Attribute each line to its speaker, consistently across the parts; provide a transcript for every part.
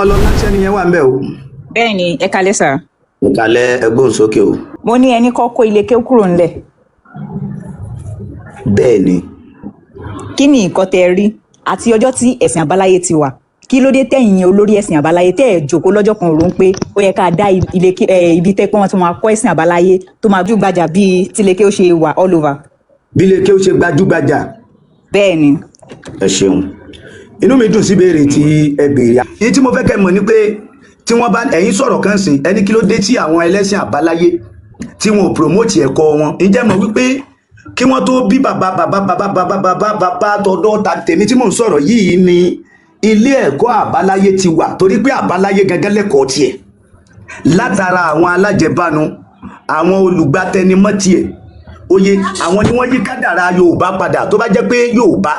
Speaker 1: Ọlọ́lá, ṣẹ́ni yẹn wà ń bẹ̀ o.
Speaker 2: Bẹ́ẹ̀ ni, ẹ kalẹ́ sà.
Speaker 1: Ìkàlẹ̀, ẹgbọ́n sókè o.
Speaker 2: Mo ní ẹni kọ́ kó ilé kéwú kúrò ńlẹ̀.
Speaker 1: Bẹ́ẹ̀ ni.
Speaker 2: Kí ni nǹkan tẹ́ ẹ rí àti ọjọ́ tí ẹ̀sìn àbáláyé ti wà? Kí ló dé tẹ̀yìn olórí ẹ̀sìn àbáláyé tẹ́ ẹ̀ jókòó lọ́jọ́ kan rò ń pé ó yẹ ká dá ilé ibi tẹ́ pé wọ́n ti máa kọ́ ẹ̀sìn àbáláyé tó máa gbajúgbajà bíi tílé kéwú ṣe wà all over?
Speaker 1: Bí ilé kéwú ṣe gbajúgbajà?
Speaker 2: Bẹ́ẹ̀ ni.
Speaker 1: Ẹ ṣeun, inú mi dùn sí béèrè tí ẹ béèrè. Èyí tí mo fẹ́ kẹ́ mọ̀ ni pé tí wọ́n bá ẹ̀yin sọ̀rọ̀ kan sìn, ẹni kí ló dé tí àwọn ẹlẹ́sìn àbáláyé tí wọn ò promote ẹ̀kọ́ wọn? Ǹjẹ́ mọ̀ wípé kí wọ́n tó bí bàbá bàbá bàbá bàbá bàbá bàbá tọ̀dọ̀ ta tèmi tí mò ń sọ̀rọ̀ yìí ni ilé ẹ̀kọ́ àbáláyé ti wà, torí pé àbáláyé gangan lẹ́kọ̀ọ́ tiẹ̀ látara àwọn alájẹbánu, àwọn olùgbàtẹnimọ́ tiẹ̀. Oye àwọn ni wọ́n yí kádàrá Yorùbá padà. Tó bá jẹ́ pé Yorùbá,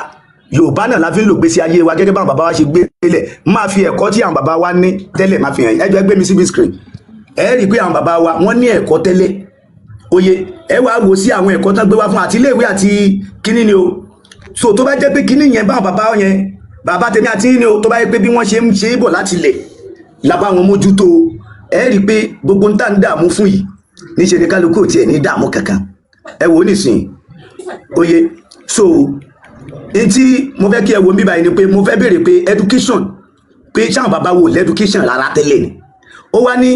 Speaker 1: Yorùbá náà la fi ń lò gbèsè ayé wa gẹ́gẹ́ báwọn bàbá wa ṣe gbé lẹ̀, máa fi ẹ̀kọ́ tí àwọn bàbá wa ní tẹ́lẹ̀ máa fi hàn. Ẹ jọ̀ọ́, ẹ gbé mi síbi screen. Ẹ rí i pé àwọn bàbá wa, wọ́n ní ẹ̀kọ́ tẹ́lẹ̀. Oye, ẹ wá wò sí àwọn ẹ̀kọ́ tán gbé wá fún àti iléèwé àti kíní ni o. So tó bá jẹ́ pé kíní yẹn, báwọn bàbá yẹn, bàbá tèmi àti yín ni o, tó bá yẹ pé bí wọ́n ṣe ń ṣe é bọ̀ láti lẹ̀ lábá wọn mójútó, ẹ rí i pé gbogbo ń tà ń dààmú fún yìí níṣẹ́ ni kálukú ò tiẹ̀ ní dààmú kankan. Ẹ wò ó nísìnyí. Oye, so n tí mo fẹ́ kí ẹ wo mí báyìí ni pé mo fẹ́ béèrè pé education, pé sáwọn bàbá wo l'education rárá tẹ́lẹ̀ ni? Ó wá ní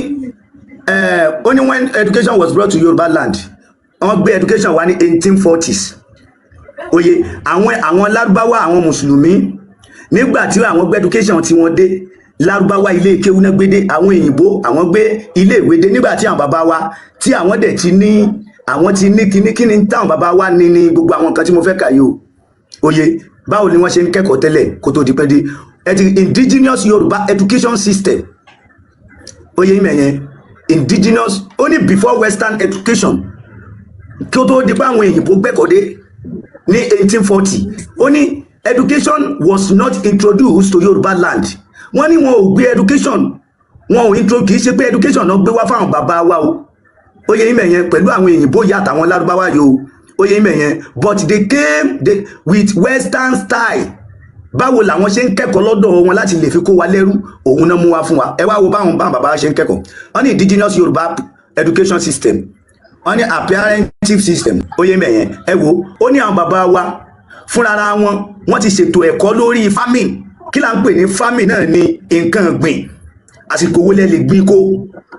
Speaker 1: ó ní when education was brought to Yorùbá land, wọ́n gbé education wá ní 1840s. Oye, àwọn Lárúbáwá, àwọn mùsùlùmí, nígbà tí àwọn gbé education tí wọ́n dé, Lárúbáwá, ilé kéwú náà gbé dé. Àwọn òyìnbó, àwọn gbé ilé ìwé dé. Nígbà tí àwọn bàbá wa tí àwọn dẹ̀ ti ní, àwọn ti ní kíní kíní táwọn bàbá wa ní gbogbo àwọn nǹkan tí mo fẹ́ kà yìí o. Oye, báwo ni wọ́n ṣe ń kẹ́kọ̀ọ́ tẹ́lẹ̀ kó tó di pẹ́ dé? Ẹ ti indigenous Yorùbá education system. Oye yín mẹ̀yẹn, indigenous. Ó ní before western education, kí ó tó di pé àwọn òyìnbó gbẹ́kọ̀ọ́ dé ní 1840, ó ní education was not introduced to Yorùbá land. Wọ́n ní wọn ò gbé education, wọn ò intro, kì í ṣe pé education náà gbé wá fáwọn bàbá wa o. Ó yẹ yín mẹ̀yẹn, pẹ̀lú àwọn òyìnbó yìí àtàwọn Lárúbáwá yìí o. Ó yẹ yín mẹ̀yẹn, but they came with western style. Báwo làwọn ṣe ń kẹ́kọ̀ọ́ lọ́dọ̀ wọn láti lè fi kó wa lẹ́rú, òun náà mú wa fún wa. Ẹ wá wo báwọn bàbá ṣe ń kẹ́kọ̀ọ́. Wọ́n ní indigenous Yorùbá education system, wọ́n ní apprenticeship system. Ó yé mẹ̀yẹn. Ẹ wo, ó ní àwọn bàbá wa fúnra wọn, wọ́n ti ṣètò ẹ̀kọ́ lórí farming. Kí là ń pè ní farming náà ní nǹkan gbìn. Àsìkò wo lẹ lè gbìn kó,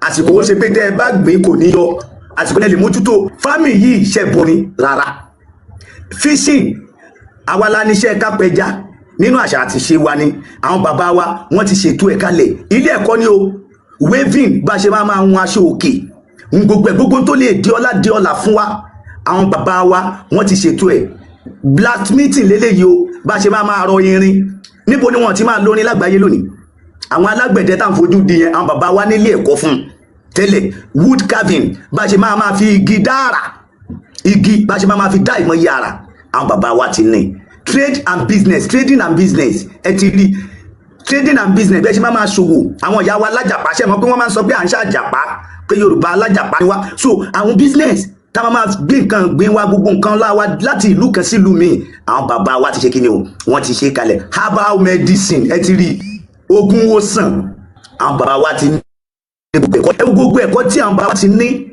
Speaker 1: àsìkò wo ṣe pé tẹ́ ẹ bá gbìn kò ní yọ, àsìkò lẹ lè mójútó farming yìí. Ṣẹ̀bùn ni rárá. Fishing, àwa la níṣẹ́ kápẹja nínú àṣà àti ṣe wa ni. Àwọn bàbá wa, wọ́n ti ṣètò ẹ̀ kalẹ̀. Ilé ẹ̀kọ́ ni o. Weaving, bá ṣe máa máa hun aṣọ òkè, ń gbogbo ẹ̀, gbogbo tó lè di ọlá, di ọlà fún wa, àwọn bàbá wa, wọ́n ti ṣètò ẹ̀. Blacksmithing lélẹ́yìí o, bá ṣe máa máa rọ irin. Níbo ni wọ́n ti máa lórin lágbàáyé lónìí? Àwọn alágbẹ̀dẹ tá à ń fojú di yẹn, àwọn bàbá wa nílé ẹ̀kọ́ fún un tẹ́lẹ̀. Wood carving, bá ṣe máa máa fi igi dára igi, bá ṣe máa máa fi dá ìmọ̀ yàrá, àwọn bàbá wa ti ní. Trade and business, trading and business, ẹ ti rí trading and business, bẹ́ẹ̀ ṣe máa máa ṣòwò. Àwọn ìyá wa alájàpá, ṣe mọ̀ pé wọ́n máa ń sọ pé à ń ṣàjàpá, pé Yorùbá alájàpá ni wá? So àwọn business tá a máa gbé nǹkan gbé wa, gbogbo nǹkan láwa láti ìlú kan sí ìlú míì, àwọn bàbá wa ti ṣe kí ni o, wọ́n ti ṣe kalẹ̀. Herbal medicine, ẹ ti rí ogun wòsàn, àwọn bàbá wa ti ní gbogbo ẹ̀kọ́, gbogbo ẹ̀kọ́ tí àwọn bàbá wa ti ní.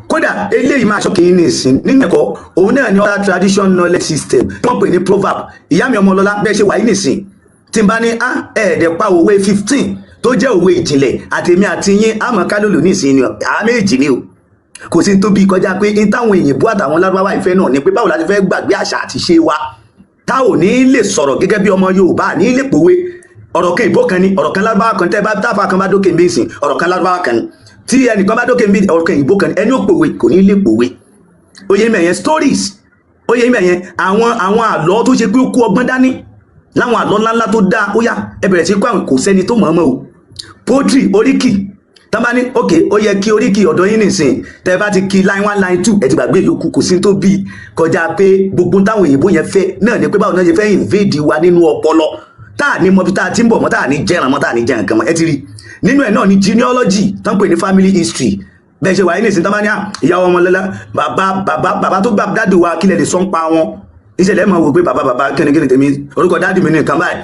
Speaker 1: Kódà eléyìí máa ṣọ́kì yín ní ìsìn nínú ẹ̀kọ́, òun náà ní oral tradition knowledge system tí wọ́n pè ní proverb. Ìyá mi Ọmọlọ́lá, bẹ́ẹ̀ ṣe wà yín nìsín, tí n bá ní á ẹ̀ẹ́dẹ̀ pa òwe 15 tó jẹ́ òwe ìjìnlẹ̀, àtèmi àti yín àmọ́ kálòlò ní ìsìn ni àá méjì ni o. Kò sí tó bí kọjá pé n táwọn òyìnbó àtàwọn Lárúbáwá ìfẹ́ náà ni pé báwo la ti fẹ́ gbàgbé àṣà àti ṣe wa, tá ò ní lè sọ̀rọ̀ gẹ́gẹ́ bí ọmọ Yorùbá, ní lè pòwe. Ọ̀rọ̀ kan ìbò kan ni, ọ̀rọ̀ kan Lárúbáwá kan. Tẹ́ bá táfà kan bá dókè ń bí ìsìn, ọ̀rọ̀ kan Lárúbáwá kan ni. Tí ẹnìkan bá dókè ń bí, ọ̀rọ̀ kan ìbò kan ni. Ẹni ó pòwe kò ní lè pòwe. Oyè mẹ̀yẹn, stories, oyè mẹ̀yẹn, àwọn àlọ́ tó ṣe pé ó kó ọgbọ́n dání, láwọn àlọ́ ńláńlá tó dáa. Ó yá, ẹ bẹ̀rẹ̀ sí kó àwọn, kò sẹ́ni tó mọ̀ ọ́n mọ́ o. Poetry, oríkì, tán bá ní ok, ó yẹ kí oríkì ọ̀dọ̀ yín nìsín, tẹ́ bá ti kí line one, line two, ẹ ti gbàgbé yòókù. Kò sí tó bí kọjá pé gbogbo táwọn òyìnbó yẹn fẹ́ náà ni pé báwo náà ṣe fẹ́ invade wa nínú ọpọlọ, tá à ní mọbi tá a ti ń bọ̀ mọ́, tá à ní jẹ́ràn mọ́, tá à ní jẹ́ràn kan mọ́. Ẹ ti rí nínú ẹ̀ náà ní genealogy tán pè ní family history. Bẹ́ẹ̀ ṣe wà yín nìsín, tán bá ní ìyàwó Ọmọlọ́lá, bàbá bàbá bàbá tó gbà daddy wa, kílẹ̀ lè sọ́n pa wọn? Ìṣẹ̀lẹ̀ mọ̀ wò pé bàbá bàbá kínníkínní tèmi, orúkọ daddy mi ní nǹkan báyìí.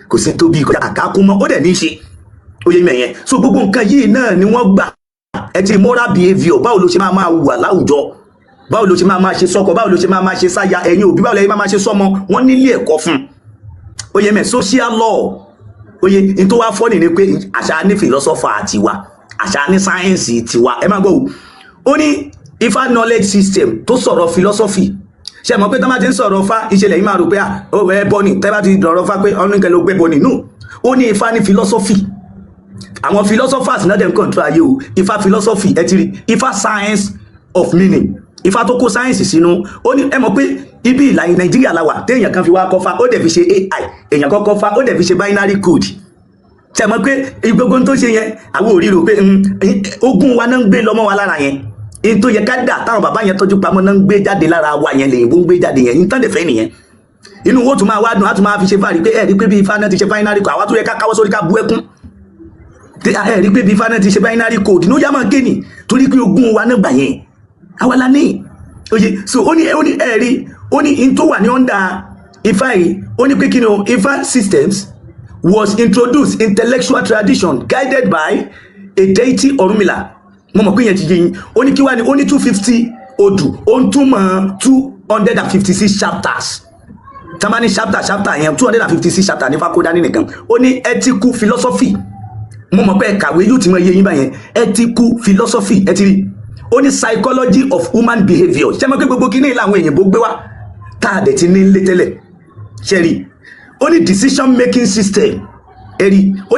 Speaker 1: Kò sí tó bí kọjá àkákún mọ́, ó dẹ̀ ní í ṣe ó yé mẹ̀yẹn. So gbogbo nǹkan yìí náà ni wọ́n gbà. Ẹ ti moral behaviour, báwo ló ṣe máa máa wà láwùjọ, báwo ló ṣe máa máa ṣe sọ́kọ, báwo ló ṣe máa máa ṣe sáya, ẹ̀yin òbí, báwo lẹ́yìn máa máa ṣe sọ́mọ, wọ́n nílé ẹ̀kọ́ fún un. Ó yé mẹ́. Social law, ó yé n tó wá fọ́nì ni pé àṣà ní philosopher tiwa, àṣà ní sáyẹ́ǹsì tiwa. Ẹ máa gbọ́ o, ó ní Ifá knowledge system tó sọ̀rọ̀ philosophy. Ṣe mọ̀ pé tó bá ti ń sọ̀rọ̀ Ifá, ìṣẹ̀lẹ̀ yìí máa rò pé ó ẹ bọ́ ni. Tẹ́ bá ti dọ̀rọ̀ Ifá pé ọ̀nà ìkẹlẹ̀ ó gbé bọ́ ni no. Ó ní Ifá ní philosophy, àwọn philosophers náà dẹ̀ ń control ayé o. Ifá philosophy, ẹ ti rí Ifá science of meaning, Ifá tó kó science sínú. Ó ní ẹ mọ̀ pé ibi ìlà Nàìjíríà la wà téèyàn kan fi wá kọ́fà, ó dẹ̀ fi ṣe AI. Èèyàn kan kọ́fà, ó dẹ̀ fi ṣe binary code. Ṣe mọ̀ pé gbogbo tó ṣe yẹn, àwọn ò ríro pé ogún wa náà ń gbé lọ́mọ wa lára yẹn. In tó yẹ ká dà táwọn bàbá yẹn tọ́jú pamọ́ náà ń gbé jáde lára wa yẹn, lèyìnbó ń gbé jáde yẹn. In tán dẹ̀ fẹ́ nìyẹn. Inú wo tún máa wá dùn, á tún máa fi ṣe fáàrí pé ẹ rí pé bí Ifá náà ti ṣe binary code. Àwa tó yẹ ká káwọ́ sórí, ká bú ẹkún. Ẹ rí pé bí Ifá náà ti ṣe binary code ní ó yá máa gé ni, torí pé ogún wa náà gbà yẹn, àwa la ní oye. So ó ní ẹ rí, ó ní in tó wà ní under Ifá yìí, ó ní pé kí ni o? Ifá systems was introduced intellectual tradition guided by a deity, Ọ̀rúnmìlà. Mo mọ̀ pé yẹn ti yé yín. Ó ní kí wá ní? Ó ní 250 odù, ó ń túmọ̀ 256 chapters. Tamani chapter, chapter yẹn, 256 chapter ní fakódání nìkan. Ó ní ethical philosophy. Mo mọ̀ pé ẹ kàwé, yóò ti mọ iye yín báyẹn. Ethical philosophy, ẹ ti rí. Ó ní psychology of human behaviour. Ṣé mo pé gbogbo kíní làwọn èèyàn bó gbé wá tá a dẹ̀ ti ní lé tẹ́lẹ̀? Ṣe rí? Ó ní decision making system. Ẹ rí, ó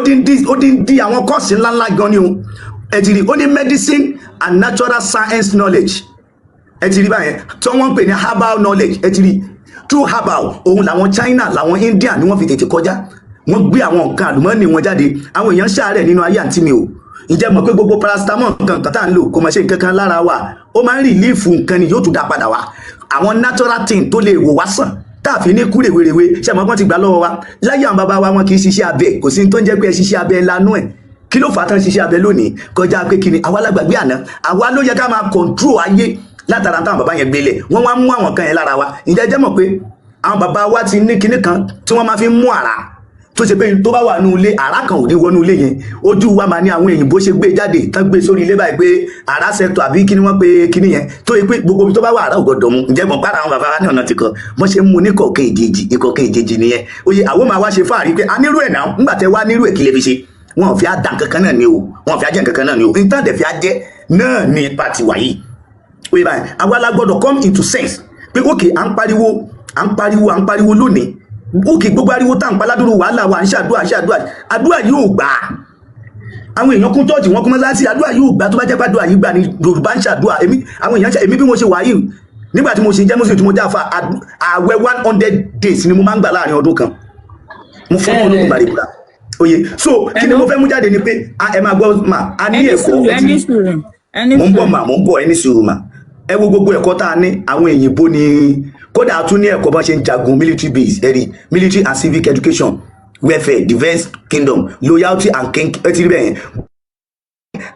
Speaker 1: dín di àwọn course ńláńlá gan ni o. Ẹ ti rí, ó ní medicine and natural science knowledge. Ẹ ti rí báyẹn, tí wọ́n ń pè ní herbal knowledge. Ẹ ti rí, through herbal, òun làwọn China, làwọn India ni wọ́n fi tètè kọjá. Wọ́n gbé àwọn nǹkan àlùmọ́ọ́nì wọn jáde. Àwọn èèyàn ṣàárẹ̀ nínú ayé. Àǹtí mi o, ǹjẹ́ mọ̀ pé gbogbo paracetamol nǹkan kan tá à ń lò kò mọ̀ ṣe nǹkan kan lára wa? Ó máa ń relief nǹkan ni, yóò tún dá padà wá. Àwọn natural thing tó lè wò wá sàn tá a fi ní kú rèwerèwe, ṣe mọ̀ pọ́n ti gbà lọ́wọ́ wa? Láyé àwọn bàbá wa, wọn kì í ṣiṣẹ́ abẹ. Kò sí ní tó ń jẹ́ pé ẹ ṣiṣẹ́ abẹ lanú ẹ̀. Kí ló fà á tán ṣiṣẹ́ abẹ lónìí? Kọjá pé kí ni? Àwa lágbàgbé àná. Àwa ló yẹ ká máa control ayé látara táwọn bàbá yẹn gbélé. Wọ́n wá mú àwọn kan yẹn lára wa. Ǹjẹ́ jẹ́ mọ̀ pé àwọn bàbá wa ti ní kinní kan tí wọ́n máa fi ń mú àrá, tó ṣe pé tó bá wà nínú ilé, àrá kan ò ní wọnú ilé yẹn? Ojú wa máa ní àwọn èyìnbó ṣe gbé jáde tán, gbé sórí ilé báyìí pé àrá sẹ́tọ̀ àbí kí ni wọ́n pe kíní yẹn, tó yẹ pé gbogbo ibi tó bá wà, àrá ò gbọdọ̀ mu. Ǹjẹ́ mọ̀ pàrọ̀ àwọn bàbá wa ní ọ̀nà tí kan wọ́n ṣe ń mu ní kọ̀ọ̀kan èjèèjì, ìkọ̀ọ̀kan èjèèjì nìyẹn? Oye, àwọn máa wá ṣe fáàrí pé a nírú ẹ̀ náà. Ńgbà tẹ wá nírú ẹ̀, kí lè fi ṣe? Wọn ò fi á dà nǹkan kan náà ni o, wọn ò fi á jẹ́ nǹkan kan náà ni o. Nǹkan dẹ̀ fi á jẹ́ náà ni pàtì wáyé. Oye báyìí, àwa la gbọ́dọ̀ come into sense pé ok, à ń pariwo, à ń pariwo, à ń pariwo lónìí. Ok, gbogbo ariwo tá à ń pa ládùúrú wàhálà wa, à ń ṣàdúrà, à ń ṣàdúrà, àdúrà yóò gbà. Àwọn èèyàn kún church, wọn kún mọ́sálásí, àdúrà yóò gbà. Tó bá jẹ́ pé àdúrà yìí gbà ní Yorùbá ń ṣàdúrà. Èmi, àwọn èèyàn ṣe èmi bí mo ṣe wà yìí, nígbà tí mo ṣe jẹ́ Muslim, tí mo jẹ́ àfa, ààwẹ̀ 100 days ni mo máa ń gbà láàrin ọdún kan. Mo fọ́ ológun bàrẹ̀ oye. So kí ni mo fẹ́ mú jáde ni pé ẹ máa gbọ́ mà, a ní
Speaker 3: Ẹni
Speaker 1: ẹ̀kọ́.
Speaker 3: sùúrù, ẹni sùúrù, ẹni
Speaker 1: Mo ń bọ̀
Speaker 3: sùúrù.
Speaker 1: mà, mo ń bọ̀. Ẹni sùúrù mà. Ẹ wo gbogbo ẹ̀kọ́ tá a ní, àwọn èyìnbó ni. Kódà a tún ní ẹ̀kọ́ bọ́n ṣe ń jagun, military base. Ẹ̀rí military and civic education, welfare, defence, kingdom, loyalty and king. Ẹ ti rí bẹ́ẹ̀ yẹn.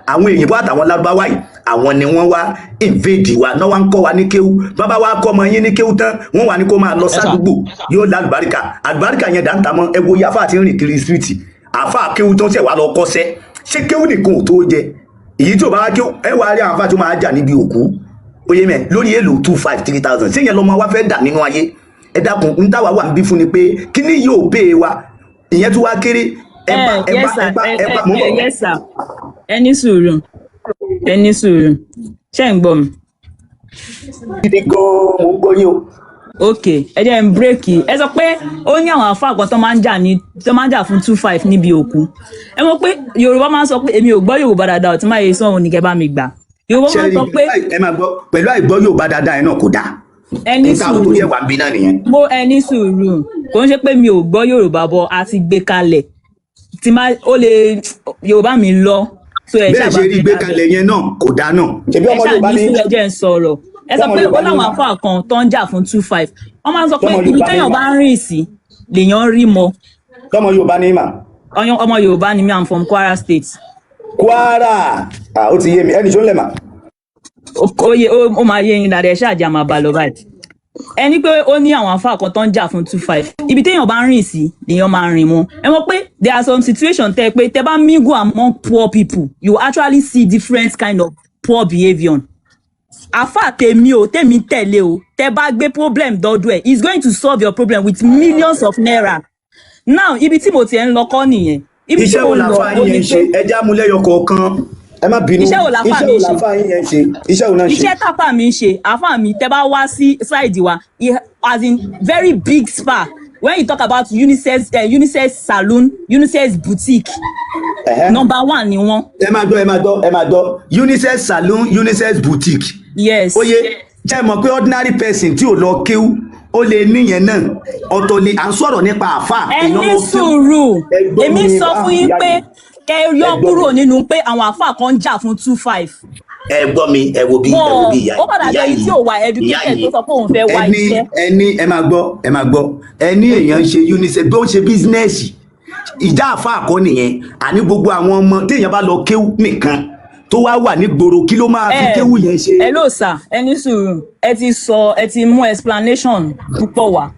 Speaker 1: Àwọn èyìnbó àtàwọn lárúbáwá yìí, àwọn ni wọ́n wá invade wa náà, wá ń kọ́ wa ní kéwú. Bàbá wa kọ́ ọmọ yín ní kéwú tán, wọ́n wà ní kó máa lọ sádùúgbò, yóò lá àlùbáríkà. Àlùbáríkà yẹn dáńtà mọ́. Ẹ wo iye àfáà tí ń rìn kiri street. Àfáà kéwú tó ń ṣẹ̀ wá lọ kọ́ṣẹ́, ṣé kéwú nìkan ò tó jẹ? Èyí tí ò bá wá kéwú, ẹ wá rí àwọn àfáà tó máa jà níbi òkú. Oyè mẹ lórí èlò 2,500, 3,000. Ṣé yẹn lọmọ wa fẹ́ dà nínú ayé? Ẹ dákun, ń táwa wà ń bí fún ni pé kíní yóò pè é wa. Ìyẹn tún wá kéré. Ẹ bá ẹ bá ẹ bá ẹ bá, mò ń bọ̀.
Speaker 3: Yes sir, ẹni sùúrù, ẹni sùúrù. Ṣé ń gbọ́ mi?
Speaker 1: Gidi gan-an, mò ń gbọ́ yín o.
Speaker 3: Ok, ẹ jẹ́ n break. Ẹ sọ pé ó ní àwọn àfáà kan tó máa ń jà ní, tó máa ń jà fún 2,500 níbi òkú. Ẹ mọ̀ pé Yorùbá máa ń sọ pé, èmi ò gbọ́ Yorùbá dáadáa, tí máa yẹ sọ òun ní kẹ́ bá mi gbà. Yorùbá máa ń sọ pé
Speaker 1: Ẹ máa gbọ́, pẹ̀lú àìgbọ́ Yorùbá dáadáa ẹ náà kò dáa.
Speaker 3: Ẹni
Speaker 1: Nǹkan àwọn
Speaker 3: sùúrù.
Speaker 1: torí ẹ̀ wà ń bí náà nìyẹn.
Speaker 3: Mo ẹni sùúrù. Kò ń ṣe pé mi ò gbọ́ Yorùbá bọ̀, a ti gbé kalẹ̀ tí máa ó lè Yorùbá mi lọ so ẹ
Speaker 1: Bẹ́ẹ̀
Speaker 3: ṣáà
Speaker 1: ṣe
Speaker 3: bá
Speaker 1: rí
Speaker 3: mi
Speaker 1: gbé
Speaker 3: dábẹ́.
Speaker 1: kalẹ̀ yẹn náà kò dáa náà. Ṣebí
Speaker 3: Ẹ
Speaker 1: ọmọ
Speaker 3: ṣáà
Speaker 1: Yorùbá
Speaker 3: ní
Speaker 1: ní
Speaker 3: sùúrù, ẹ jẹ́ ń sọ̀rọ̀. Ẹ sọ
Speaker 1: Tọmọ
Speaker 3: pé ó
Speaker 1: Yorùbá ní
Speaker 3: láwọn
Speaker 1: mà.
Speaker 3: àfáà kan tó ń jà fún 2,500. Wọ́n máa ń sọ pé
Speaker 1: Tọmọ
Speaker 3: ibi
Speaker 1: Yorùbá ní
Speaker 3: téèyàn
Speaker 1: mà.
Speaker 3: bá ń rìn sí lèèyàn rí mọ.
Speaker 1: Tọmọ Yorùbá ní mà.
Speaker 3: Ọmọ Yorùbá ni mí. I'm from Kwara State.
Speaker 1: Kwara, ah, ó ti yé mi. Ẹnì tó ń lẹ̀ mà.
Speaker 3: Ó yé, ó máa yé yín dáadáa. Ẹ ṣáà jẹ́ àmà bá lọ báyìí. Ẹni pé ó ní àwọn àfáà kan tó ń jà fún 2.5. Ibi téèyàn bá ń rìn sí lèèyàn máa rìn mọ́. Ẹ mọ̀ pé there are some situations tẹ́ pé tẹ́ bá mingle among poor people, you actually see different kind of poor behaviour. Àfáà tèmi o, tèmi tẹ̀lé o, tẹ́ bá gbé problem dọ́dọ̀ ẹ̀, he is going to solve your problem with millions of naira. Now, ibi tí mo tiẹ̀ ń lọ kọ́ nìyẹn. Ibi tí
Speaker 1: Iṣẹ́
Speaker 3: mo
Speaker 1: wo
Speaker 3: ń lọ
Speaker 1: làáfàá
Speaker 3: ó
Speaker 1: yín
Speaker 3: ní
Speaker 1: yẹn ń ṣe?
Speaker 3: pé
Speaker 1: Ẹ já múlẹ́yọ kọ̀ọ̀kan, ẹ má bínú.
Speaker 3: Iṣẹ́ wo làáfàá
Speaker 1: Iṣẹ́
Speaker 3: mi
Speaker 1: wo
Speaker 3: ń ṣe?
Speaker 1: làáfàá yín yẹn ń ṣe? Iṣẹ́ wo náà ń ṣe?
Speaker 3: Iṣẹ́ táfà mi ń ṣe, àfà mi, tẹ́ bá wá sí side wa, as in very big spa. When you talk about unisex, unisex saloon, unisex boutique, number one ni wọ́n.
Speaker 1: Ẹ máa gbọ́, ẹ máa gbọ́, ẹ máa gbọ́. Unisex saloon, unisex boutique.
Speaker 3: Yes.
Speaker 1: Oye, ṣe mọ̀ pé ordinary person tí ò lọ kéwú, ó lè níyẹn náà. Ọ̀tọ̀ lè à ń sọ̀rọ̀ nípa àáfà.
Speaker 3: Ẹ
Speaker 1: èèyàn
Speaker 3: ní
Speaker 1: lọ kéwú.
Speaker 3: sùúrù.
Speaker 1: Ẹ gbọ́
Speaker 3: Èmi
Speaker 1: mi,
Speaker 3: sọ
Speaker 1: ah,
Speaker 3: fún yín
Speaker 1: ìyá
Speaker 3: pé
Speaker 1: yìí.
Speaker 3: kẹ yọ
Speaker 1: Ẹ gbọ́
Speaker 3: kúrò
Speaker 1: mi.
Speaker 3: nínú pé àwọn àfà kan ń jà fún 2.5.
Speaker 1: Ẹ gbọ́ mi, ẹ wo bí, ẹ wo
Speaker 3: Wọn
Speaker 1: bí ìyá
Speaker 3: ó padà
Speaker 1: ìyá
Speaker 3: jẹ́ ẹni
Speaker 1: yìí
Speaker 3: tí ò wà
Speaker 1: ìyá
Speaker 3: educated
Speaker 1: yìí
Speaker 3: tó sọ pé òun fẹ́ wá
Speaker 1: ẹni
Speaker 3: iṣẹ́.
Speaker 1: Ẹni, ẹ máa gbọ́, ẹ máa gbọ́. Ẹni èèyàn ń ṣe unisex, bí ó ń ṣe business, ìjà àfa àkọ́ nìyẹn. Àní gbogbo àwọn ọmọ téèyàn bá lọ kéwú nìkan tó wá wà ní gbòòrò, kí ló máa fi
Speaker 3: Ẹ
Speaker 1: kéwú yẹn ṣe?
Speaker 3: Ẹ ló sà, ẹ ní sùúrù. Ẹ ti sọ, ẹ ti mú explanation púpọ̀ wá,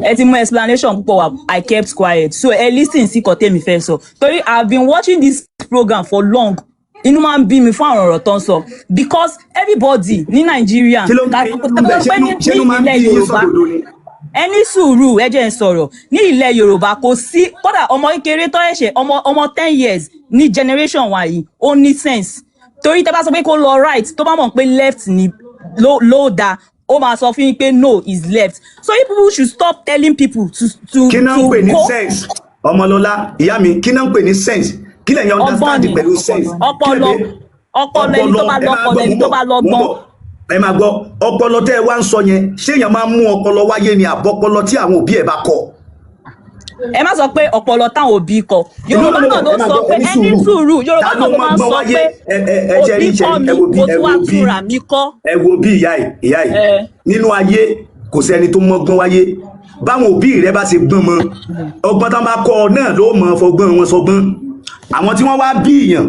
Speaker 3: ẹ ti mú explanation púpọ̀ wá. I kept quiet, so ẹ listen sí nǹkan tèmi fẹ́ sọ, torí I have been watching this program for long. Inú máa ń bí mi fún àwọn ọ̀rọ̀ tó ń sọ, because everybody ní Nàìjíríà
Speaker 1: Kí ló ń bí inú bẹ́ẹ̀?
Speaker 3: pé ní
Speaker 1: Ṣé inú máa ń
Speaker 3: ilẹ̀
Speaker 1: bí yín
Speaker 3: Yorùbá
Speaker 1: sódodo ni?
Speaker 3: Ẹ ní sùúrù, ẹ jẹ́ n sọ̀rọ̀. Ní ilẹ̀ Yorùbá, kò sí kódà ọmọ kékeré tó ẹ̀ṣẹ̀ ọmọ 10 years ní generation wa yìí, ó ní sense, torí tẹ́ bá sọ pé kó lọ right, tó bá mọ̀ pé left ni ló dáa, ó máa sọ fún yín pé no, is left. So you people should stop telling people to
Speaker 1: Kí náà ń
Speaker 3: to
Speaker 1: pè ní
Speaker 3: go.
Speaker 1: sense? Ọmọlọ́lá, ìyá mi, kí náà ń pè ní sense? Kí lẹ̀yin
Speaker 3: Ọgbọ́n
Speaker 1: understand
Speaker 3: ni.
Speaker 1: pẹ̀lú sense?
Speaker 3: Ọpọlọ.
Speaker 1: Kí lẹ pé?
Speaker 3: Ọpọlọ. Ẹni tó bá
Speaker 1: Ẹ máa
Speaker 3: lọ́pọlọ,
Speaker 1: gbọ́,
Speaker 3: ẹni
Speaker 1: mò ń
Speaker 3: tó
Speaker 1: bọ̀,
Speaker 3: bá
Speaker 1: mò ń
Speaker 3: lọ́gbọ́n.
Speaker 1: bọ̀. Ẹ máa gbọ́, ọpọlọ tẹ́ ẹ wá ń sọ yẹn, ṣé èèyàn máa ń mú ọpọlọ wáyé ni, àbọ̀pọlọ tí àwọn òbí ẹ̀ bá kọ?
Speaker 3: Ẹ má sọ pé ọpọlọ táwọn òbí kọ. Yorùbá náà ló
Speaker 1: Ẹ máa
Speaker 3: sọ
Speaker 1: gbọ́,
Speaker 3: pé
Speaker 1: ẹ ní
Speaker 3: ẹ ní sùúrù. Yorùbá
Speaker 1: Ta
Speaker 3: náà
Speaker 1: ló
Speaker 3: ló
Speaker 1: máa
Speaker 3: máa ń
Speaker 1: gbọ́n
Speaker 3: sọ
Speaker 1: wáyé?
Speaker 3: pé
Speaker 1: Ẹ ṣe
Speaker 3: òbí
Speaker 1: rí ṣe
Speaker 3: kọ́
Speaker 1: rí
Speaker 3: mi,
Speaker 1: ẹ wo bí,
Speaker 3: mo
Speaker 1: ẹ
Speaker 3: tún wá
Speaker 1: wo bí,
Speaker 3: túnra mi kọ́.
Speaker 1: Ẹ wo bí, ìyá yìí, ìyá yìí.
Speaker 3: Ẹ.
Speaker 1: Nínú ayé, kò sẹ́ni tó mọ́gbọ́n wáyé. Báwọn òbí rẹ bá ṣe gbọ́n mọ́, ọgbọ́n tán bá kọ́ ọ náà ló mọ̀ fọgbọ́n wọn sọgbọ́n. Àwọn tí wọ́n wá bí èèyàn,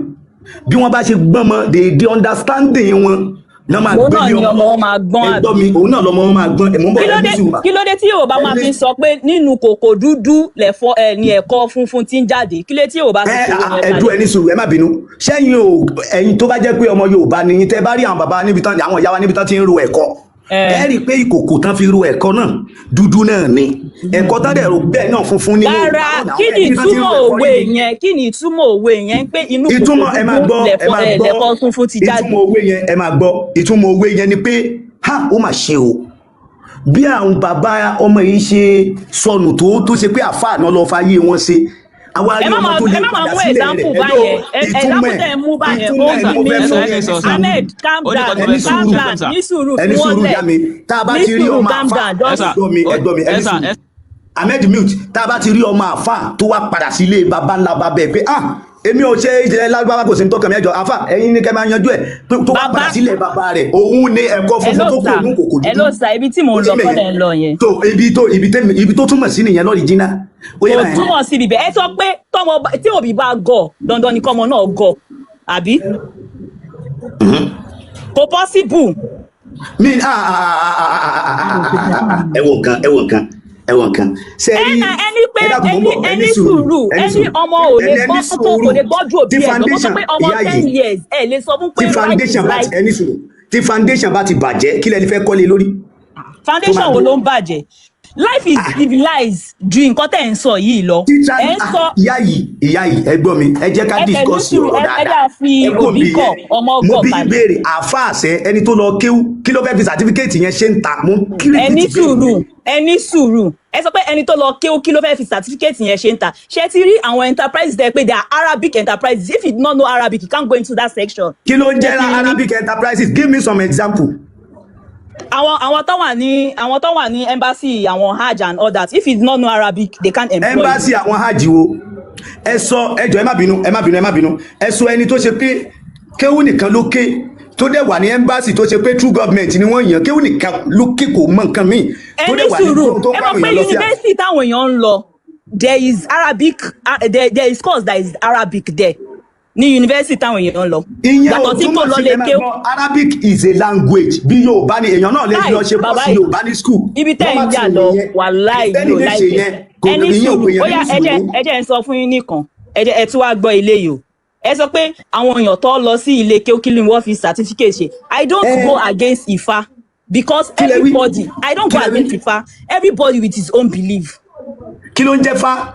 Speaker 1: bí wọ́n bá ṣe gbọ́n mọ́, déédéé understanding wọn náà máa
Speaker 3: Òun
Speaker 1: gbé
Speaker 3: náà
Speaker 1: ní
Speaker 3: ni ọmọ wọn máa gbọ́n.
Speaker 1: Ẹ gbọ́
Speaker 3: Àbí
Speaker 1: mi, òun náà lọmọ wọn máa gbọ́n. Ẹ mọ̀ ń bọ̀.
Speaker 3: Kí ló
Speaker 1: Ẹ
Speaker 3: dé
Speaker 1: ní sùúrù.
Speaker 3: Kí ló dé tí Yorùbá máa fi ń sọ pé nínú kòkò dúdú lẹ̀fọ́ ẹ ní ẹ̀kọ́ funfun tí ń jáde? Kí ló dé tí Yorùbá fi
Speaker 1: Ẹ
Speaker 3: ṣòro yẹn
Speaker 1: ẹ dúró,
Speaker 3: kalẹ̀?
Speaker 1: ẹ ní sùúrù, ẹ má bínú. Sẹ́yìn o, ẹ̀yin tó bá jẹ́ pé ọmọ Yorùbá ni yín, tẹ́ bá rí àwọn bàbá níbi tán, àwọn ìyá wa níbi tán ti ń ro ẹ̀kọ́,
Speaker 3: Ẹ.
Speaker 1: ẹ rí i pé ìkòkò tán fi ro ẹ̀kọ́ náà, dúdú náà ni ẹ̀kọ́ tán dẹ̀ ro bẹ́ẹ̀ náà, funfun nínú.
Speaker 3: Rárá, kí ni ìtumọ̀ òwe yẹn? Kí ni ìtumọ̀ òwe yẹn pé inú kòkò
Speaker 1: Ìtumọ̀, ẹ máa
Speaker 3: dúdú
Speaker 1: gbọ́, ẹ
Speaker 3: lẹ̀fọ́
Speaker 1: máa
Speaker 3: ẹ
Speaker 1: gbọ́.
Speaker 3: lẹ̀kọ́ funfun ti jáde?
Speaker 1: Ìtumọ̀ òwe yẹn, ẹ máa gbọ́, ìtumọ̀ òwe yẹn ni pé ha, ó mà ṣe o, bí àwọn bàbá ọmọ yìí ṣe sọnù tó ṣe pé àfáà náà lọ fàyè wọn ṣe, àwa
Speaker 3: Ẹ
Speaker 1: rí
Speaker 3: má
Speaker 1: ọmọ
Speaker 3: máa
Speaker 1: tó lè
Speaker 3: ẹ má máa
Speaker 1: padà
Speaker 3: mú
Speaker 1: sílẹ̀
Speaker 3: example
Speaker 1: rẹ̀.
Speaker 3: báyẹn.
Speaker 1: Ìtumọ̀
Speaker 3: Example
Speaker 1: ẹ̀
Speaker 3: tẹ́ ẹ mú báyẹn, ó
Speaker 1: ìtumọ̀ ẹ̀
Speaker 3: ń
Speaker 1: ni mo
Speaker 3: bí
Speaker 1: fẹ́
Speaker 3: mi.
Speaker 1: sọ
Speaker 4: Ẹ
Speaker 1: yẹn.
Speaker 4: sọ, sir.
Speaker 3: Ahmed, calm
Speaker 4: Ó ní
Speaker 3: down.
Speaker 4: nǹkan tí mo
Speaker 1: Ẹni
Speaker 4: fẹ́ sọ.
Speaker 3: Calm
Speaker 1: sùúrù.
Speaker 3: down.
Speaker 4: Sir.
Speaker 3: Ní sùúrù,
Speaker 1: Ẹni
Speaker 3: fi wọ́n
Speaker 1: sùúrù,
Speaker 3: lẹ̀.
Speaker 1: yá mi. Tá a bá
Speaker 3: Ní
Speaker 1: ti rí
Speaker 3: sùúrù,
Speaker 1: ọmọ
Speaker 3: calm
Speaker 1: àfáà,
Speaker 3: down, just
Speaker 4: Ẹ sà.
Speaker 1: gbọ́ mi, ẹ gbọ́ mi,
Speaker 4: Ẹ
Speaker 1: ẹni
Speaker 4: sà,
Speaker 1: sùúrù.
Speaker 4: ẹ
Speaker 1: Ahmed, mute. Tá a bá ti rí ọmọ àfáà tó wá padà sílé baba ńlá bàbá ẹ pé, ah, èmi ò ṣe ìṣẹ̀lẹ̀ lágbára, kò sí ní tọkàn mi, ẹjọ àfáà, ẹ̀yin ní kẹ́ máa yanjú ẹ̀, tó wá
Speaker 3: Bàbá.
Speaker 1: padà sílé bàbá rẹ̀, òun ní ẹ̀kọ́ funfun
Speaker 3: Hello
Speaker 1: tó kù
Speaker 3: sir.
Speaker 1: òun kòkò dúdú.
Speaker 3: Hello sir, ibi tí mò ń lọ kọ́ lẹ̀ ń lọ yẹn.
Speaker 1: Tó ibi tó ibi tẹ́mi ibi tó túmọ̀ sí nìyẹn lọ́ọ̀rì jìnnà. Ó yẹ
Speaker 3: Kò
Speaker 1: báyẹn.
Speaker 3: túmọ̀ sí ibibẹ̀. Ẹ sọ pé tọmọ tí òbí bá gọ̀, dandan ni kọ́mọ náà gọ̀, àbí? Kò possible.
Speaker 1: Mi ah ah ah ah ah ah ah, ẹ wo nǹkan, ẹ wo nǹkan, ẹ wo nǹkan. Ṣé
Speaker 3: Ẹ
Speaker 1: rí
Speaker 3: na ẹni pé
Speaker 1: ẹ dákun, mò ń
Speaker 3: ẹni
Speaker 1: bọ̀,
Speaker 3: ẹni sùúrù, ẹni ọmọ ò lè
Speaker 1: ẹni
Speaker 3: gbọ́ tó kò lè gbọ́jú òbí
Speaker 1: tí
Speaker 3: ẹ̀ lọ. Mo sọ
Speaker 1: foundation
Speaker 3: pé ọmọ
Speaker 1: ìyá
Speaker 3: ten
Speaker 1: yìí
Speaker 3: years ẹ lè sọ fún pé
Speaker 1: tí
Speaker 3: right is
Speaker 1: foundation bá ti
Speaker 3: right.
Speaker 1: Ẹni sùúrù, tí foundation bá ti bàjẹ́, kí lẹni fẹ́ kọ́lé lórí?
Speaker 3: Foundation
Speaker 1: Tó máa
Speaker 3: wo
Speaker 1: dúró.
Speaker 3: ló ń bàjẹ́? Life is civilized ju nǹkan tẹ̀ ń sọ yìí lọ.
Speaker 1: Tí
Speaker 3: Ẹ ń sọ
Speaker 1: ìyá yìí, ìyá yìí, ẹ gbọ́ mi, ẹ jẹ́ ká
Speaker 3: Ẹ tẹ̀lé
Speaker 1: discuss
Speaker 3: sùúrù,
Speaker 1: ọ̀rọ̀
Speaker 3: ẹ
Speaker 1: dáadáa.
Speaker 3: dá fi
Speaker 1: Ẹ kò
Speaker 3: òbí
Speaker 1: bí
Speaker 3: kọ̀,
Speaker 1: yẹn
Speaker 3: ọmọ
Speaker 1: mo
Speaker 3: gọ̀
Speaker 1: bí
Speaker 3: kalẹ̀.
Speaker 1: Béèrè àáfàá àṣẹ, ẹni tó lọ kéwú, kí ló fẹ́ fi certificate yẹn ṣe ń ta? Mo kí
Speaker 3: Ẹ ní sùúrù, ẹ ní sùúrù. Ẹ sọ pé ẹni tó lọ kéwú, kí ló fẹ́ fi certificate yẹn ṣe ń ta? Ṣé ti rí àwọn enterprises tẹ́ pé they are Arabic enterprises? If you do not know Arabic, you can't go into that section.
Speaker 1: Kí ló ń jẹ́
Speaker 3: Ṣé ti rí?
Speaker 1: Arabic enterprises? Give me some example.
Speaker 3: Àwọn tó wà ní embassy, àwọn hajj and others, if you do not know Arabic, they can't employ you.
Speaker 1: Embassy àwọn hajj wo? Ẹ sọ, ẹ jọ̀ọ́, ẹ má bínú, ẹ má bínú, ẹ má bínú. Ẹ sọ ẹni tó ṣe pé kéwú nìkan ló ké, tó dẹ̀ wà ní embassy, tó ṣe pé true government ni wọ́n yàn, kéwú nìkan ló ké, kò mọ nǹkan míì,
Speaker 3: Ẹ
Speaker 1: tó
Speaker 3: ní
Speaker 1: dẹ̀ wà ní
Speaker 3: sùúrù.
Speaker 1: tó ń
Speaker 3: Ẹ
Speaker 1: kọ́
Speaker 3: mọ̀
Speaker 1: àwọn
Speaker 3: pé
Speaker 1: èèyàn lọ sí
Speaker 3: university táwọn èèyàn ń lọ, there is Arabic, there is course that is Arabic there. Ní yunifásitì táwọn èèyàn ń lọ,
Speaker 1: Ìyẹn ò
Speaker 3: yàtọ̀ tí kò
Speaker 1: túmọ̀
Speaker 3: lọ
Speaker 1: sí
Speaker 3: lè
Speaker 1: ẹ máa
Speaker 3: kéwú.
Speaker 1: gbọ́, Arabic is a language bí Yorùbá ni. Èèyàn náà lè
Speaker 3: Láì
Speaker 1: lọ ṣe
Speaker 3: bàbá
Speaker 1: course
Speaker 3: yìí,
Speaker 1: Yorùbá ní school.
Speaker 3: Ibi tẹ́ ń
Speaker 1: Normal
Speaker 3: yà
Speaker 1: thing
Speaker 3: lọ,
Speaker 1: nìyẹn.
Speaker 3: wàláì mi
Speaker 1: Kìrìsìtẹ́nì
Speaker 3: ò
Speaker 1: lè ṣe
Speaker 3: láìpẹ́
Speaker 1: yẹn, kò
Speaker 3: ẹni
Speaker 1: ìyẹn ò
Speaker 3: sùúrù.
Speaker 1: pè yẹn
Speaker 3: Ó
Speaker 1: ní
Speaker 3: yá, ẹ jẹ́
Speaker 1: mùsùlùmí.
Speaker 3: ẹ jẹ́ ń sọ fún yín nìkan. Ẹ jẹ́ ẹ tún wá gbọ́ ilé yìí o. Ẹ sọ pé àwọn èèyàn tó lọ sí ilé kéwú, kí ni wọ́n fi certificate ṣe? I don't
Speaker 1: Ẹ
Speaker 3: go against Ifá because
Speaker 1: Kí lẹ wí?
Speaker 3: everybody, I don't go
Speaker 1: Kí lẹ wí?
Speaker 3: against Ifá. Everybody with his own belief.
Speaker 1: Kí ló ń jẹ́ fá?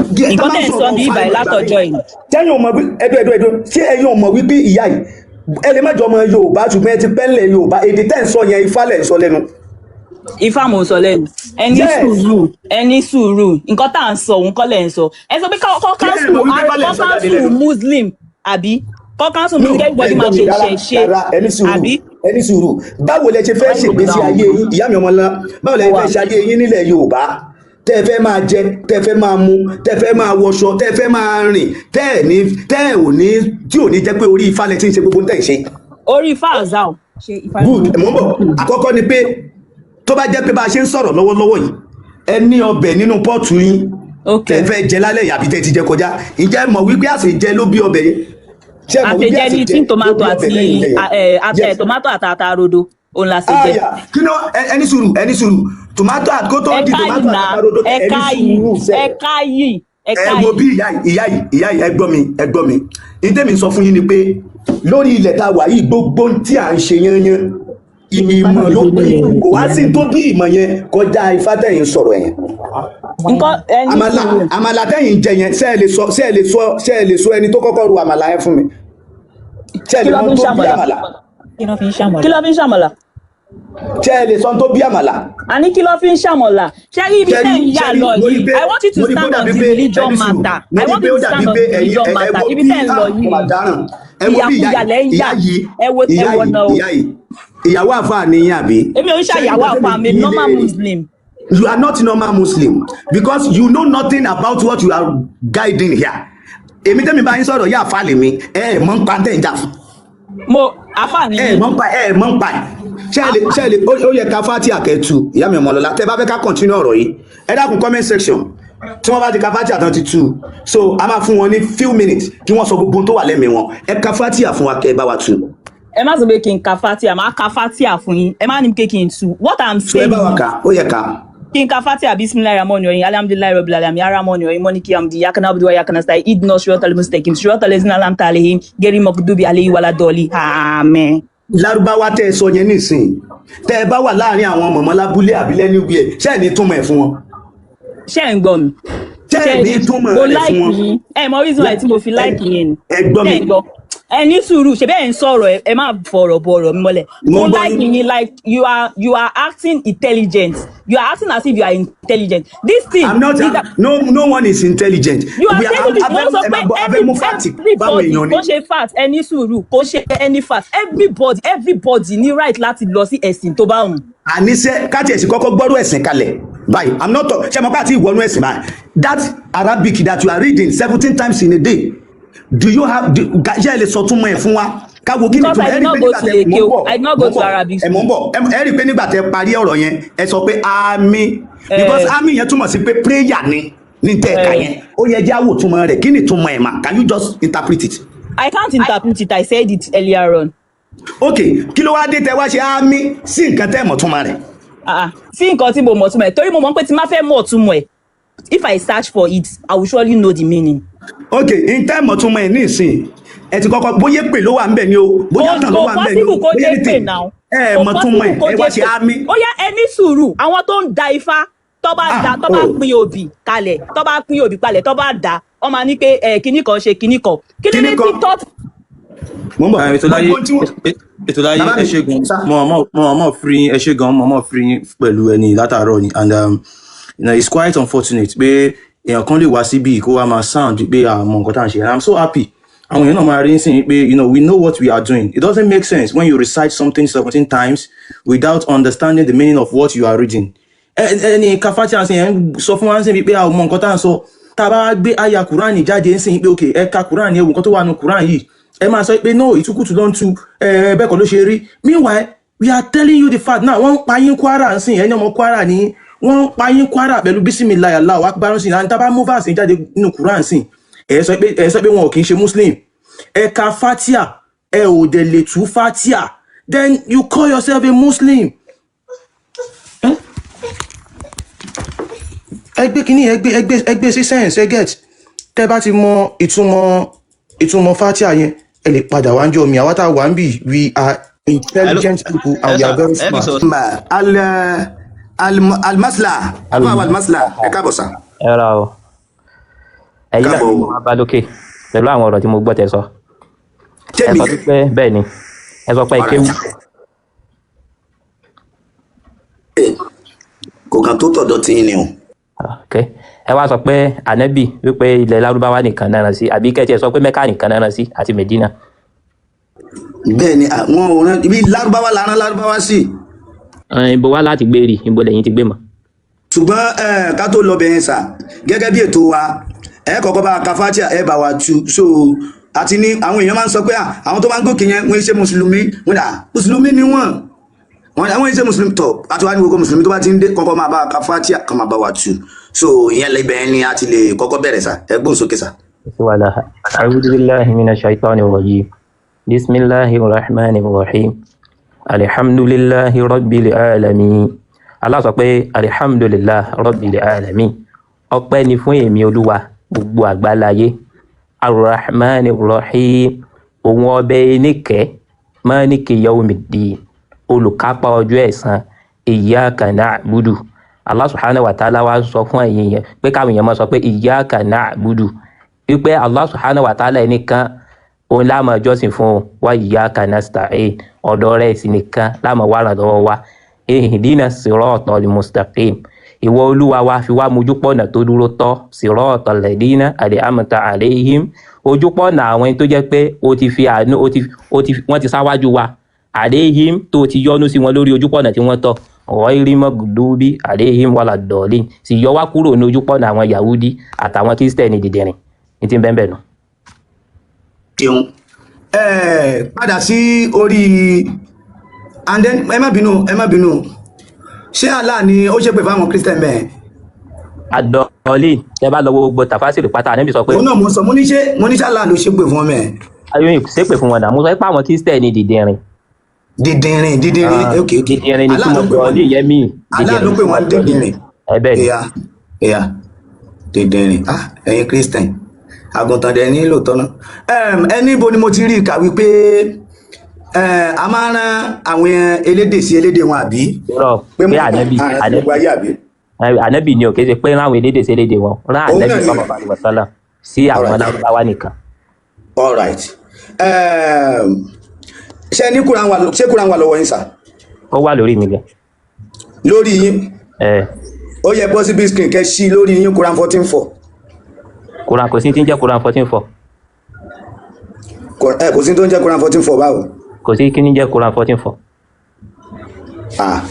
Speaker 3: Nǹkan tẹ́ ń sọ bí ibà yìí látọjọ́ yìí.
Speaker 1: Tẹ́yìn ò mọ̀ wí, ẹdún ẹdún ẹdún, ṣé ẹ̀yin ò mọ̀ wípé ìyá yìí, ẹ lè má jọ ọmọ Yorùbá, ṣùgbọ́n ẹ ti pẹ́ńlẹ̀ Yorùbá, èdè tẹ́ ń sọ yẹn, Ifá lẹ̀ ń sọ lẹ́nu.
Speaker 3: Ifá mò ń sọ lẹ́nu. Ẹni sùúrù, ẹni sùúrù. Nǹkan tá à ń sọ òun kọ́ lẹ̀ ń sọ. Ẹ sọ pé kọ́
Speaker 1: Kí lẹ
Speaker 3: council
Speaker 1: mọ̀ wípé Ifá lẹ̀ ń
Speaker 3: kọ́
Speaker 1: sọ jáde
Speaker 3: council
Speaker 1: lẹ́nu?
Speaker 3: Muslim àbí kọ́ council
Speaker 1: No,
Speaker 3: Muslim, everybody
Speaker 1: ẹ
Speaker 3: máa
Speaker 1: gbọ́ mi
Speaker 3: ṣe
Speaker 1: rárá
Speaker 3: ìṣẹ̀ṣe
Speaker 1: rárá, ẹni sùúrù.
Speaker 3: àbí?
Speaker 1: Ẹni sùúrù. Báwo lẹ ṣe fẹ́ ṣègbésí ayé yín, ìyá mi ọmọlá? Báwo lẹ
Speaker 3: Wà.
Speaker 1: fẹ́ ṣe ayé yín nílẹ̀ Yorùbá, tẹ́ ẹ fẹ́ máa jẹ, tẹ́ ẹ fẹ́ máa mu, tẹ́ ẹ fẹ́ máa wọṣọ, tẹ́ ẹ fẹ́ máa rìn, tẹ́ ẹ ní tẹ́ ẹ ò ní tí ò ní jẹ́ pé orí Ifá lẹ ti ń ṣe gbogbo tẹ́ ẹ ṣe?
Speaker 3: Orí Ifá azao.
Speaker 2: Ṣe Ifá
Speaker 1: Good, mò ń bọ̀. Àkọ́kọ́ ni pé tó bá jẹ́ pé bá a ṣe ń sọ̀rọ̀ lọ́wọ́lọ́wọ́ yìí, ẹ ní ọbẹ̀ nínú pot yín tẹ́ ẹ fẹ́ jẹ lálẹ́ yìí àbí tẹ́ ẹ ti jẹ kọjá, ǹjẹ́ ẹ mọ̀ wípé àṣejẹ ló bí ọbẹ̀ yẹn? Ṣé ẹ mọ̀ wípé
Speaker 3: Àṣejẹ ní
Speaker 1: àṣejẹ
Speaker 3: tí
Speaker 1: ló
Speaker 3: tomato
Speaker 1: bí ọbẹ̀
Speaker 3: àti
Speaker 1: lẹ́yìn jẹ yẹn?
Speaker 3: tomato àti ata rodo òun la ṣe jẹ.
Speaker 1: Àyà kí ló ẹni sùúrù, ẹni sùúrù. Tomato kó tó di
Speaker 3: Ẹ̀ka yìí
Speaker 1: tomato
Speaker 3: nà
Speaker 1: àti rodo, ẹni
Speaker 3: ẹ̀ka yìí
Speaker 1: sùúrù sẹ́.
Speaker 3: Ẹ̀ka yìí, ẹ̀ka
Speaker 1: Ẹ wo
Speaker 3: yìí.
Speaker 1: bí ìyá yìí, ìyá yìí, ìyá yìí, ẹ gbọ́ mi, ẹ gbọ́ mi. Ní tèmi sọ fún yín ni pé lórí ilẹ̀ tá a wà yìí, gbogbo ohun tí à ń ṣe yányán, ìmọ̀ ló pé. Kò wá sí tó bí ìmọ̀ yẹn kọjá Ifá tẹ̀yìn sọ̀rọ̀ yẹn.
Speaker 3: Nǹkan ẹni
Speaker 1: Àmàlà,
Speaker 3: sùúrù.
Speaker 1: àmàlà tẹ̀yìn jẹ yẹn, ṣé ẹ lè sọ, ṣé ẹ lè sọ, ṣé ẹ lè sọ ẹni tó kọ́kọ́ ru àmàlà yẹn fún mi? Ṣé ẹ
Speaker 3: Kí
Speaker 1: lè
Speaker 3: ló
Speaker 1: mọ
Speaker 3: fi ń
Speaker 1: tó bí
Speaker 3: ṣàmàlà?
Speaker 1: àmàlà?
Speaker 2: Kí ló fi ń ṣàmọ̀lá?
Speaker 3: Kí ló fi ń ṣàmàlà?
Speaker 1: Ṣé ẹ lè sọ tó bí àmàlà?
Speaker 3: Àní kí ló fi ń ṣàmọ̀là? Ṣé rí ibi tẹ́ ń yà lọ
Speaker 1: Mo rí
Speaker 3: yìí,
Speaker 1: pé
Speaker 3: I want you to
Speaker 1: mo rí pé ó
Speaker 3: stand on
Speaker 1: dàbí
Speaker 3: the
Speaker 1: pé
Speaker 3: religion
Speaker 1: ẹni sùúrù
Speaker 3: matter.
Speaker 1: mo
Speaker 3: I
Speaker 1: rí
Speaker 3: want
Speaker 1: pé
Speaker 3: you
Speaker 1: ó
Speaker 3: to
Speaker 1: dàbí
Speaker 3: stand on
Speaker 1: pé
Speaker 3: the
Speaker 1: ẹ̀yin
Speaker 3: religion
Speaker 1: ẹ
Speaker 3: matter.
Speaker 1: wo
Speaker 3: Ibi
Speaker 1: bí
Speaker 3: tẹ́ ń lọ
Speaker 1: ah, mo mà
Speaker 3: yìí,
Speaker 1: dáràn. Ẹ wo bí ìyá
Speaker 3: ìyàkuyà
Speaker 1: yìí,
Speaker 3: lẹ́ ń
Speaker 1: ìyá
Speaker 3: yà.
Speaker 1: yìí,
Speaker 3: Ẹ wo ẹ
Speaker 1: ìyá
Speaker 3: wọ
Speaker 1: yìí,
Speaker 3: náà o.
Speaker 1: ìyá yìí, ìyàwó àfáà ni yín àbí?
Speaker 3: Èmi ò ń
Speaker 1: Ṣé
Speaker 3: ṣàyàwó
Speaker 1: nǹkan
Speaker 3: àfọ
Speaker 1: tẹ́mi
Speaker 3: àmì
Speaker 1: bí yín
Speaker 3: normal
Speaker 1: léèrè,
Speaker 3: Muslim.
Speaker 1: You are not normal Muslim because you know nothing about what you are guiding here. Èmi tẹ́mi bá yín sọ̀rọ̀ yá, àfáà lèmi. Ẹ ẹ̀ mọ̀ ń pa tẹ́ ń jà fún.
Speaker 3: Mo àfà ni
Speaker 1: Ẹ
Speaker 3: mí.
Speaker 1: mọ̀ ń pa, ẹ mọ̀ ń pa ẹ̀. Ṣé ẹ lè, ṣé ẹ lè, ó yẹ ká fátì àkẹ́tù, ìyá mi ọmọlọ́lá. Tẹ́ bá fẹ́ ká continue ọ̀rọ̀ yìí, ẹ dákun, comment section, tí wọ́n bá ti ka fátì àtàn ti tú, so a máa fún wọn ní few minutes kí wọ́n sọ gbogbo ohun tó wà lẹ́mìí wọn. Ẹ ka fátì fún wa, kẹ́ ẹ bá wa tú.
Speaker 3: Ẹ má sọ pé kí n ka fatia, máa ka fatia fún yín. Ẹ má ní pé kí n tú. What I'm
Speaker 1: So ẹ
Speaker 3: saying
Speaker 1: bá wa
Speaker 3: is
Speaker 1: kà, ó yẹ ká.
Speaker 3: Kí n ka fatia. Bisimilahi rahman rahim, alhamdulilayi rabbil alamin, arrahman rahim, maliki yawmiddin, iyyaka na'budu wa iyyaka nasta'in, ihdina siratal mustaqim, siratal ladzina an'amta alaihim, ghayril maghdubi alaihim waladdallin, amen.
Speaker 1: Lárúbáwá tẹ́ ẹ sọ yẹn nísìnyí, tẹ́ ẹ bá wà láàrin àwọn mọ̀mọ́ lábúlé àbílẹ̀ níwèé ẹ̀, ṣé ẹ̀ ní túmọ̀ ẹ̀ fún wọn?
Speaker 3: Ṣé ẹ̀ ń gbọ́ mi?
Speaker 1: Ṣé ẹ̀ ní túmọ̀
Speaker 3: Mo
Speaker 1: rẹ̀
Speaker 3: like
Speaker 1: fún wọn?
Speaker 3: yín. Ẹ mọ reason why tí mo fi like yín ni.
Speaker 1: Ẹ gbọ́ mi.
Speaker 3: Ṣé ẹ̀ ń gbọ́? Ẹ ní sùúrù, ṣe bẹ́ẹ̀ ń sọ̀rọ̀, ẹ má fọ̀rọ̀ bọ̀ ọ̀rọ̀ mi mọ́lẹ̀.
Speaker 1: Mo
Speaker 3: Mo
Speaker 1: ń gbọ́
Speaker 3: like
Speaker 1: yín.
Speaker 3: yín. Like you are acting intelligent. You are acting as if you are intelligent. This thing
Speaker 1: I'm not
Speaker 3: is that
Speaker 1: no, no one is intelligent.
Speaker 3: You are
Speaker 1: We are
Speaker 3: saying it. Mo sọ
Speaker 1: ẹ
Speaker 3: pé
Speaker 1: máa gbọ́, abẹ́ mú fact báwọn
Speaker 3: everybody
Speaker 1: èèyàn ni.
Speaker 3: Kò ṣe fact, ẹ ní sùúrù, kò ṣe any fact. Everybody, everybody ní right láti lọ sí ẹ̀sìn tó bá wù.
Speaker 1: Àníṣe káti ẹ̀sìn kọ́kọ́ gbọ́rọ̀ ẹ̀sìn kalẹ̀ báyìí. I'm not ṣé mo bá ti ìwọ́nú ẹ̀sìn báyìí? That Arabic that you are reading 17 times in a day, do you have do, ṣé ẹ lè sọ túmọ̀ ẹ̀ fún wa káwo kí ni
Speaker 3: Because
Speaker 1: túmọ̀
Speaker 3: I
Speaker 1: ẹ?
Speaker 3: did
Speaker 1: Rí
Speaker 3: not
Speaker 1: pé
Speaker 3: go
Speaker 1: nígbà
Speaker 3: to
Speaker 1: tẹ
Speaker 3: Leke
Speaker 1: mò ń
Speaker 3: o.
Speaker 1: bọ̀,
Speaker 3: I did not
Speaker 1: mò
Speaker 3: go
Speaker 1: ń
Speaker 3: to
Speaker 1: bọ̀,
Speaker 3: Arabic
Speaker 1: ẹ mò ń
Speaker 3: school.
Speaker 1: bọ̀. Ẹ rí i pé nígbà tẹ parí ọ̀rọ̀ yẹn, ẹ sọ pé àmín, because àmín yẹn túmọ̀ sí pé prayer ni ní tẹ́ ẹ̀ka yẹn. Ó yẹ jẹ́ àwò túmọ̀ rẹ̀. Kí ni túmọ̀ ẹ̀ mà? Can you just interpret it?
Speaker 3: I can't interpret it. I said it earlier on.
Speaker 1: Ok, kí ló wá dé tẹ wá ṣe àmín sí nǹkan tẹ́ mọ̀ túmọ̀ rẹ̀?
Speaker 3: Ah, ah. Sí nǹkan tí mo mọ̀ túmọ̀ ẹ̀, torí mo mọ̀ pé tí má fẹ́ mọ̀ túmọ̀ ẹ̀, if I search for it, I will surely know the meaning.
Speaker 1: Ok, n tẹ́ mọ̀ túmọ̀ ẹ̀ ní ìsìn, ẹ ti kọ́kọ́ bóyá pè ló wà ń bẹ̀ ni o, bóyá
Speaker 3: Kò
Speaker 1: tàn ló
Speaker 3: kò
Speaker 1: wà ń bẹ̀ ni o,
Speaker 3: possible kó
Speaker 1: bóyá
Speaker 3: jẹ́ pè
Speaker 1: anything.
Speaker 3: now.
Speaker 1: Ẹ
Speaker 3: Kò
Speaker 1: mọ̀ túmọ̀
Speaker 3: possible
Speaker 1: ẹ̀,
Speaker 3: kó
Speaker 1: ẹ wá
Speaker 3: jẹ́
Speaker 1: ṣe
Speaker 3: pè.
Speaker 1: àmín.
Speaker 3: Ó yá, ẹ ní sùúrù. Àwọn tó ń da ifá, tó bá da, tó bá pín obì kalẹ̀, tó bá pín obì kalẹ̀, tó bá da, wọ́n máa ní pé ẹ kinní kan ṣe kinní kan. Kí ló
Speaker 1: Kinní
Speaker 3: dé
Speaker 1: kan.
Speaker 3: tí tọ́
Speaker 1: Mo ń bọ̀.
Speaker 4: Ètò láyé,
Speaker 1: Gbogbo tí wọ́n
Speaker 4: ètò láyé.
Speaker 1: Bàbá
Speaker 4: Ẹ
Speaker 1: mi,
Speaker 4: ṣé gan.
Speaker 1: sá.
Speaker 4: Mo mọ̀ free yín, ẹ ṣé gan. Mo mọ̀ free yín pẹ̀lú ẹni látàárọ̀ ni, and it's quite unfortunate pé èèyàn kan lè wá síbí kó wá máa sound pé àmọ́ nǹkan tá à ń ṣe, and I'm so happy àwọn èèyàn náà máa rí sí pé we know what we are doing. It doesn't make sense when you recite something 17 times without understanding the meaning of what you are reading. Ẹni kafati àti ẹ̀ ń sọ fún wa ń sìn pé a ò mọ nǹkan tá à ń sọ. Tá a bá wá gbé àyà Kúránì jáde ń sìn pé ok, ẹ ka Kúránì, ẹ wo nǹkan tó wà nù Kúránì yìí, ẹ máa sọ pé no, ìtukùtù ló ń tu ẹ, bẹ́ẹ̀ kọ́ ló ṣe rí. Meanwhile, we are telling you the fact now. Wọ́n ń pa yín Kwara ń sìn, ẹni ọmọ Kwara ní, wọ́n ń pa yín Kwara pẹ̀lú bisimilayi Allahu akbar ń sìn, and tá a bá mú verse jáde nínú Kúránì sìn, ẹ sọ pé wọn ò kì í ṣe Muslim. Ẹ ka Fatia, ẹ ò dẹ̀ lè tú Fatia, then you call yourself a Muslim. Eh? Ẹ gbé kínní, ẹ gbé sí sense, ẹ get. Tẹ bá ti mọ ìtumọ̀ Fatia yẹn, ẹ lè padà wá ń jọ mi. Àwa tá a wà ń bì, we are intelligent people and we are very smart.
Speaker 1: Al al almasla afa almasla, ẹ káàbọ̀ sá.
Speaker 5: Ẹ ra o, ẹ̀yin náà
Speaker 1: Káàbọ̀.
Speaker 5: ni mo máa bá lókè pẹ̀lú àwọn ọ̀rọ̀ tí mo gbọ́ tẹ́ sọ. Ẹ
Speaker 1: Tẹ́mi
Speaker 5: sọ pé bẹ́ẹ̀ ni, ẹ sọ pé ẹ kéwú.
Speaker 1: Kò kàn tó tọ̀dọ̀ tí ń ni o.
Speaker 5: Ok, ẹ wá sọ pé ànábì wípé ilẹ̀ Lárúbáwá nìkan náà rán sí, àbí kẹ́tì ẹ sọ pé Mẹ́kà nìkan náà rán sí àti Mẹ̀dínà?
Speaker 1: Bẹ́ẹ̀ ni, àwọn ò rán ibi Lárúbáwá la rán Lárúbáwá sí.
Speaker 5: Ibo wá láti gbé rí? Ibo lẹ́yìn ti gbé mọ́?
Speaker 1: Ṣùgbọ́n ká tó lọ bẹ̀yẹn sà, gẹ́gẹ́ bí ètò wa, ẹ kọ́kọ́ bá ka Fatia, ẹ bá wa tu. So àti ní àwọn èèyàn máa ń sọ pé àwọn tó máa ń gòkè yẹn, wọ́n ṣe mùsùlùmí. Wọ́n dà, mùsùlùmí ni wọ́n, àwọn ṣe mùsùlùmí tọ̀. Àti wá ní gbogbo mùsùlùmí tó bá ti ń dé, kọ́kọ́ máa bá ka Fatia, kọ́ máa bá wa tu. So ìyẹn lẹ́bẹ̀ẹ́ ni a ti lè kọ́kọ́ bẹ̀rẹ̀ sà. Ẹ gbóhùn sókè sà.
Speaker 5: Wàhálà. A'udhu billahi minash shaitani rajim. Bismillahir rahmanir rahim. Alhamdulillahi rabbil alamin. Allah sọ pé alhamdulillah rabbil alamin, ọpẹ́ ni fún èmi Olúwa gbogbo àgbáláyé. Arrahmanir rahim, òun ọbẹ̀ eníkẹ́. Maliki yawmiddin, olùkápá ọjọ́ ẹ̀san. Iyyaka na'budu. Allah subhanahu wa ta'ala wá sọ fún ẹ̀yin yẹn pé káwọn èèyàn máa sọ pé iyyaka na'budu, wípé Allah subhanahu wa ta'ala ẹnìkan òun la máa jọ́sìn fún un, wa iyyaka nasta'in, ọ̀dọ̀ rẹ̀ sì nìkan la máa wá ìrànlọ́wọ́ wa. Ihdina siratal mustaqim, ìwọ Olúwa wa, fi wá mójúpọ̀nà tó dúró tọ́. Siratal ladina an'amta alayhim, ojúpọ̀nà àwọn tó jẹ́ pé o ti fi àánú o ti o ti wọ́n ti sáwájú wa, alayhim, tó ti yọ́nú sí wọn lórí ojúpọ̀nà tí wọ́n tọ̀, ghairi magdubi alayhim wala ddallin, sì yọ wá kúrò ní ojúpọ̀nà àwọn Yahudi àtàwọn Kírísítẹ̀nì dìdìrìn ní ti ń bẹ́ẹ̀ bẹ́ẹ̀ nù.
Speaker 1: Ṣeun. Ẹ padà sí orí and then ẹ má bínú, ẹ má bínú. Ṣé Allah ni ó ṣépè fáwọn Christian bẹ́ẹ̀?
Speaker 5: Àdọ̀ọ́lì, tẹ bá lọ wo gbogbo tàfásìrì pátá, Ànábì sọ pé
Speaker 1: Òun náà mo sọ, mo ní ṣé Allah ló ṣépè fún ọmọ ẹ?
Speaker 5: Ayóyin ṣépè fún wọn dà? Mo sọ pé àwọn Kírísítẹ̀nì dìdìrìn.
Speaker 1: Dìdìrìn, dìdìrìn, ok.
Speaker 5: Dìdìrìn ni
Speaker 1: Allah
Speaker 5: tí mo
Speaker 1: ló pè wọ́n
Speaker 5: dọ̀ọ́lì yẹn mí.
Speaker 1: Allah ló pè wọ́n dìdìrìn.
Speaker 5: Ẹ bẹ́ẹ̀ ni.
Speaker 1: Ìyá ìyá dìdìrìn. Ah, ẹ̀yin Christian, àgùntàn dẹ̀ ní lóòótọ́ náà. Ẹni ibo ni mo ti rí ìkà wípé a máa rán àwọn elédè sí elédè wọn, àbí?
Speaker 5: Irọ́.
Speaker 1: Pé
Speaker 5: pé
Speaker 1: mo
Speaker 5: Ànábì
Speaker 1: àrùn sí
Speaker 5: Ànábì
Speaker 1: gbogbo ayé, àbí?
Speaker 5: Ànábì ni ò kì í ṣe pé ráwọn elédè sí elédè wọn rán.
Speaker 1: Òun
Speaker 5: Ànábì
Speaker 1: náà ni.
Speaker 5: Sallallahu alaihi wasallam sí àwọn Lárúbáwá nìkan.
Speaker 1: All right. Ṣé ní Quran wà, ṣé Quran wà lọ́wọ́ yín sà?
Speaker 5: Ó wà lórí mi gan.
Speaker 1: Lórí yín?
Speaker 5: Ẹ.
Speaker 1: Ó yẹ bọ́ sí big screen, kẹ́ ṣí lórí yín, Quran 14:4.
Speaker 5: Quran, kò sí tí ń jẹ́ Quran 14:4.
Speaker 1: Ẹ kò sí tó ń jẹ́ Quran 14:4 báwo?
Speaker 5: Kò sí. Kí ni jẹ́ Quran 14:4?
Speaker 1: Ah,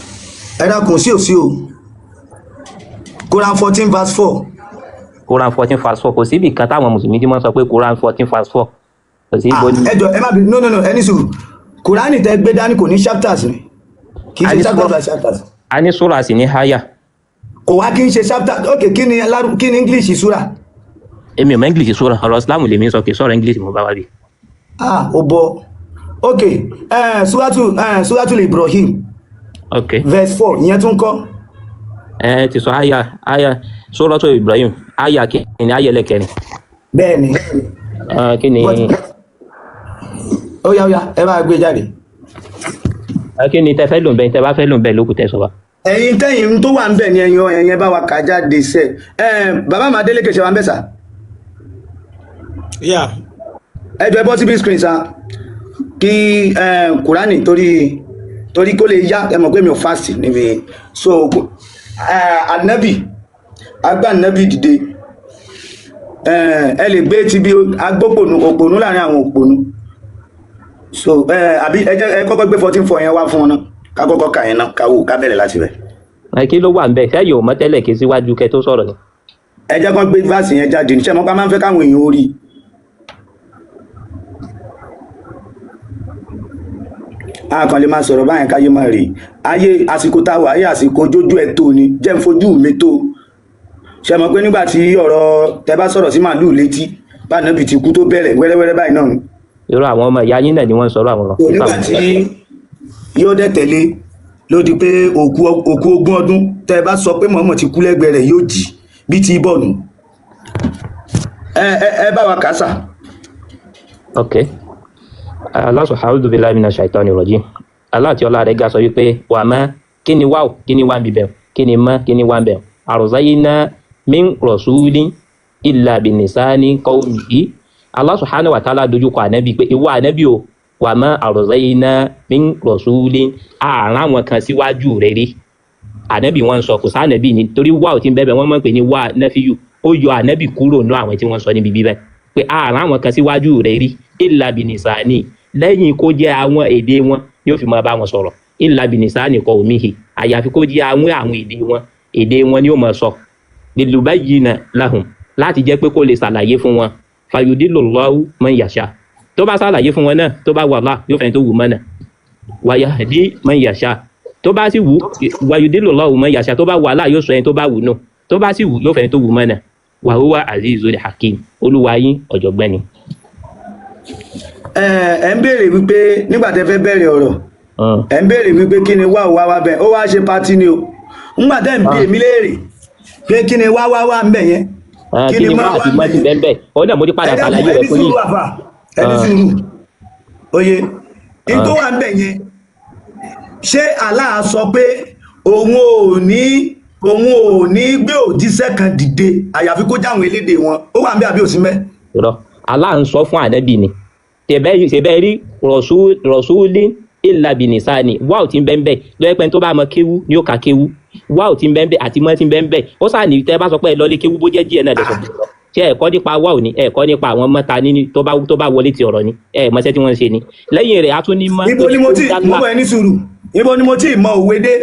Speaker 1: ẹ dákun, sí ò sí o, Quran 14 verse 4.
Speaker 5: Quran 14 verse 4, kò síbì kan táwọn mùsùlùmí tí wọ́n sọ pé Quran 14 verse 4, kò sí.
Speaker 1: Ah,
Speaker 5: Ibo ni?
Speaker 1: Ẹ jọ, ẹ má bínú. No, no, no, ẹ ní sùúrù. Quran tẹ gbé dání kò ní chapters ni, kì í
Speaker 5: A
Speaker 1: ṣe
Speaker 5: ní
Speaker 1: chapters
Speaker 5: sura
Speaker 1: by chapters.
Speaker 5: A ní sura sì ní haya.
Speaker 1: Kò wá kí n ṣe chapter. Ok, kí ni English sura?
Speaker 5: Èmi ò mọ English sura. Ọ̀rọ̀ Islam lèmi sọ, kì í sọ̀rọ̀ English mo bá wá bí.
Speaker 1: Ah, ó bọ. Ok, suratu Ibrahim verse 4, ìyẹn tún kọ́.
Speaker 5: Ẹ ti sọ haya suratu Ibrahim, haya kí ni? Haya ẹlẹ́kẹrin?
Speaker 1: Bẹ́ẹ̀ ni.
Speaker 5: Ẹ, kí ni?
Speaker 1: Ó yá, ó yá, ẹ bá gbé jáde.
Speaker 5: Ẹ, kí ni tẹ fẹ́ lò ń bẹ? Tẹ bá fẹ́ lò ń bẹ lókùn tẹ sọ wa.
Speaker 1: Ẹ̀yin tẹ́yin tó wà ń bẹ̀ ni ẹ̀yin ẹ bá wa kà jáde sẹ́ ẹ. Bàbá mi Adélékè, ṣe wà ń bẹ̀ sà?
Speaker 6: Yeah.
Speaker 1: Ẹ jọ, ẹ bọ́ síbi screen sa, kí Kùránì, torí kó lè yá. Ẹ mọ̀ pé mi ò fast níbi. So anabi agbá anabi dìde. Ẹ lè gbé ti bí agbópònú òpònú láàrin àwọn òpònú. So àbí ẹ jẹ́ ẹ kọ́kọ́ gbé 14:4 yẹn wá fún wọn náà, ká kọ́kọ́ kà yẹn náà, ká wò, ká bẹ̀rẹ̀ láti bẹ̀.
Speaker 5: Ẹ, kí ló wà ń bẹ sẹ́yìn ò mọ̀ tẹ́lẹ̀ kí síwájú kẹ́ tó sọ̀rọ̀ ni?
Speaker 1: Ẹ jẹ́ kán gbé verse yẹn jáde ní sẹ́mo ká máa ń fẹ́ káwọn èèyàn ó rí i. A kàn lè máa sọ̀rọ̀ báyẹn káyé máa rí ayé. Àsìkò tá a wà ayé, àsìkò ojójú ẹ̀ tó ni jẹ́ ń fojú mi tó ṣe mọ̀ pé nígbà tí ọ̀rọ̀ tẹ bá sọ̀rọ̀ sí màálù létí bá nàbì ti kú tó bẹ̀rẹ̀ wẹ́rẹ́wẹ́rẹ́ báyìí náà ni.
Speaker 5: Irú àwọn ọmọ ìyá yín náà ni wọ́n ń sọ̀rọ̀ àwọn ọ̀rọ̀.
Speaker 1: Kò nígbà tí yóò dẹ̀ tẹ̀lé ló di pé òkú òkú ogún ọdún tẹ́ ẹ bá sọ pé Muhammad ti kú lẹ́gbẹ̀ẹ́ rẹ̀ yóò jì bí ti bọ́ọ̀nù. Ẹ bá wa kà sà.
Speaker 5: Ok, Allah subhanahu billahi minash shaitani rajim. Allah tí ọlá rẹ̀ ga sọ wípé wà má kí ni wáò, kí ni wà ń bibẹ̀, kí ni mọ́, kí ni wà ń bẹ̀, arzayna min rasulin illa binisani qawmihi. Allah subhanahu wa ta'ala dojúkọ ànábì pé ìwọ ànábì o, wà má arzayna min rasulin, àrùn àwọn kan síwájú rẹ̀ rí. Ànábì wọn sọ kò sànábì ni, torí wáò tí ń bẹ́ẹ̀ wọ́n mọ̀ pé ní wà náfíyù, ó yọ ànábì kúrò nú àwọn tí wọ́n sọ níbi bíbẹ́ pé àrùn àwọn kan síwájú rẹ̀ rí, illa binisani, lẹ́yìn kó jẹ́ àwọn èdè wọn ni ó fi máa bá wọn sọ̀rọ̀, illa binisani qawmihi, àyàfi kó jẹ́ àwọn èdè wọn, èdè wọn ni ó máa sọ, lilubayyina lahum, láti jẹ́ pé kó lè ṣàlàyé fún wọn, fayudillullahu man yasha, tó bá ṣàlàyé fún wọn náà, tó bá wà lá yóò fẹ́ni tó wù mọ́nà, wa yahdi man yasha, tó bá sì wù, wayudillullahu man yasha, tó bá wà lá yóò sọ ẹni tó bá wù nù, tó bá sì wù yóò fẹ́ni tó wù mọ́nà, wa huwa azizul hakim, olúwa yín ọ̀jọ̀gbọ́n ni.
Speaker 1: Ẹ ń béèrè wípé nígbà tẹ́ fẹ́ bẹ̀rẹ̀ ọ̀rọ̀, ẹ ń béèrè wípé kí ni wá wá wá bẹ́ẹ̀, ó wá ṣe patí ni o. Ńgbà tẹ́ ń bi èmi léèrè pé kí ni wá wá wá ń bẹ̀ yẹn,
Speaker 5: kí ni
Speaker 1: má
Speaker 5: wá àti
Speaker 1: wá ń
Speaker 5: mọ́
Speaker 1: bẹ̀
Speaker 5: ti
Speaker 1: yẹn.
Speaker 5: bẹ́ẹ̀ bẹ́ẹ̀ ó náà mo ti padà
Speaker 1: Ẹ dákun,
Speaker 5: ṣàlàyé
Speaker 1: ẹ
Speaker 5: rẹ̀
Speaker 1: ní
Speaker 5: fún yín.
Speaker 1: sùúrù àfà, ẹ ní sùúrù. Oye in tó wà ń bẹ̀ yẹn, ṣé Allah sọ pé òun ò ní gbé òjíṣẹ́ kan dìde àyàfi kó jáwọn elédè wọn, ó wà ń bẹ̀ àbí òsín bẹ́ẹ̀?
Speaker 5: Irọ́, Allah ń sọ fún ànábì ni, tẹ̀bẹ́ rí rọ̀ṣúlì illa binisani, wáò tí ń bẹ́ẹ̀ bẹ́ẹ̀ lọ́yẹ́ pé tó bá mọ kéwú ni ó ka kéwú, wáò tí ń bẹ́ẹ̀ bẹ́ẹ̀ àti mọ́ tí ń bẹ́ẹ̀ bẹ́ẹ̀ ó sáà ní tẹ́ bá sọ pé ẹ lọ́lé kéwú bó jẹ́ díẹ̀ náà lẹ́sọ̀. Ṣé ẹ̀kọ́ nípa wáò ni, ẹ̀kọ́ nípa àwọn mọ́ta níní tó bá wọlé ti ọ̀rọ̀ ni, ẹ̀ mọ́ṣẹ́ tí wọ́n ń ṣe ni lẹ́yìn rẹ̀ a tún ní mọ́.
Speaker 1: Ibo ni mo ti mo bọ ẹni sùúrù, ibo ni mo ti mọ òwe dé,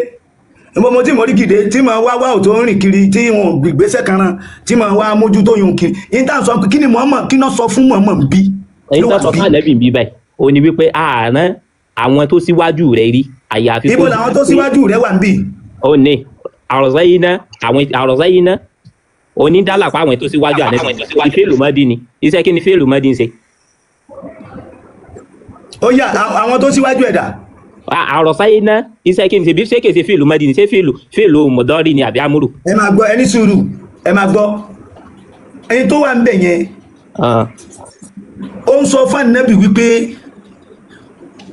Speaker 1: ibo mo ti mọ oríkìdé tí mo wá wá ò tó ń rìn kiri tí wọn gbèsè kan rán tí mo wá mójútó yun kiri yín tá à ń sọ pé kí ni Muhammad, kí náà sọ fún Muhammad bí
Speaker 5: Èyí
Speaker 1: ló
Speaker 5: tó
Speaker 1: wà
Speaker 5: sọ
Speaker 1: bí
Speaker 5: fún ànábì bí báyìí ó ní wípé ààrán àwọn tó síwájú rẹ̀ rí àyàfi
Speaker 1: ibo làwọn tó síwájú rẹ wà ń bì.
Speaker 5: Ó ní àròsáyíná, àwọn àròsáyíná onídàlà pa àwọn tó síwájú ànábì fíìlù mọ́dí ni iṣẹ́ kí ni fíìlù mọ́dí ń ṣe.
Speaker 1: Ó yá, àwọn tó síwájú ẹ̀dá.
Speaker 5: Àròsáyíná iṣẹ́ kí ni ṣe bí ṣé kèsè fíìlù mọ́dí ni, ṣé fíìlù mọ̀dọ́rì ni àbí amúrù.
Speaker 1: Ẹ máa gbọ́, ẹni sùúrù, ẹ máa gbọ́ ẹni tó wà ń bẹ̀ yẹn, ó ń sọ fún ànábì wípé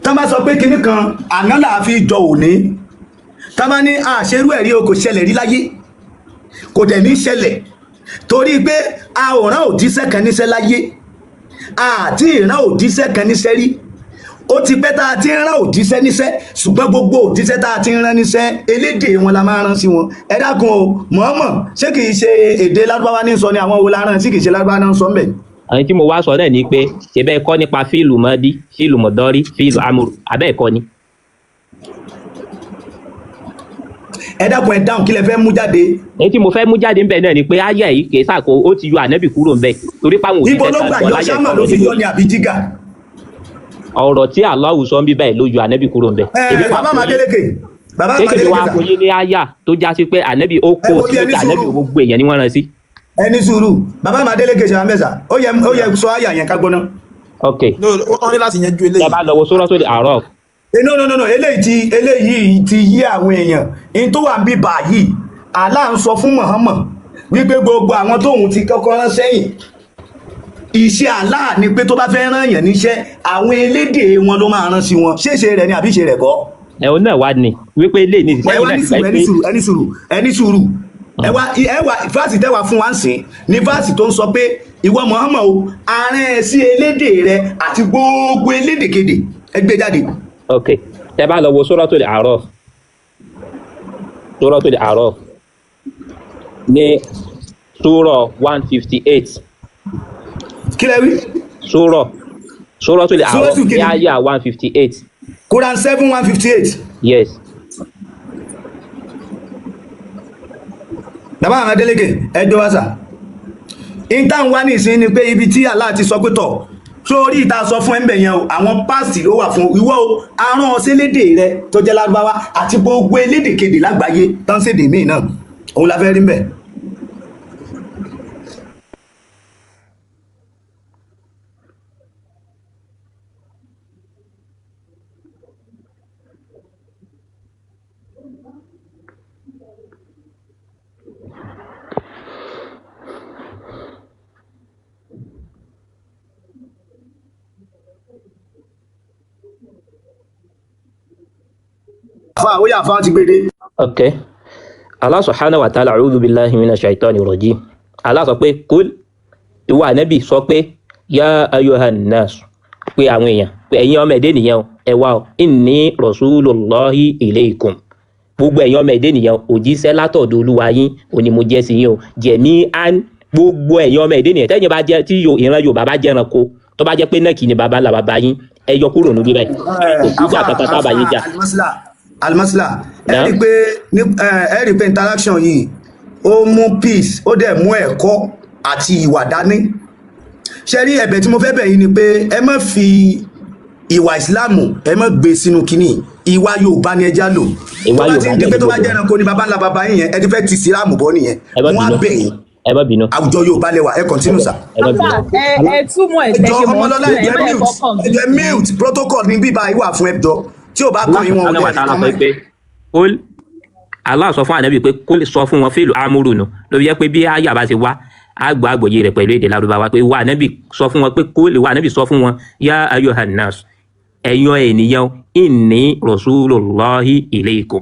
Speaker 1: tá bá sọ pé kinní kan àná là á fi jọ òní, tá bá ní àṣerú ẹ̀rí o, kò ṣẹlẹ̀ rí láyé, kò dẹ̀ ní ṣẹlẹ̀, torí pé a ò rán òjíṣẹ́ kan níṣẹ́ láyé, àti ìran òjíṣẹ́ kan níṣẹ́ rí. Ó ti pẹ́ tá a ti ń rán òjíṣẹ́ níṣẹ́, ṣùgbọ́n gbogbo òjíṣẹ́ tá a ti ń rán níṣẹ́ elédè wọn la máa rán sí wọn. Ẹ dákun o, Muhammad ṣé kìí ṣe èdè lárúbáwá ní sọ ni, àwọn wo la rán sí kìí ṣe lárúbáwá náà ń sọ ń bẹ̀?
Speaker 5: Àwọn tí mo wá sọ náà ni pé ṣe bẹ́ẹ̀ kọ́ nípa fíìlù mọ́dí, fíìlù mọ̀dọ́rí, fíìlù amúrù, abẹ́ ẹ̀kọ́ ni.
Speaker 1: Ẹ dákun, ẹ dáhùn, kí lẹ fẹ́ mú jáde?
Speaker 5: Èyí tí mo fẹ́ mú jáde ńbẹ̀ náà ni pé áyà yìí kì í sàkó, ó ti yọ ànábì kúrò ńbẹ̀ torí páwọn
Speaker 1: Ibo
Speaker 5: òṣìṣẹ́
Speaker 1: ló gbà
Speaker 5: sàgbọ́
Speaker 1: yọ
Speaker 5: láyé
Speaker 1: sámà ló fi yọ ni àbí jígà?
Speaker 5: Ọ̀rọ̀ tí Allahu sọ ń bí báyìí ló yọ ànábì kúrò ńbẹ̀.
Speaker 1: Ẹ bàbá Màdélékè, bàbá
Speaker 5: Ṣé kèmí
Speaker 1: Màdélékè
Speaker 5: wá
Speaker 1: sà.
Speaker 5: fún yín ní áyà tó já sí pé ànábì ó
Speaker 1: Ẹ
Speaker 5: kó
Speaker 1: wo bí
Speaker 5: sí
Speaker 1: ẹni
Speaker 5: pé ànábì
Speaker 1: sùúrù.
Speaker 5: gbogbo èèyàn ni wọ́n rán sí.
Speaker 1: Ẹni sùúrù, bàbá Màdélékè ṣe àmẹ́sà, ó yẹ sọ àyà yẹn ká gbọ́ná.
Speaker 5: Ok.
Speaker 6: No, wọ́n ní láti yanjú
Speaker 5: Tẹ
Speaker 6: eléyìí.
Speaker 5: bá lọ wo Suratul A'raf.
Speaker 1: No, no, no, no, eléyìí ti yí àwọn èèyàn in tó wà ń bí báyìí. Allah ń sọ fún Muhammad wípé gbogbo àwọn tóun ti kọ́kọ́ rán sẹ́yìn, iṣẹ́ Allah ni pé tó bá fẹ́ rán èèyàn níṣẹ́, àwọn elédè wọn ló máa rán sí wọn. Ṣéṣe rẹ̀ ni àbí ṣe rẹ̀ kọ́?
Speaker 5: Ẹ̀hún náà wá ní wípé ilé ní
Speaker 1: Ẹ
Speaker 5: ìsẹ́yìn
Speaker 1: wá
Speaker 5: náà
Speaker 1: ní
Speaker 5: ti
Speaker 1: sùúrù,
Speaker 5: gbà
Speaker 1: ẹni
Speaker 5: pé
Speaker 1: sùúrù, ẹni sùúrù, ẹni sùúrù. Ẹ wá fásì tẹ́wà fún wa ń sìn ní fásì tó ń sọ pé ìwọ Muhammad o, àárín ẹ sí elédè rẹ àti gbogbo elédèkéde, ẹ gbé jáde.
Speaker 5: Ok, tẹ bá lọ wo Suratul A'raf, Suratul A'raf ní súrọ̀ 158.
Speaker 1: Kí lẹ wí?
Speaker 5: Suratul A'raf.
Speaker 1: Súrọ́tù
Speaker 5: ní
Speaker 1: kíni?
Speaker 5: àyà 158.
Speaker 1: Quran 7 158.
Speaker 5: Yes.
Speaker 1: Bàbá àwọn Adélékè, ẹjọ́ wá sà. Intan wá ní ìsín ni pé ibi tí Allah ti sọ pé tọ̀ sórí ìta sọ fún ẹ̀ńbẹ̀ yẹn o, àwọn páàsì ló wà fún ìwọ o, arán ọsẹlédè rẹ tó jẹ́ lárúbáwá àti gbogbo elédèkéde lágbàáyé tán sédè míì náà, òun la fẹ́ rí mbẹ̀. Àfa ó yá, àfa ti gbé dé.
Speaker 5: Ok, Allah subhanahu wa ta'ala, a'udhu billahi minash shaitani rajim. Allah sọ pé, kul, ìwọ ànábì, sọ pé, ya ayyuhan nas, pé àwọn èèyàn, pé ẹ̀yin ọmọ ẹ̀dẹ́ nìyẹn o, ẹ wá o, inni rasulullahi ilaykum, gbogbo ẹ̀yin ọmọ ẹ̀dẹ́ nìyẹn, òjíṣẹ́ látọ̀dọ̀ olúwa yín òní mo jẹ́ sí yín o, jami'an, gbogbo ẹ̀yin ọmọ ẹ̀dẹ́ nìyẹn. Tẹ́yìn bá jẹ́ tí ìran Yorùbá bá jẹ́ ẹranko, tó bá jẹ́ pé náà kì í ni baba ńlá baba yín, ẹ yọ kúrò níbí báyìí, kò síjà kankan tá a bá yín jà.
Speaker 1: Alimasila, alimasila, ẹ rí i pé ní ẹ rí i pé interaction yìí, ó mú peace, ó dẹ̀ mú ẹ̀kọ́ àti ìwà dání. Ṣe rí, ẹ̀bẹ̀ tí mo fẹ́ bẹ̀ yín ni pé ẹ má fi ìwà ìsìláàmù, ẹ má gbé sínú kínní. Ìwà Yorùbá ni ẹ já lò.
Speaker 5: Ìwà
Speaker 1: tó bá ti
Speaker 5: Yorùbá
Speaker 1: ń di
Speaker 5: náà
Speaker 1: pé
Speaker 5: ni
Speaker 1: tó bá
Speaker 5: gbogbo.
Speaker 1: jẹ́ ẹranko ni baba ńlá baba yín yẹn, ẹ ti fẹ́ ti ìsìláàmù bọ́ nìyẹn.
Speaker 5: Ẹ má
Speaker 1: Wọ́n á
Speaker 5: bínú.
Speaker 1: bẹ̀ yín.
Speaker 5: Ẹ má bínú.
Speaker 1: Àwùjọ Yorùbá lẹwà, ẹ continue, sir.
Speaker 5: Ẹ má bínú.
Speaker 3: Àfà, ẹ túmọ̀ ẹ̀
Speaker 1: Ẹjọ
Speaker 3: tẹ́ ṣe mọ́
Speaker 1: ọmọlọlá,
Speaker 3: sí ẹ
Speaker 1: ẹjọ
Speaker 3: má yẹ
Speaker 1: mute.
Speaker 3: kọ́
Speaker 1: Ẹjọ mute, protocol ní bíbá ìwà fún ẹjọ tí ò bá
Speaker 5: Allah
Speaker 1: kàn yín, wọn ò
Speaker 5: subhanahu
Speaker 1: lè
Speaker 5: wa ta'ala sọ pé kul, Allah sọ fún ànábì pé kó lè sọ fún wọn, fíìlù amúrù nù ló fi jẹ́ pé bí àyà bá ti wá, á gbọ́ àgbọ́yé rẹ̀ pẹ̀lú èdè Lárúbáwá, pé wà ànábì sọ fún wọn pé kó lè wà ànábì sọ fún wọn, ya ayyuhan nas, ẹ̀yin ènìyàn, inni rasulullahi ilaykum,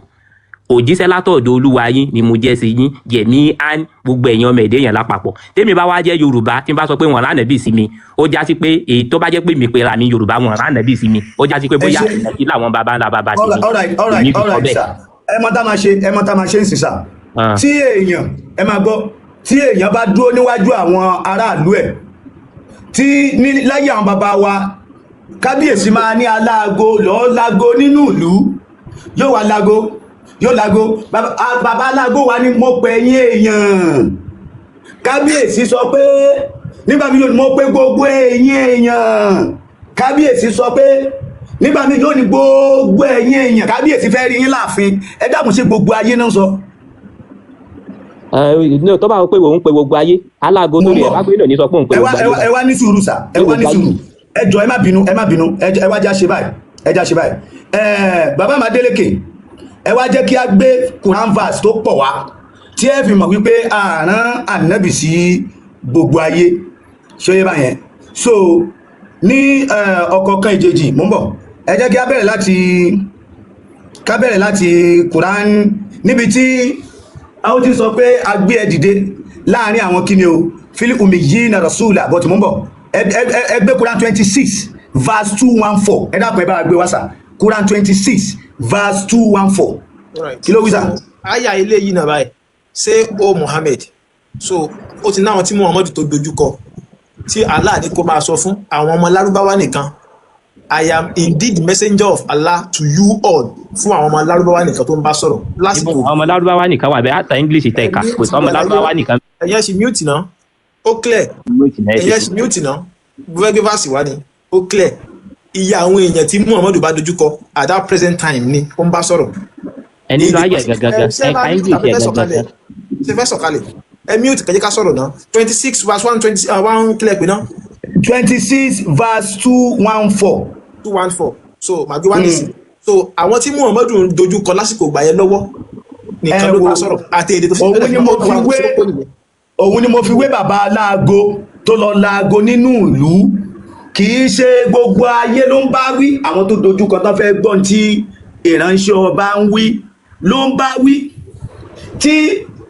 Speaker 5: òjíṣẹ́ látọ̀dọ̀ olúwa yín ni mo jẹ́ sí yín, jami'an, gbogbo ẹ̀yin ọmọ èdè yẹn lápapọ̀. Tèmi bá wá jẹ́ Yorùbá, tí n bá sọ pé wọ́n rán ànábì sí mi, ó já sí pé èyí tó bá jẹ́ pé mi pera mi Yorùbá, wọ́n rán ànábì sí mi, ó já sí pé
Speaker 1: Ẹ
Speaker 5: bóyá
Speaker 1: ṣe.
Speaker 5: ìnàkí làwọn baba ńlá baba
Speaker 1: All
Speaker 5: tèmi.
Speaker 1: right, all right, all
Speaker 5: Èmi
Speaker 1: right,
Speaker 5: fi
Speaker 1: all
Speaker 5: sọ
Speaker 1: right,
Speaker 5: bẹ́ẹ̀.
Speaker 1: sir. Ẹ mọ tá máa ṣe, ẹ mọ tá máa ṣe ń sìn, sir.
Speaker 5: Ah.
Speaker 1: Tí èèyàn, ẹ máa gbọ́, tí èèyàn bá dúró níwájú àwọn aráàlú ẹ̀, tí ní láyé àwọn bàbá wa, kábíyèsí máa ní aláago lọ́ọ́ lágo nínú ìlú, yóò wá lágo, yóò lágo. Bàbá aláago wa ní, "Mo pè yín èèyàn." Kábíyèsí sọ pé nígbà míì yóò ní, "Mo pè gbogbo ẹ̀yin èèyàn." Kábíyèsí sọ pé nígbà míì yóò ní, "Gbogbo ẹ̀yin èèyàn, kábíyèsí fẹ́ rí yín láàfin." Ẹ dákun, ṣe gbogbo ayé náà sọ?
Speaker 5: Ẹ ní tó bá wọ pé òun pe gbogbo ayé, aláago
Speaker 1: Mo
Speaker 5: tó
Speaker 1: ń
Speaker 5: rí ẹ
Speaker 1: bọ̀.
Speaker 5: bá pé náà ní sọ pé òun pe
Speaker 1: Ẹ wá
Speaker 5: gbogbo
Speaker 1: ẹ wá
Speaker 5: ayé.
Speaker 1: Ẹ wá ní sùúrù, sir, ẹ wá ní
Speaker 5: Gbogbo ayé.
Speaker 1: sùúrù. Ẹ jọ, ẹ má bínú, ẹ má bínú. Ẹ jọ, ẹ wá já ṣe báyìí, ẹ já ṣe báyìí. Ẹ bàbá Adeleke, ẹ wá jẹ́ kí a gbé Quran verse tó pọ̀ wá tí ẹ fi mọ̀ wípé àrán ànábì sí gbogbo ayé. Ṣóyé báyẹn? So ní ọ̀kọ̀ọ̀kan ìjejì, mò ń bọ̀. Ẹ jẹ́ kí a bẹ̀rẹ̀ láti, ká bẹ̀rẹ̀ láti Quran, níbi tí a ó ti sọ pé a gbé ẹ dìde láàrin àwọn kíni o, fil ummiyina rasula. But mò ń bọ̀. Ẹ gbé Quran 26 verse 214. Ẹ dákun, ẹ bá wa gbé wá sà. Quran 26 verse 214.
Speaker 6: Alright.
Speaker 1: Kí ló wí, sà?
Speaker 6: So, aya ilé yìí náà báyìí, ṣé o Muhammad, so ó ti náwọn tí Muhammad tó dojúkọ tí Allah ní kó máa sọ fún àwọn ọmọ Lárúbáwá nìkan, "I am indeed the messenger of Allah to you all," fún àwọn ọmọ Lárúbáwá nìkan tó ń bá sọ̀rọ̀ lásìkò.
Speaker 5: Àwọn ọmọ Lárúbáwá nìkan wà bẹ́ẹ̀, àtà English tẹ̀ ká, kò sọ ọmọ Lárúbáwá nìkan.
Speaker 6: Ẹ̀yẹ́ ṣì mute náà, ó clear. Ẹ̀yẹ́ ṣì mute náà, mo fẹ́ gbé verse wá ni, ó clear. Iye àwọn èèyàn tí Muhammad bá dojúkọ at that present time ni ó ń bá sọ̀rọ̀.
Speaker 5: Ẹni lọ ayẹ gangan, ẹ̀ka English ẹ̀ gangan.
Speaker 6: Ṣe fẹ́ sọ̀kalẹ̀? Ẹ mute kẹjẹ ká sọ̀rọ̀ náà. 26 verse 121, clear pé náà.
Speaker 1: 26 verse 214.
Speaker 6: 214. So màá gbé wá nísìn. So àwọn tí Muhammadu ń dojúkọ lásìkò ìgbà yẹn lọ́wọ́ nìkan
Speaker 1: Ẹ
Speaker 6: ló
Speaker 1: wo,
Speaker 6: bá sọ̀rọ̀ àti èdè tó fi
Speaker 1: òun ni mo fi wé òun ni mo fi wé bàbá aláago tó lọ laago nínú ìlú. Kì í ṣe gbogbo ayé ló ń bá wí. Àwọn tó dojúkọ tó fẹ́ gbọ́n tí ìránṣẹ́ ọba ń wí ló ń bá wí. Tí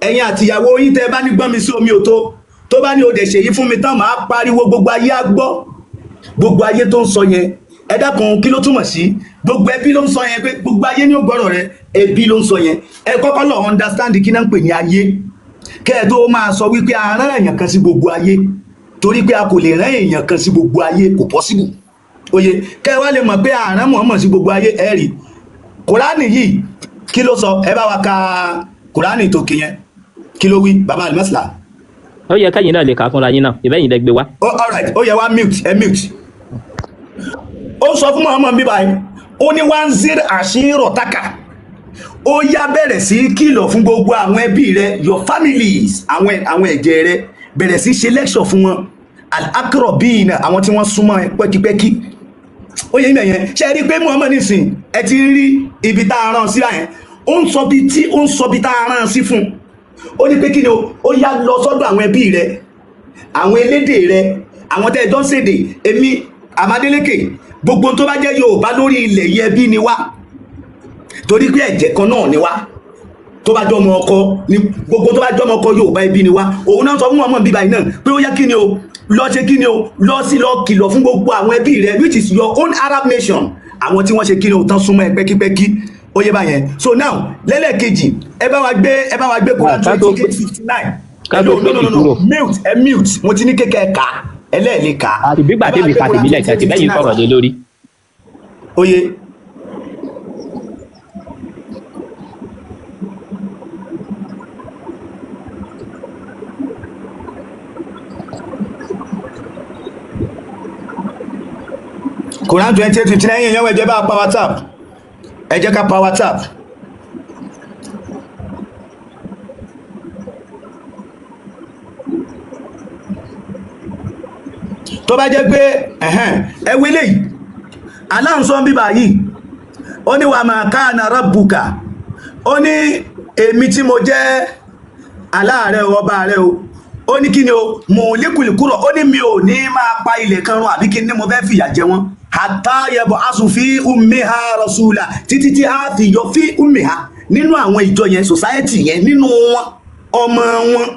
Speaker 1: ẹ̀yin àtìyàwó yín tẹ́ bá ní gbọ́n mi sí omi òtó, tó bá ní o dẹ̀ ṣèyí fún mi tán, màá pariwo, gbogbo ayé á gbọ́. Gbogbo ayé tó ń sọ yẹn, ẹ dákun, kí ló túmọ̀ sí? Gbogbo ẹbí ló ń sọ yẹn, pé gbogbo ayé ní ó gbọ́rọ̀ rẹ, ẹbí ló ń sọ yẹn. Ẹ kọ́kọ́ lọ understand kí náà ń pè ní ayé, kẹ́ ẹ tó máa sọ wípé a rán èèyàn kan sí gbogbo ayé, torí pé a kò lè rán èèyàn kan sí gbogbo ayé, kò possible. Oye, kẹ́ ẹ wá lè mọ̀ pé a rán Muhammad sí gbogbo ayé. Ẹ rí Kùránì yìí, kí ló sọ? Ẹ bá wa ka Kùránì tòkè yẹn. Kí ló wí, bàbá Alimọ́sílà?
Speaker 5: Ó yẹ kẹ́yìn náà lè kà á fúnra yín náà, ìbẹ́yìn lẹ gbé wá.
Speaker 1: Oh, all right, ó yẹ wá mute, ẹ mute. Ó sọ fún Muhammad bíbá yìí, ó ní wanzir ashirataka, ó yá, bẹ̀rẹ̀ sí kìlọ̀ fún gbogbo àwọn ẹbí rẹ, your families, àwọn ẹ̀jẹ̀ rẹ, bẹ̀rẹ̀ sí ṣe lecture fún wọn, al-aqrabina, àwọn tí wọ́n súnmọ́ ẹ pẹ́kípẹ́kí. Ó yẹ ìmẹ̀ yẹn. Ṣe rí i pé Muhammad nìsín, ẹ ti rí ibi tá a rán sí yẹn, ó ń sọ bí tí ó ń sọ bí tá a rán sí fún. Ó ní pé kí ni o, ó yá, lọ sọ́dọ̀ àwọn ẹbí rẹ, àwọn elédè rẹ, àwọn tẹ́ ẹ jọ ń ṣèdè. Èmi Àmàdélékè, gbogbo tó bá jẹ́ Yorùbá lórí ilẹ̀ yìí, ẹbí ni wá. Torí pé ẹ̀jẹ̀ kan náà ni wá. Tó bá jọmọ ọkọ ní gbogbo, tó bá jọmọ ọkọ Yorùbá, ibi ni wá. Òun náà sọ fún ọmọ bíbá yìí náà pé ó yá, kí ni o lọ ṣe, kí ni o lọ sí, lọ kìlọ̀ fún gbogbo àwọn ẹbí rẹ, which is your own Arab nation, àwọn tí wọ́n ṣe kí ni o tán súnmọ́ ẹ pẹ́kípẹ́kí. Ó yé báyẹn. So now, lẹ́lẹ́kejì, ẹ bá wa gbé Quran
Speaker 5: Ká tó
Speaker 1: 28:59.
Speaker 5: Ká tó
Speaker 1: No, no, no, no,
Speaker 5: kúrò.
Speaker 1: Mute, ẹ mute. Mo ti ní kékeré ká ẹlẹ́ẹ̀lẹ́ ká.
Speaker 5: Àti bí gbà tèmi ka tèmi lẹ́ẹ̀kan tí bẹ́yìn sọ̀rọ̀ lé lórí.
Speaker 1: Oye. Quran 28:59. Yẹn ẹ jẹ́ bá power tap, ẹ jẹ́ ká power tap. Tó bá jẹ́ pé ẹ̀hẹ́n, ẹ wélé yìí aláǹsọ́ bíbà yìí, ó ní wa ma kana rabbuka, ó ní èmi tí mo jẹ́ aláàrẹ ọba rẹ o, ó ní kí ni o mọ̀ọ́lékùlù kúrò, ó ní mi ò ní máa pa ilẹ̀ kan run àbí kí ni mo fẹ́ fìyà jẹ wọ́n, hatta yab'asu fi ummiha rasula, títí tí a fi yọ fi ummiha nínú àwọn ìjọ yẹn, society yẹn, nínú wọn, ọmọ wọn,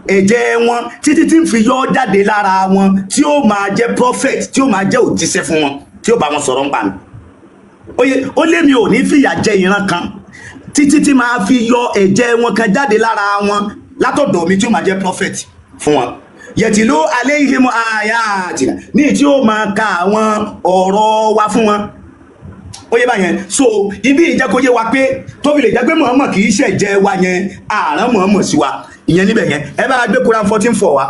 Speaker 1: ẹ̀jẹ̀ wọn, títí tí ń fi yọ jáde lára wọn, tí ó máa jẹ́ prophet, tí ó máa jẹ́ òjíṣẹ́ fún wọn, tí ó bá wọn sọ̀rọ̀ ń pa mi. Oye, ó lé mi ò ní fìyà jẹ ìran kan títí tí máa fi yọ ẹ̀jẹ̀ wọn kan jáde lára wọn látọ̀dọ̀ mi, tí ó máa jẹ́ prophet fún wọn, yẹtìlú aléhìmọ ayatina, ní tí ó máa ka àwọn ọ̀rọ̀ wa fún wọn. Ó yé báyẹn. So ibi ìjẹ́kóyé wa pé tó fi lè jẹ́ pé Muhammad kì í ṣẹ̀jẹ̀ wa yẹn, àrán Muhammad sí wa ìyẹn níbẹ̀ yẹn. Ẹ bá gbé Quran 14:4 wa.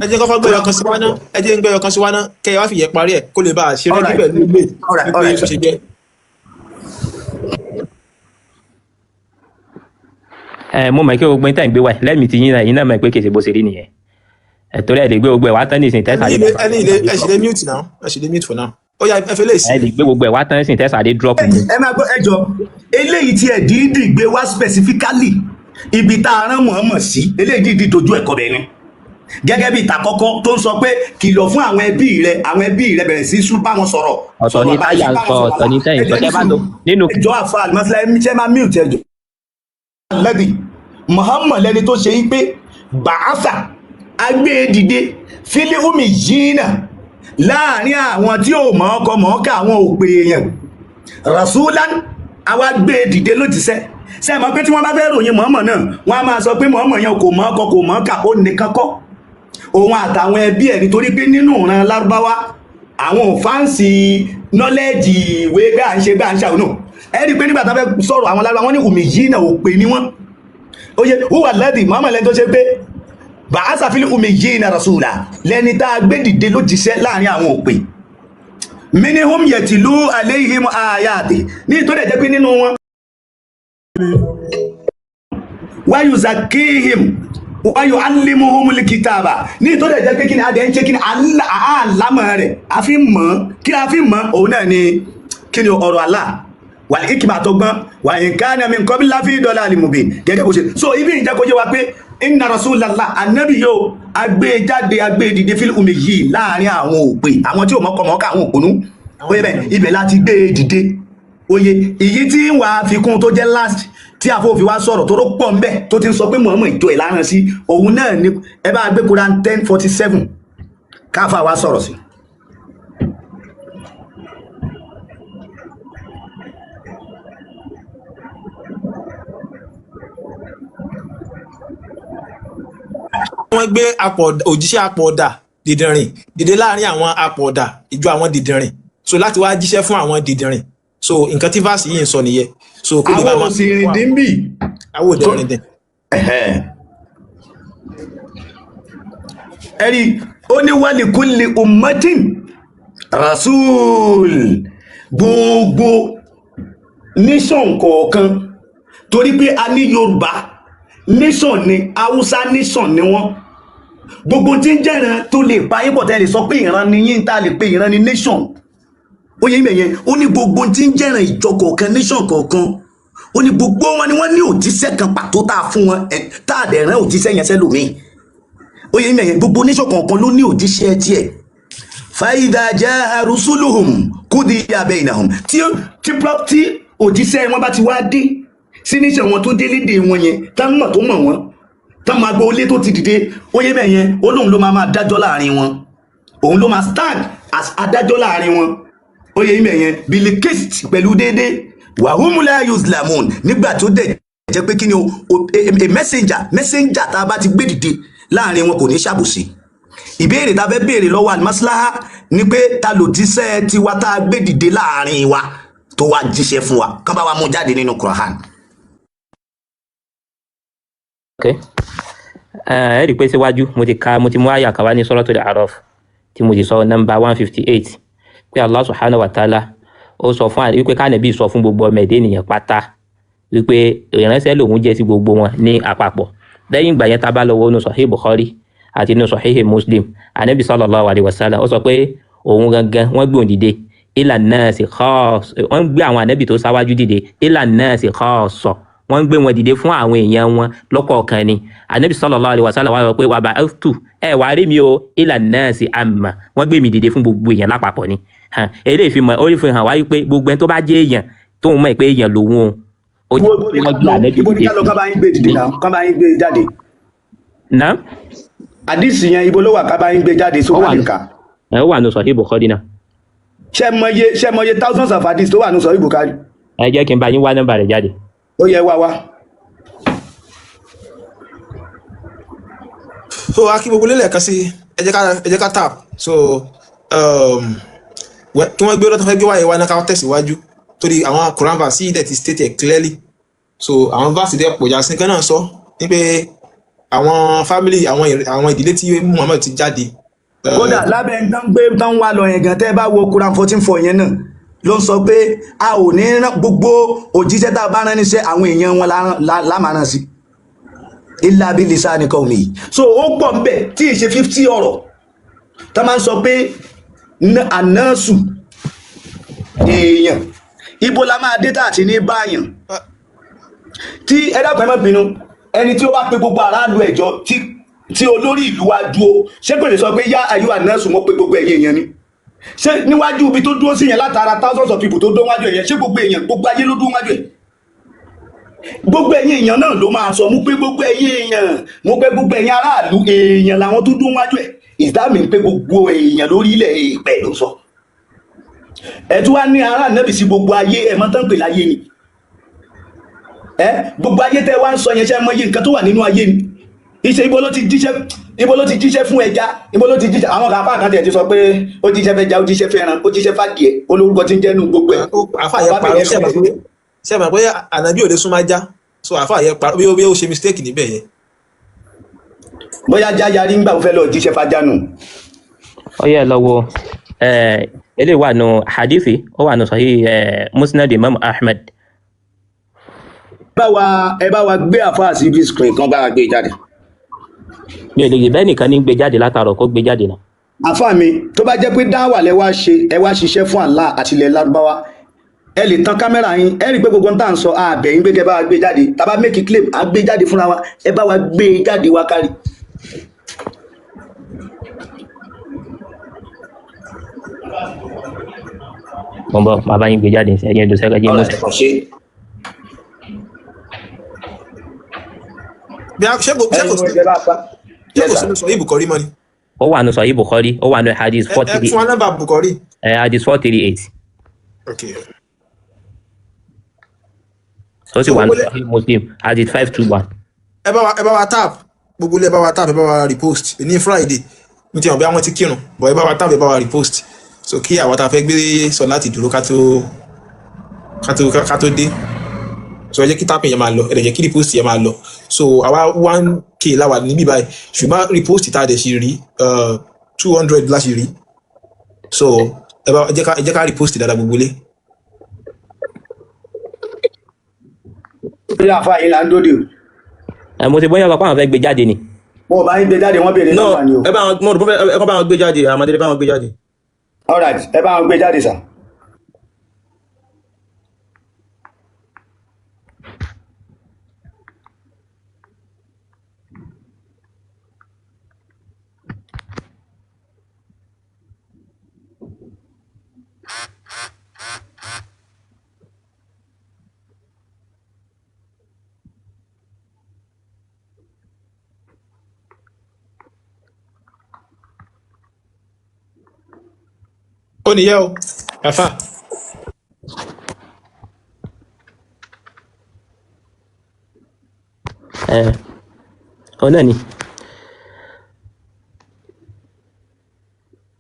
Speaker 6: Ẹ jẹ́ kọ́kọ́ gbé ọkàn sí wa náà, ẹ jẹ́ ń gbé ọkàn sí wa náà, kẹ́ ẹ wá fìyẹ́ parí ẹ̀ kó lè bá a ṣe rẹ́gí pẹ̀lú ilé wípé ó ṣe jẹ́.
Speaker 5: Ẹ mo mọ̀ kí gbogbo yín tẹ̀ ń gbé wá lẹ́mìí ti yín náà, yín náà mọ̀ pé kèsì bó ṣe rí nìyẹn. Ẹ torí ẹ lè gbé gbogbo ẹ̀ wá tán nísìnyí tẹ́sà
Speaker 6: ẹni
Speaker 5: lè
Speaker 6: ilé, ẹni ilé, ẹ sì lè mute now, ẹ sì lè mute for now. Ó yá, ẹ fi lè sí.
Speaker 5: Ẹ lè gbé gbogbo ẹ̀ wá tán nísìnyí tẹ́sà lè drop mi.
Speaker 1: Ẹ máa gbọ́, ẹjọ́ eléyìí tí ẹ dídì gbé wá specifically ibi tá a rán Muhammad sí, eléyìí dídì dojú ẹ̀kọ́ bẹ́ẹ̀ ni, gẹ́gẹ́ bí ìtàkọ́kọ́ tó ń sọ pé kìlọ̀ fún àwọn ẹbí rẹ, àwọn ẹbí rẹ, bẹ̀rẹ̀ sí sún bá wọn sọ̀rọ̀.
Speaker 5: Ọ̀tọ̀ ni
Speaker 1: sọ̀rọ̀ bá
Speaker 5: táyà ń
Speaker 1: bá
Speaker 5: sọ,
Speaker 1: wọn
Speaker 5: ọ̀tọ̀ ni tẹ́yìn sọ.
Speaker 1: sọ̀rọ̀.
Speaker 5: Tẹ́ bá lọ nínú
Speaker 1: Ẹjọ́ àfa àlùmọ́sílẹ̀, ẹ máa mute ẹjọ́. Lẹ́bi Muhammad lẹni tó ṣe yí pé bàáfà agbé dìde fílíhùmí yìí náà láàrin àwọn tí ò mọ̀ ọkọ mọ̀ ọ́kà, àwọn òpè èèyàn, rasulan, àwa gbé dìde lójíṣẹ́. Ṣe mọ̀ pé tí wọ́n bá fẹ́ ròyìn Muhammad náà, wọ́n á máa sọ pé Muhammad yẹn kò mọ̀ ọkọ kò mọ̀ ọ́kà, ó nìkan kọ́, òun àtàwọn ẹbí ẹ̀, nítorí pé nínú ìran Lárúbáwá, àwọn ò fancy knowledge ìwé gbà ń ṣe gbà ń ṣàwọn náà. Ẹ rí i pé nígbà tá a fẹ́ sọ̀rọ̀ àwọn Lárúbáwá, wọ́n ní ùmí yìí náà, òpè ni wọ́n. Oye, wúwà lẹ́dì Muhammad lẹ́ni tó ṣe pé bàásà fílì ùmí yìí náà rasula, lẹ́ni tá a gbé dìde lójíṣẹ́ láàrin àwọn òpè, minihum yẹtìlú aléhìm ayáàtì, ní ìtọ́lẹ̀ jẹ́ pé nínú wọn wáyù zakihim wáyù alimuhum likitaba, ní ìtọ́lẹ̀ jẹ́ pé kí ni adẹ́ ń ṣe, kí ni àlámọ̀ rẹ̀ a fi mọ̀, kí ni a fi mọ̀, òun náà ni kí ni ọ̀rọ̀ Allah wà ní ìkìmà tó gbọ́n wà ní káàní mi nǹkan bí láfi dọ́là àlìmùbí gẹ́gẹ́ bó ṣe. So ibi ìjẹ́ kó yé wa pé inna rasulallah, anabi yóò agbé jáde, agbé dìde fílùmù yìí láàrin àwọn òpè, àwọn tí ò mọ́kànmọ́kà, àwọn òpònú. Oye, bẹ́ẹ̀ ibẹ̀ láti gbé e dìde. Oye, èyí tí ń wà fikún tó jẹ́ last tí àfọwọ́fi wá sọ̀rọ̀ tó pọ̀ ń bẹ̀ tó ti ń sọ pé Muhammad ìjọ ẹ̀ láràn sí òun náà ni ẹ bá gbé Quran 10:47 káfà wá sọ̀rọ̀ sí.
Speaker 6: Wọ́n gbé òjíṣẹ́ apọ̀ọ̀dà dìdìrìn dìde láàrin àwọn apọ̀ọ̀dà, ìjọ àwọn dìdìrìn, so láti wá jíṣẹ́ fún àwọn dìdìrìn. So nǹkan tí verse yìí ń sọ nìyẹn, so kó lè bá
Speaker 1: àwọn
Speaker 6: máa
Speaker 1: òsì rìn dín bì.
Speaker 6: Àwọn òde rìn dín.
Speaker 1: Ẹ̀rí ó ní wali kulli ummatin rasul, gbogbo nation kọ̀ọ̀kan, torí pé a ní Yorùbá nation ni, Haúsá nation ni wọ́n, gbogbo tí ń jẹ́ran tó lè pa yín pọ̀ tẹ́ lè sọ pé ìran ni yín, tá a lè pe ìran ni nation. Ó yẹ ibẹ̀ yẹn. Ó ní gbogbo tí ń jẹ́ran ìjọ kọ̀ọ̀kan, nation kọ̀ọ̀kan, ó ní gbogbo wọn ni wọ́n ní òjíṣẹ́ kan pàtó tá a fún wọn, tá a dẹ̀ rán òjíṣẹ́ yẹn sẹ́lòmíì. Ó yẹ ibẹ̀ yẹn. Gbogbo nation kọ̀ọ̀kan ló ní òjíṣẹ́ tiẹ̀. Fàyídà jaa rusuluhum Qudiya bainahum. Tí òjíṣẹ́ wọn bá ti wá dé sí níṣẹ́ wọn tó dé lédè wọn yẹn, tá mọ̀ tó mọ̀ wọ́n, tá máa gbọ́ ilé tó ti dìde, ó yé bẹ́ẹ̀ yẹn, ó lóun ló máa máa dájọ́ láàrin wọn, òun ló máa stand as adájọ́ láàrin wọn, ó yé bẹ́ẹ̀ yẹn, bilikist pẹ̀lú déédéé, wàhùnmùlá yuzlamun. Nígbà tó dẹ̀ jẹ́ pé kí ni o, a messenger tá a bá ti gbé dìde láàrin wọn kò ní ṣàbòsí. Ìbéèrè tá a fẹ́ béèrè lọ́wọ́ alimaslaha ni pé ta ló jíṣẹ́ tiwa tá a gbé dìde láàrin wa tó wá jíṣẹ́ fún wa, kán bá wa mú jáde nínú Quran.
Speaker 5: Ok, ẹ rí i pé síwájú mo ti ka, mo ti mú àyà kan wá ní Suratul A'raf tí mo ti sọ nọ́mbà 158 pé Allah subhanahu wa ta'ala ó sọ fún wípé kánàbí sọ fún gbogbo ọmọ ẹ̀dẹ́ ènìyàn pátá wípé ìránṣẹ́ lòun jẹ́ sí gbogbo wọn ní àpapọ̀. Lẹ́yìn ìgbà yẹn, tá a bá lọ wo inú Sahih Bukhari àti inú Sahih Muslim, anabi sallallahu alayhi wa sallam ó sọ pé òun gangan wọ́n gbé òun dìde ila nasi khas, wọ́n gbé àwọn anabi tó sáwájú dìde ila nasi khassa, wọ́n gbé wọn dìde fún àwọn èèyàn wọn lọ́kọ̀ọ̀kan ni. Anabi sallallahu alayhi wa sallam wá sọ pé wà bá tù ẹ wàá rí mi o ila nasi amma, wọ́n gbé mi dìde fún gbogbo èèyàn lápapọ̀ ni. Eléyìí fi mọ̀, ó fi hàn wáyé pé gbogbo ẹni tó bá jẹ́ èèyàn tóun mọ̀ pé èèyàn lòun o, ó jẹ́ pé wọ́n gbé anabi
Speaker 1: Ibo ni
Speaker 5: dìde
Speaker 1: ká lọ
Speaker 5: fún.
Speaker 1: ká bá yín gbé dìde náà, ká bá yín gbé jáde?
Speaker 5: Náà
Speaker 1: Àdìsí yẹn ibo ló wà ká bá yín gbé jáde
Speaker 5: ó
Speaker 1: sókè
Speaker 5: wà
Speaker 1: lè kà?
Speaker 5: ẹ ó wà ní Sahih Bukhari náà.
Speaker 1: Ṣé mọye thousands of hadith tó wà ní Sahih Bukhari?
Speaker 5: Ẹ jẹ́ kí n bá yín wá nọ́mbà rẹ̀ jáde.
Speaker 1: Ó yẹ wá wá.
Speaker 6: So a kí gbogbo lélẹ̀ kan sí, ẹ jẹ́ ká tap. So kí wọ́n gbé ọlọ́tọ́ fẹ́ gbé wáyé wá náà ká tẹ̀síwájú, torí àwọn Quran verse yìí dẹ̀ ti state it clearly. So àwọn verse dẹ̀ pọ̀ jásí kan náà sọ ní pé àwọn family, àwọn ìdílé tí Muhammad ti jáde.
Speaker 1: Kódà lábẹ́ ń tán gbé tán wá lọ yẹn gan, tẹ́ bá wo Quran 14:4 yẹn náà ló ń sọ pé a ò ní rán gbogbo òjíṣẹ́ tá a bá rán níṣẹ́, àwọn èèyàn wọn la máa rán sí, illa bi lisani qawmihi. So ó pọ̀ ń bẹ̀ tí ì ṣe 50 ọ̀rọ̀ tá máa ń sọ pé ànásù èèyàn. Ibo la máa dé tá àti ní báyàn tí ẹ dákun, ẹ má bínú, ẹni tí ó bá pe gbogbo aráàlú ẹjọ́ tí olórí ìlú wa dúró, ṣé kò lè sọ pé yá ayé ànásù, mo pe gbogbo ẹ̀yin èèyàn ni? Ṣé níwájú ibi tó dúró sí yẹn, látara thousands of people tó dúró wájú ẹ̀ yẹn, ṣé gbogbo èèyàn, gbogbo ayé ló dúró wájú ẹ̀? Gbogbo ẹ̀yin èèyàn náà ló máa sọ, mú pé gbogbo ẹ̀yin èèyàn, mo pé gbogbo ẹ̀yin aráàlú, èèyàn làwọn tó dúró wájú ẹ̀. Ìdáàmì pé gbogbo èèyàn lórí ilẹ̀ èèpẹ̀ ló sọ. Ẹ tún wá ní ará nẹ́bì sí gbogbo ayé, ẹ̀ mọ́ tán pè láyé ni. Ẹ gbogbo ayé tẹ́ wá ń sọ yẹn, ṣe mọ iye nǹkan tó wà nínú ayé ni? Iṣẹ́ ibo ló ti jíṣẹ́? Ibo ló ti jíṣẹ́ fún ẹja? Ibo ló ti jíṣẹ́? Àwọn kan apá kan tiẹ̀ ti sọ pé ó jíṣẹ́ fẹ́ja, ó jíṣẹ́ fẹ́ran, ó jíṣẹ́ fàdìẹ, olórúkọ tí ń jẹ́ nù gbogbo ẹ̀.
Speaker 6: Àfa yẹn parọ́. Ṣe mọ̀ pé ànábì ò lè súnmọ́ ajá? So àfa yẹn parọ́, bí ó ṣe mistake níbẹ̀ yẹn.
Speaker 1: Bóyá já yarí ńgbà ó fẹ́ lọ jíṣẹ́ fájá nù.
Speaker 5: Ó yẹ lọ wo eléyìí wà nù hadithi, ó wà nù Sahih Musnad Imam Ahmed.
Speaker 1: Ẹ bá wa gbé àfáà sí ibi screen kan, bá wa gbé jáde.
Speaker 5: Mi ò lè gbé bẹ́ẹ̀, nìkan ní gbé jáde látàrọ̀, kó gbé jáde náà.
Speaker 1: Àfáà mi, tó bá jẹ́ pé dáwà lẹ wá ṣe, ẹ wá ṣiṣẹ́ fún Allah àti ilẹ̀ Lárúbáwá, ẹ lè tan kámẹ́rà yín, ẹ rí i pé gbogbo ń tà ń sọ àbẹ̀ yín pé kẹ́ bá wa gbé jáde. Tá bá make claim, á gbé jáde fúnra wa. Ẹ bá wa gbé jáde wá kárí.
Speaker 5: Mo ń bọ̀, màá bá yín gbé jáde, ẹ̀yìn ẹ̀dùn sẹ́kẹ̀ jẹ́
Speaker 1: Ọ̀rọ̀
Speaker 5: mọ́sẹ̀.
Speaker 1: ẹ̀ ṣe.
Speaker 6: Bí a ṣé kò ṣé kò
Speaker 1: Ẹ̀yin
Speaker 6: sí
Speaker 1: ẹ bá pa.
Speaker 6: ṣé
Speaker 1: Yes
Speaker 6: kò
Speaker 1: sir.
Speaker 6: sínú sọ yìí Bukhari mọ́ ni?
Speaker 5: Ó wà nù Sahih Bukhari, ó wà nù hadith
Speaker 6: Ẹ
Speaker 5: four
Speaker 6: ẹ
Speaker 5: three
Speaker 6: fún wa nọ́mbà Bukhari.
Speaker 5: Hadith 438.
Speaker 6: Ok.
Speaker 5: Ó sì
Speaker 6: So
Speaker 5: wà nù
Speaker 6: gbogbo lẹ
Speaker 5: Sahih Muslim, hadith 521.
Speaker 6: Ẹ bá wa tap, gbogbo ilé, ẹ bá wa tap, ẹ bá wa repost ní Friday ní ti hàn bí àwọn ti kírun bọ̀. Ẹ bá wa tap, ẹ bá wa repost, so kí àwọn tá a fẹ́ gbé sọ láti dúró ká tó dé. So ẹ jẹ́ kí tapping yẹn máa lọ, ẹ dẹ̀ jẹ́ kí repost yẹn máa lọ. So àwa 1K láwà níbí báyìí, ṣùgbọ́n repost tá a dẹ̀ ṣe rí 200 la ṣe rí. So ẹ jẹ́ ká repost dáadáa, gbogbo ilé.
Speaker 1: Lórí àfáà yín là ń dóde o.
Speaker 5: Ẹ mo ti bóyá sọ pé àwọn fẹ́ gbé jáde ni.
Speaker 1: Wọn ò bá yín gbé jáde, wọ́n béèrè
Speaker 4: No,
Speaker 1: nọ́mbà ni o.
Speaker 4: ẹ bá wọn, mo rò pé ẹ kọ́ bá wọn gbé jáde, àmọ́dé bá wọn gbé jáde.
Speaker 1: All right, ẹ bá wọn gbé jáde sà.
Speaker 6: Ó nìyẹn o, àfà.
Speaker 5: Ẹ ọ náà ni.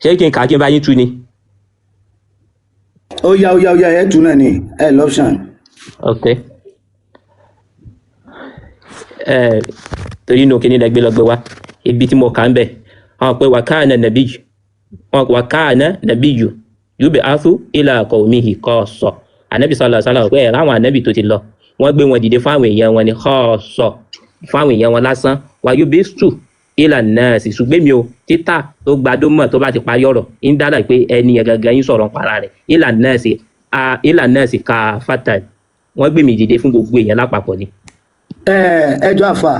Speaker 5: Ṣé kí n kà á kí n bá yín tú ni?
Speaker 1: Ó yá, ó yá, ó yá, ẹ tún náà ni ẹ lọ́pṣàn.
Speaker 5: Ok, ẹ torí inú kíní lẹgbẹ lọgbẹ wa ibi tí mo kà ń bẹ wọn pé wàkàna nàbíyù, wọn wàkàna nàbíyù yúbẹ asu ilà kọ̀ọ̀mìhì kọ́ sọ ànábì sọlọ sọlọ pé ẹ ráwọn ànábì tó ti lọ, wọn gbé wọn dìde fáwọn èèyàn wọn ni kọ́ sọ fáwọn èèyàn wọn lásán, wà yúbẹ sù ilà náà sì. Ṣùgbọ́n mi ò títà tó gbadó mọ̀ tó bá ti parí ọ̀rọ̀ ń dára pé ẹni yẹn gangan yín sọ̀rọ̀ ń para rẹ̀ ilà náà sì ilà náà sì ka fata, wọ́n gbé mi dìde fún gbogbo èèyàn lápapọ̀ ni.
Speaker 1: Ẹ jọ àfà,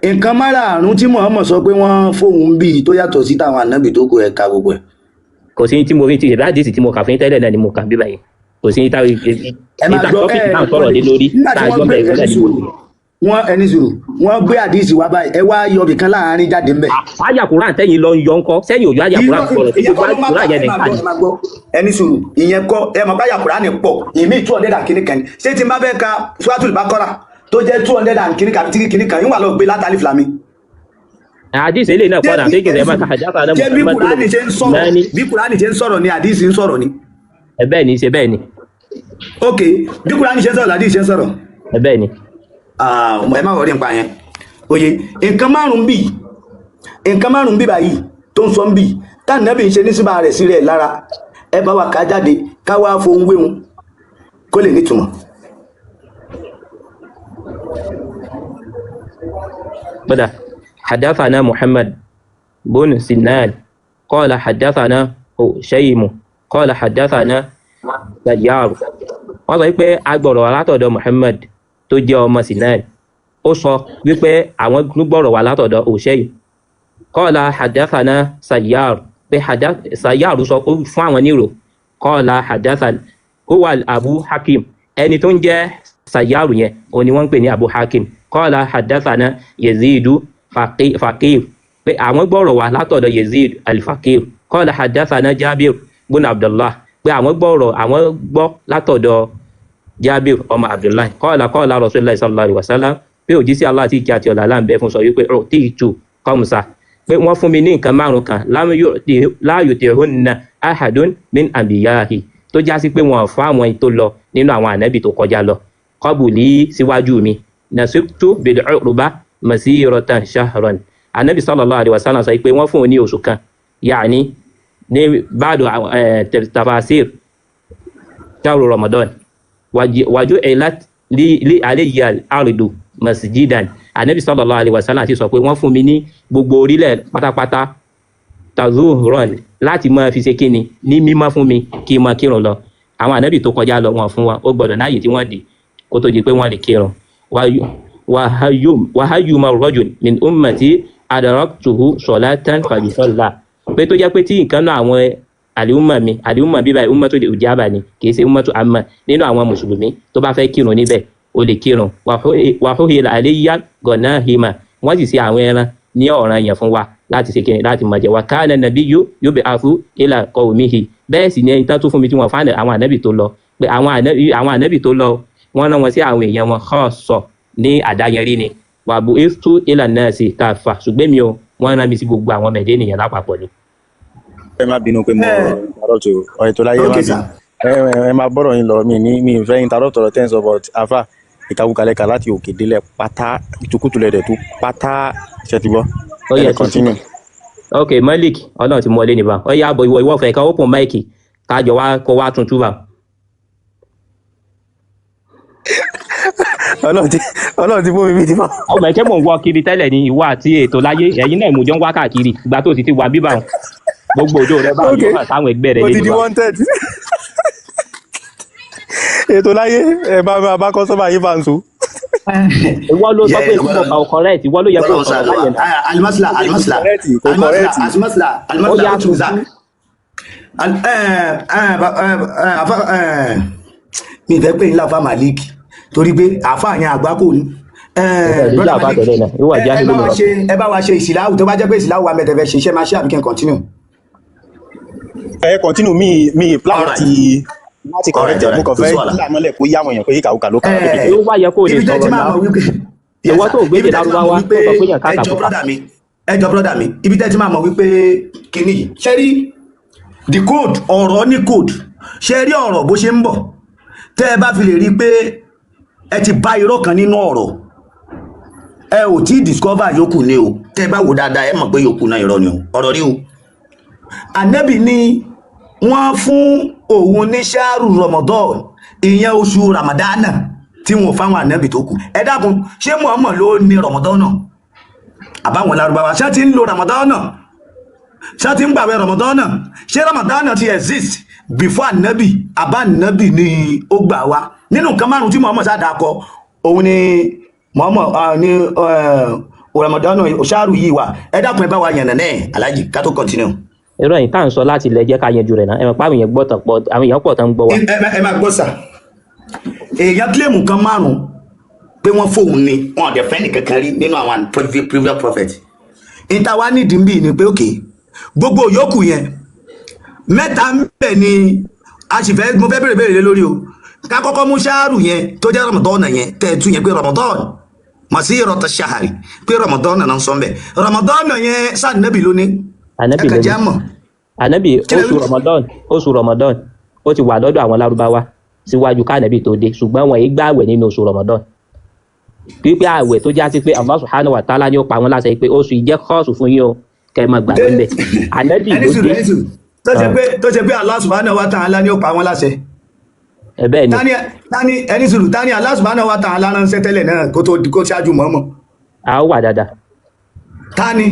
Speaker 1: nǹkan márààrún tí Muhammad sọ pé wọ́n fóun bíi tó yàtọ̀ sí táwọn ànábì tó kù, ẹ̀ka gbogbo ẹ̀.
Speaker 5: Kò sí tí mo fi ti ṣe àdìsí tí mo kà fún yín tẹ́lẹ̀ náà ni mo kà bí báyìí, kò sí táwọn
Speaker 1: Ẹ máa
Speaker 5: ìta
Speaker 1: gbọ́
Speaker 5: tọ́pìkì
Speaker 1: ẹ
Speaker 5: náà sọ̀rọ̀ lé lórí
Speaker 1: nígbà
Speaker 5: tá
Speaker 1: tí
Speaker 5: a
Speaker 1: wọ́n
Speaker 5: jọ
Speaker 1: gbé
Speaker 5: bẹ̀rẹ̀
Speaker 1: ẹni
Speaker 5: náà ni mo
Speaker 1: sùúrù, wọ́n ẹni sùúrù, wọ́n gbé àdìsí wá báyìí, ẹ wá yọ ibìkan láàárín jáde ńbẹ̀.
Speaker 5: Àyà Kùránì tẹ́yìn lọ ń yọ ńkọ́ sẹ́yìn òjò àyà
Speaker 1: Irọ́,
Speaker 5: Kùránì sọ̀rọ̀ tí
Speaker 1: ìyẹn
Speaker 5: gbogbo
Speaker 1: kọ́ ló má
Speaker 5: Kùránì
Speaker 1: ta,
Speaker 5: yẹn
Speaker 1: ẹ máa
Speaker 5: nìkan
Speaker 1: gbọ́,
Speaker 5: ni.
Speaker 1: ẹ máa gbọ́, ẹni sùúrù, ìyẹn kọ́. Ẹ mọ̀ báyà Kùránì pọ̀, ìmí 200 and kìíní kan ni. Ṣé tí n bá fẹ́ ka Suratul Baqara tó jẹ́ 200 and kìíní kan àbí tírí kìíní kan, yín wà lọ gbé látàlí fìlàmì.
Speaker 5: Àdìsí eléyìí náà
Speaker 1: Ṣé
Speaker 5: kọ́ra
Speaker 1: bí
Speaker 5: ṣé kìí
Speaker 1: ẹni
Speaker 5: ṣe máa
Speaker 1: sùúrù,
Speaker 5: àjáfà náà
Speaker 1: ṣé bí
Speaker 5: Muhammad
Speaker 1: Kùránì ṣe ń sọ̀rọ̀,
Speaker 5: náà ní
Speaker 1: bí Kùránì ṣe ń sọ̀rọ̀ ni àdìsí ń sọ̀rọ̀ ni.
Speaker 5: Ẹ bẹ́ẹ̀ ni, ṣe bẹ́ẹ̀ ni.
Speaker 1: Ok, bí Kùránì ṣe ń sọ̀rọ̀ làdìsí ṣe ń sọ̀rọ̀.
Speaker 5: Ẹ bẹ́ẹ̀ ni.
Speaker 1: Ah, ẹ má wọrí nípa yẹn. Oye, nǹkan márùn-ún bì, nǹkan márùn-ún bì báyìí tó ń sọ ń bì táànàbì ń ṣe ní síbà rẹ̀ sí rẹ̀ lára, ẹ bá wa ká jáde ká wá fohùn wéhun kó lè nítumọ̀.
Speaker 5: Bọ́dà حدثنا محمد بن سنان قال حدثنا هشيم قال حدثنا سيار. Wọ́n sọ wípé agbọ̀rọ̀ wá látọ̀dọ̀ Muhammad tó jẹ́ ọmọ Sinan, ó sọ wípé àwọn gbọ̀rọ̀ wá látọ̀dọ̀ Hushaym قال حدثنا سيار pé Sayyar sọ ó fún àwọn nírò قال حدثنا huwa Abu Hakim, ẹni tó ń jẹ́ Sayyar yẹn òun ni wọ́n ń pè ní Abu Hakim. قال حدثنا Yazidu Faqir pé àwọn gbọ́rọ̀ wá látọ̀dọ̀ Yazid al-Faqir. قال حدثنا Jabir bun Abdullah pé àwọn gbọ́rọ̀, àwọn gbọ́ látọ̀dọ̀ Jabir ọmọ Abdullahi qala qala Rasulullah sallallahu alaihi wasallam pé òjíṣẹ́ Allah tí ìkẹ́ àti ọ̀là láǹbẹ́ fún sọ wípé utitu khamsa pé wọ́n fún mi ní nǹkan márùn kan la yuti'hunna ahadun min anbiyahi tó já sí pé wọn ò fún àwọn tó lọ nínú àwọn ànábì tó kọjá lọ qabli síwájú mi, nasibtu bil urba masiratan shahran. Ànábì sallallahu alaihi wasallam sọ pé wọ́n fún òun ní oṣù kan, yaani ní ba'du tafasir shahru Ramadan wàjú ẹ̀lá lí alayya al-ardu masjidan. Anabi sallallahu alaihi wasallam ti sọ pé wọ́n fún mi ní gbogbo orílẹ̀ pátápátá tazuhuran láti máa fi ṣe kíni ní mímọ́ fún mi kí n máa kírun lọ. Àwọn anabi tó kọjá lọ wọn fún wa ó gbọ́dọ̀ náàyè tí wọ́n dì kó tó di pé wọ́n lè kírun. Wàháyùmá rajul min ummati adraktuhu salatan falyusalla pé tó jẹ́ pé tí nǹkan náà àwọn àlìhùmà mi, àlìhùmà bíbá ummatu lè ujaba ni, kì í ṣe ummatu amma, nínú àwọn mùsùlùmí tó bá fẹ́ kírun níbẹ̀ ó lè kírun. Wàhúhìlà àléyá gọ̀nàhìmà wọ́n sì ṣe àwọn ẹran ní ọ̀ràn yẹn fún wa láti ṣe kíni láti máa jẹ. Wà káàna nàbí yóò yóò bẹ àfú ilà qawmihi bẹ́ẹ̀ sì ni ẹni tán tó fún mi tí wọ́n fún àwọn ànábì tó lọ pé àwọn ànábì tó lọ wọ́n rán wọn sí àwọn èèyàn wọn khassa ní àdáyẹrí ni wàbù istu ilà nasi káfà, ṣùgbọ́n mi ò, wọ́n rán mi sí gbogbo àwọn mẹ̀dẹ́ ènìyàn lápapọ̀ ni.
Speaker 7: Ẹ má bínú pé mo
Speaker 1: Ẹ
Speaker 7: interrupt o, ọ̀rẹ́ tó láyé, ẹ
Speaker 1: ok
Speaker 7: má
Speaker 1: sir.
Speaker 7: bínú, ẹ má bọ́rọ̀ yín lọ, mi ní mi ì fẹ́ interrupt ọ̀rọ̀ tẹ́ ń sọ, but afa ìkàkùkàlẹ̀ kà láti òkè délẹ̀ pátá, ìtukùtù lẹ̀ dẹ̀ tó pátá ṣe ti gbọ́.
Speaker 5: Ó
Speaker 7: Ẹ
Speaker 5: yẹ
Speaker 7: lè
Speaker 5: tuntun.
Speaker 7: Continue.
Speaker 5: Ok, Malik, Ọlọ́run ti mú ọ lé níbà, ó yá bọ ìwọ ìwọ fẹ́ kan open mic kájọ wá kó wá tuntun bá.
Speaker 7: Ọlọ́run ti fún mi bíi ti fọ́.
Speaker 5: Ọmọ ẹ̀kẹ́ mò ń wọ kiri tẹ́lẹ̀ ni ìwọ àti ètò láyé ẹ̀yin náà mò jọ ń wá káàkiri ìgbà tó sì ti wà bíbà wọn gbogbo òjò rẹ báwọn
Speaker 7: Ok,
Speaker 5: yóò hàn sáwọn ẹgbẹ́ rẹ
Speaker 7: mo
Speaker 5: lé
Speaker 7: ti di
Speaker 5: níbà.
Speaker 7: wanted. Ètò láyé, ẹ bá kọ́sọ́mà yín bá ń so.
Speaker 5: Ìwọ ló sọ pé
Speaker 1: Yeah,
Speaker 5: tí mo kà ó correct, ìwọ ló yẹ kó
Speaker 1: Ọlọ́run
Speaker 5: sọ̀rọ̀
Speaker 1: ṣàlùwà.
Speaker 5: báyẹn náà.
Speaker 1: Alimasila,
Speaker 7: Kò
Speaker 1: alimasila,
Speaker 7: correct, kò
Speaker 1: alimasila,
Speaker 7: correct.
Speaker 1: alimasila,
Speaker 5: Ó
Speaker 1: alimasila,
Speaker 5: yá
Speaker 1: ó tún
Speaker 5: tuntun.
Speaker 1: za. Mi fẹ́ pé ńlá fa Malik torí pé àfa yẹn àgbákò ni.
Speaker 5: Ìwọ ìdíjà
Speaker 1: Brother
Speaker 5: àbá
Speaker 1: Malik,
Speaker 5: tẹ̀lé náà ìwọ
Speaker 1: ẹ
Speaker 5: àjá
Speaker 1: ẹ
Speaker 5: nílò
Speaker 1: bá wa
Speaker 5: lọ.
Speaker 1: ṣe, ẹ bá wa ṣe ìsìláwù, tó bá jẹ́ pé ìsìláwù wa mẹ́tẹ̀ẹ̀fẹ́ ṣe iṣẹ́ máa ṣe àbí kí n continue.
Speaker 7: Ẹ continue, mi plan
Speaker 1: Alright.
Speaker 7: láti
Speaker 1: Alright,
Speaker 7: correct ẹ. Mo
Speaker 1: alright,
Speaker 7: kàn
Speaker 1: kò sí
Speaker 7: fẹ́
Speaker 1: wàhálà.
Speaker 7: lámọ́lẹ̀ kó yá àwọn èèyàn pé ìkàkùkà ló kà látòkè
Speaker 1: Ẹ
Speaker 7: délẹ̀.
Speaker 5: Ó wá yẹ kó o lè
Speaker 1: ibi tẹ́ ti
Speaker 5: sọ̀rọ̀
Speaker 1: máa
Speaker 5: náà.
Speaker 1: mọ̀ wípé, yes
Speaker 5: Ìwọ
Speaker 1: sir,
Speaker 5: tó gbédè
Speaker 1: ibi tẹ́ ti máa mọ̀
Speaker 5: Lárúbáwá
Speaker 1: wípé,
Speaker 5: tó sọ pé yàn
Speaker 1: ẹ jọ
Speaker 5: kàkàkùkà.
Speaker 1: brother mi, ẹ jọ brother mi, ibi tẹ́ ti máa mọ̀ wípé kíní yìí ṣe rí the code, ọ̀rọ̀ ní code. Ṣe rí ọ̀rọ̀ bó ṣe ń bọ̀, tẹ́ ẹ bá fi lè rí i pé ẹ ti bá irọ́ kan nínú ọ̀rọ̀, ẹ ò tí ì discover yòókù ni o. Tẹ́ ẹ bá wò dáadáa, ẹ mọ̀ pé yòókù náà irọ́ ni o. Ọ̀rọ̀ rí o. Ànábì ní wọ́n fún òun ní ṣáàrù Ramadan, ìyẹn oṣù Ramadana, tí wọn ò fáwọn ànábì tó kù. Ẹ dákun, ṣé Muhammad ló ní Ramadan náà, àbáwọn Lárúbáwá? Ṣé ti ń lo Ramadan náà? Ṣé ti ń gbàwẹ̀ Ramadan náà? Ṣé Ramadan náà ti exist before ànábì, àbá ànábì ni ó gbà wá? Nínú nǹkan márùn tí Muhammad sáà dákọ, òun ni Muhammad ní Ramadan náà, ṣáàrù yìí wà. Ẹ dákun, ẹ bá wa yànnà náà, Alhaji, ká tó continue.
Speaker 5: Irọ́ yìí tá à ń sọ láti ilẹ̀, jẹ́ ká yanjú rẹ̀ náà. Ẹ mọ̀ pé àwọn èèyàn gbọ́ tán pọ̀, àwọn èèyàn pọ̀ tán ń gbọ́ wa.
Speaker 1: Ẹ máa gbọ́ sà, èèyàn claim kan márùn pé wọ́n fóun ni, wọn ò dẹ̀ fẹ́ nìkankan rí nínú àwọn previous prophet. Ìta wa nídìí bíi ni pé, ok, gbogbo yòókù yẹn, mẹ́ta ń bẹ̀ ni a sì fẹ́, mo fẹ́ béèrè béèrè lé lórí o. Ká kọ́kọ́ mú ṣáàrù yẹn tó jẹ́ Ramadan yẹn tẹ́ ẹ tú yẹn pé Ramadan masirata shahari, pé Ramadan náà ń sọ bẹ́ẹ̀. Ramadan yẹn sáà nẹ́bì lónìí?
Speaker 5: Ànábì
Speaker 1: Ẹ kàn
Speaker 5: lónìí.
Speaker 1: jẹ́ àmọ̀.
Speaker 5: Ànábì
Speaker 1: Kí lẹ
Speaker 5: oṣù
Speaker 1: wí?
Speaker 5: Ramadan, oṣù Ramadan ó ti wà lọ́dọ̀ àwọn Lárúbáwá síwájú káànábì tó dé, ṣùgbọ́n wọn yìí gbààwẹ̀ nínú oṣù Ramadan, pípé àwẹ̀ tó já sí pé Allah subhanahu wa ta'ala ni ó pa wọn láṣẹ pé oṣù yìí jẹ́ kọ́ọ̀sù fún yín o, kẹ́ ẹ máa gbààwẹ̀ ńbẹ̀. Ànábì
Speaker 1: Ẹni
Speaker 5: ló
Speaker 1: sùúrù,
Speaker 5: dé.
Speaker 1: ẹni sùúrù, tó ṣe pé Allah subhanahu wa ta'ala ni ó pa wọn láṣẹ.
Speaker 5: Ẹ bẹ́ẹ̀ ni.
Speaker 1: Tani, ẹni sùúrù, tani Allah subhanahu wa ta'ala ránṣẹ́ tẹ́lẹ̀ náà kó tó kó ṣáájú mọ́mọ́?
Speaker 5: A ó wà dáadáa.
Speaker 1: Tani?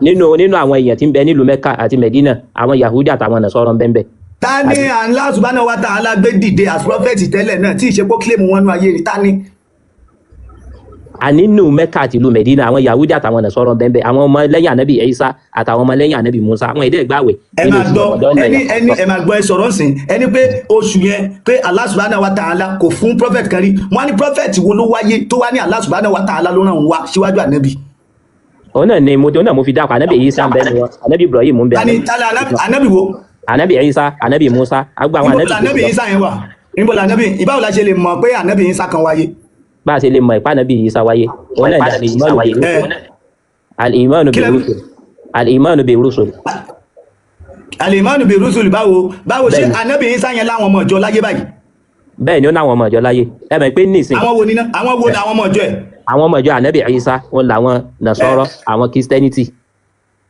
Speaker 5: Nínú àwọn èèyàn tí ń bẹ nílùú Mẹ́kà àti Mẹ̀dínà, àwọn Yahudi àtàwọn Nasara ń bẹ ń bẹ.
Speaker 1: Tani Allah subhanahu wa ta'ala gbé dìde as prophet tẹ́lẹ̀ náà tí ìṣepọ̀ claim wọn nú ayé rí? Tani?
Speaker 5: Àní nínú Mẹ́kà àti ìlú Mẹ̀dínà, àwọn Yahudi àtàwọn Nasara ń bẹ ń bẹ, àwọn ọmọ lẹ́yìn ànábì Isa àtàwọn ọmọ lẹ́yìn ànábì Musa, àwọn èdè ìgbàwẹ̀
Speaker 1: Ẹ
Speaker 5: nínú
Speaker 1: máa
Speaker 5: oṣù
Speaker 1: gbọ́.
Speaker 5: Ramadan.
Speaker 1: Ẹni ẹni, ẹ máa gbọ́, ẹ sọ̀rọ̀ nsìn, ẹni pé oṣù yẹn, pé Allah subhanahu wa ta'ala kò fún prophet kan rí. Wọ́n á ní prophet wo ló wáyé tó wá ní Allah subhanahu wa ta'ala ló ràn wá síwájú ànábì?
Speaker 5: Òun náà ni mo òun náà mo fi dákọ̀ ànábì Isa ń bẹ nu wọn, ànábì Ibrahim ń bẹ.
Speaker 1: Tani ànábì wo?
Speaker 5: Ànábì Isa, ànábì Musa, àgbà àwọn
Speaker 1: Níbo
Speaker 5: ànábì
Speaker 1: la ànábì
Speaker 5: tó lọ.
Speaker 1: Isa yẹn wà? Níbo la ànábì? Ìbáwo la ṣe lè mọ̀ pé ànábì Isa kan wáyé?
Speaker 5: Bá a ṣe lè mọ̀ ìpá ànábì Isa wáyé, òun náà ní al-imanu bir-rusul, al-imanu
Speaker 1: Kí lẹ wí?
Speaker 5: bir-rusul, al-imanu bir-rusul.
Speaker 1: Al-imanu bir-rusul, báwo ṣe
Speaker 5: Bẹ́ẹ̀ni.
Speaker 1: ànábì Isa yẹn láwọn ọmọ ìjọ láyé báyìí?
Speaker 5: Bẹ́ẹ̀ ni, ó náwọn ọmọ ìjọ láyé. Ẹ mọ̀ pé nísìn
Speaker 1: Àwọn wo ni ná? Àwọn wo ni àwọn ọmọ ìjọ ẹ̀?
Speaker 5: Àwọn ọmọ ìjọ ànábì Isa, wọn làwọn Nasara, àwọn Christianity tí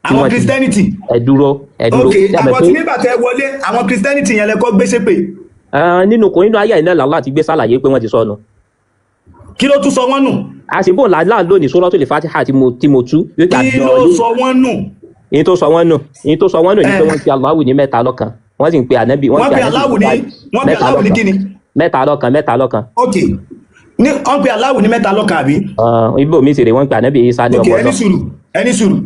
Speaker 1: Àwọn
Speaker 5: wọ́n ti
Speaker 1: Christianity?
Speaker 5: Ẹ dúró, ẹ dúró.
Speaker 1: Ok.
Speaker 5: Ṣé ẹ mọ̀
Speaker 1: Àwọn
Speaker 5: pé
Speaker 1: tí nígbà tẹ wọlé, àwọn Christianity yẹn lẹkọ gbé ṣépè?
Speaker 5: Ah, nínú kò nínú ayé iná làwọn àti gbé sàlàyé pé wọ́n ti sọnù.
Speaker 1: Kí ló tún sọ wọ́n nù?
Speaker 5: A sì bò làálàá lónìí Suratul Fatiha tí mo tú wípé
Speaker 1: Kí ló
Speaker 5: àdúrà
Speaker 1: sọ wọ́n nù?
Speaker 5: Ìyẹn tó sọ wọ́n nù ni pé
Speaker 1: Ẹ.
Speaker 5: wọ́n fi Allahu ní mẹ́ta lọ́kan, wọ́n sì ń pe ànábì
Speaker 1: Wọ́n
Speaker 5: pe
Speaker 1: pe
Speaker 5: ànábì
Speaker 1: Allahu ní wọ́n pe
Speaker 5: mẹ́ta
Speaker 1: Allahu ní
Speaker 5: lọ́kan.
Speaker 1: kíni?
Speaker 5: Mẹ́ta lọ́kan, mẹ́ta lọ́kan.
Speaker 1: Ok, ní wọ́n pe Allahu ní mẹ́ta lọ́kan, àbí?
Speaker 5: Ah, ibo mi sì rè, wọ́n ń pe ànábì Isa ní
Speaker 1: Ok.
Speaker 5: ọmọ
Speaker 1: Ẹni
Speaker 5: náà.
Speaker 1: sùúrù, ẹni sùúrù.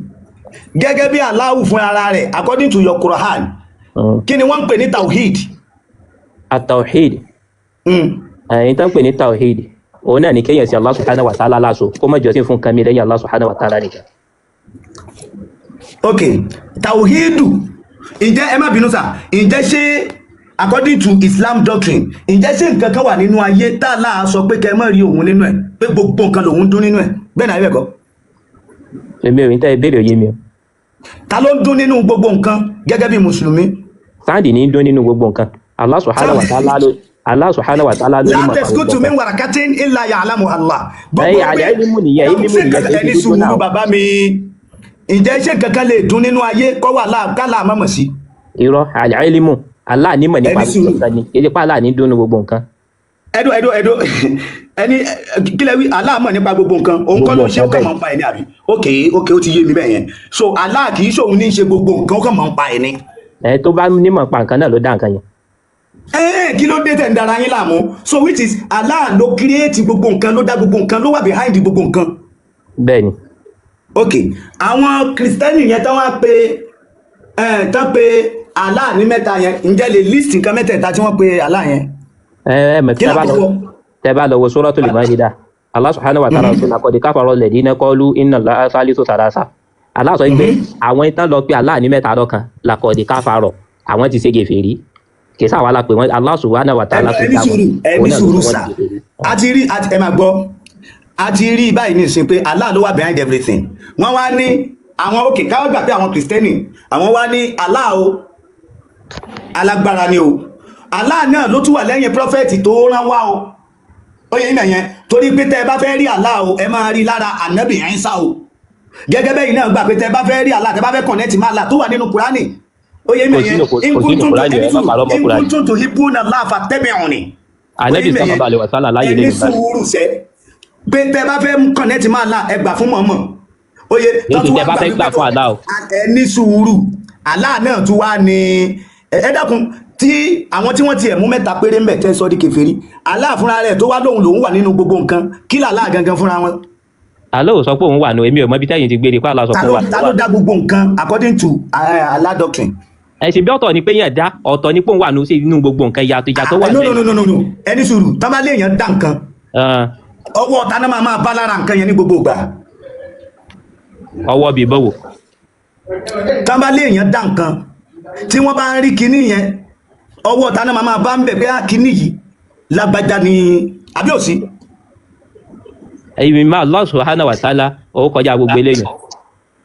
Speaker 1: Gẹ́gẹ́ bí Allahu fún ara rẹ̀, according to your Quran, kí ni wọ́n ń pè ní tawhid?
Speaker 5: At-tawhid? Ẹ̀yin tó ń pè ní tawhid, òun náà ní kéèyàn sí Allah subhanahu wa ta'ala láṣọ, kó má jọ́sìn fún nǹkan mi lẹ́yìn Allah subhanahu wa ta'ala nìkan.
Speaker 1: Ok, tawhidu, ǹjẹ́, ẹ má bínú sà, ǹjẹ́ ṣé according to Islam doctrine, ǹjẹ́ ṣé nǹkan kan wà nínú ayé tá a láà sọ pé kẹ́ ẹ má rí òun nínú ẹ̀, pé gbogbo nǹkan lòun dún nínú ẹ̀? Bẹ́ẹ̀ náà, ibẹ̀ kọ́?
Speaker 5: Èmi ò ní tẹ́ ìbéèrè òye mi o.
Speaker 1: Ta ló ń dún nínú gbogbo nǹkan gẹ́gẹ́ bí mùsùlùmí?
Speaker 5: Sound ní dún nínú gbogbo nǹkan. Allah subhanahu wa ta'ala ló ní
Speaker 1: La
Speaker 5: mọ̀ nípa
Speaker 1: tasqutu
Speaker 5: gbogbo
Speaker 1: min
Speaker 5: nǹkan.
Speaker 1: warakatin illa ya'lamu Allah.
Speaker 5: Ẹ̀yin àlẹ́ ìlímù nìyẹn, ìlímù
Speaker 1: Ṣé
Speaker 5: nìyẹn,
Speaker 1: nǹkan
Speaker 5: kì í ṣe
Speaker 1: ẹni
Speaker 5: dúdú
Speaker 1: sùúrù
Speaker 5: náà.
Speaker 1: Bàbá mi, ǹjẹ́ ṣé nǹkan kan lè dún nínú ayé kọ́ wà kálá àmọ́mọ̀ sí?
Speaker 5: Irọ́, àlẹ́ ìlímù, Allah nímọ̀ nípa
Speaker 1: Ẹni
Speaker 5: gbogbo
Speaker 1: sùúrù.
Speaker 5: nǹkan ni, kì í ṣe pé Allah ní dún nínú gbogbo nǹkan.
Speaker 1: Ẹdó, ẹdó, ẹdó, ẹni kílẹ̀ wí? Allah mọ̀ nípa gbogbo nǹkan, òun kọ́ ló ń ṣe, ó
Speaker 5: Gbogbo
Speaker 1: kàn
Speaker 5: nǹkan.
Speaker 1: mọ̀ ń pa ẹ̀ ní, àbí? Ok, ó ti yé mi bẹ́ẹ̀ yẹn. So Allah kì í ṣòun ní í ṣe gbogbo nǹkan, ó kàn mọ̀ ń pa ẹ̀ ní.
Speaker 5: Ẹ tó bá nímọ̀ pa nǹkan náà ló dá nǹkan yẹn.
Speaker 1: Ẹ kí ló dé tẹ̀ ń dara yín láàmú? So which is Allah ló create gbogbo nǹkan, ló dá gbogbo nǹkan, ló wà behind gbogbo nǹkan?
Speaker 5: Bẹ́ẹ̀ ni.
Speaker 1: Ok, àwọn Kristẹni yẹn tán wá pé ẹ tán pé Allah ní mẹ́ta yẹn, ǹjẹ́ lè list nǹkan mẹ́tẹ̀ẹ̀ta tí wọ́n pe Allah yẹn?
Speaker 5: Ẹ ẹ mọ̀
Speaker 1: Kí
Speaker 5: tẹ́ bá lọ
Speaker 1: lákòókò?
Speaker 5: Tẹ́ bá lọ wo Suratul Maida, Allah subhanahu wa ta'ala sọ laqad kafara alladhina qalu inna Allaha thalithu thalatha. Allah sọ pé àwọn ìtàn lọ pé Allah ní mẹ́ta lọ́kan, laqad kafara. Àwọn ti ṣe gèfèrí. Kì í sáwà la pè wọ́n, Allah subhanahu wa ta'ala tó
Speaker 1: Ẹ ní
Speaker 5: dá wọn,
Speaker 1: sùúrù, ẹ
Speaker 5: òun
Speaker 1: ní
Speaker 5: náà ló
Speaker 1: sùúrù
Speaker 5: sọ wọ́n
Speaker 1: sà.
Speaker 5: di gèfèrí.
Speaker 1: A ti rí, ẹ máa gbọ́, a ti rí báyìí nísìnyí pé Allah ló wà behind everything. Wọ́n wá ní àwọn òkè káwọ́ gbà pé àwọn Kìrìsìtẹ́nì, àwọn wá ní Allah o, alágbára ni o, Allah náà ló tún wà lẹ́yìn prophet tó rán wá o. Ó yẹ ìmọ̀ yẹn, torí pé tẹ́ ẹ bá fẹ́ rí Allah o, ẹ máa rí lára Ànábì Ìsá o. Gẹ́gẹ́ bẹ́yìn náà gbà pé tẹ́ ẹ bá fẹ́ rí Allah, tẹ́ ẹ bá fẹ́ connect mọ́ Allah tó wà nínú Kùránì. Ó yẹ ìmọ̀
Speaker 5: Kò
Speaker 1: yẹn.
Speaker 5: sínú, kò sínú Kùránì, ẹ má parọ́ mọ́ Kùránì.
Speaker 1: In kuntum tuhibbuna Allah fattabi'uni.
Speaker 5: Ànábì sallallahu alaihi wasallam láyé
Speaker 1: Ẹ ní
Speaker 5: lẹ́nu báyìí.
Speaker 1: sùúrù sẹ́, pé tẹ́ bá fẹ́ connect mọ́ Allah, ẹ gbà fún mọ̀mọ́. Ó yẹ.
Speaker 5: Ní ti tẹ́ bá fẹ́ gbà fún Allah o.
Speaker 1: Ẹ ní sùúrù, Allah náà tún wá ní ẹ dákun, tí àwọn tí wọ́n ti ẹ̀ mú mẹ́ta péré ń bẹ̀ tẹ́ sọ di kèfèrí, Allah fúnra rẹ̀ tó wá lóhun lòun wà nínú gbogbo nǹkan, kí làlá gangan fúnra wọn?
Speaker 5: Allah ò sọ pé òun wà nù. Èmi ò mọ ibi tẹ́yìn ti gbé ni pé Allah sọ
Speaker 1: Ta
Speaker 5: pé
Speaker 1: ló
Speaker 5: òun wà.
Speaker 1: Ta ló dá gbogbo nǹkan according to Allah doctrine?
Speaker 5: Ẹ ṣe bí ọ̀tọ̀ ni pé yẹn dá, ọ̀tọ̀ ni pé òun wà nù sí inú gbogbo nǹkan. Ìyàtọ̀ ìyàtọ̀ wà
Speaker 1: Ah, no,
Speaker 5: bẹ́ẹ̀.
Speaker 1: no, no, no, no, ẹ ní sùúrù. Tá bá léèyàn dá nǹkan, ọwọ́ ọ̀tá náà máa bá lára nǹkan yẹn ní gbogbo ìgbà.
Speaker 5: Ọwọ́ bíi bọ́wọ̀?
Speaker 1: Tá bá léèyàn dá nǹkan, tí wọ́n bá ń rí kinní yẹn, ọwọ́ ọ̀tá náà máa bá ń bẹ̀ pé á kinní yìí lágbájá ni, àbí òsì?
Speaker 5: Ẹ̀yin máa Allah subhanahu wa ta'ala, ó kọjá gbogbo eléyìí.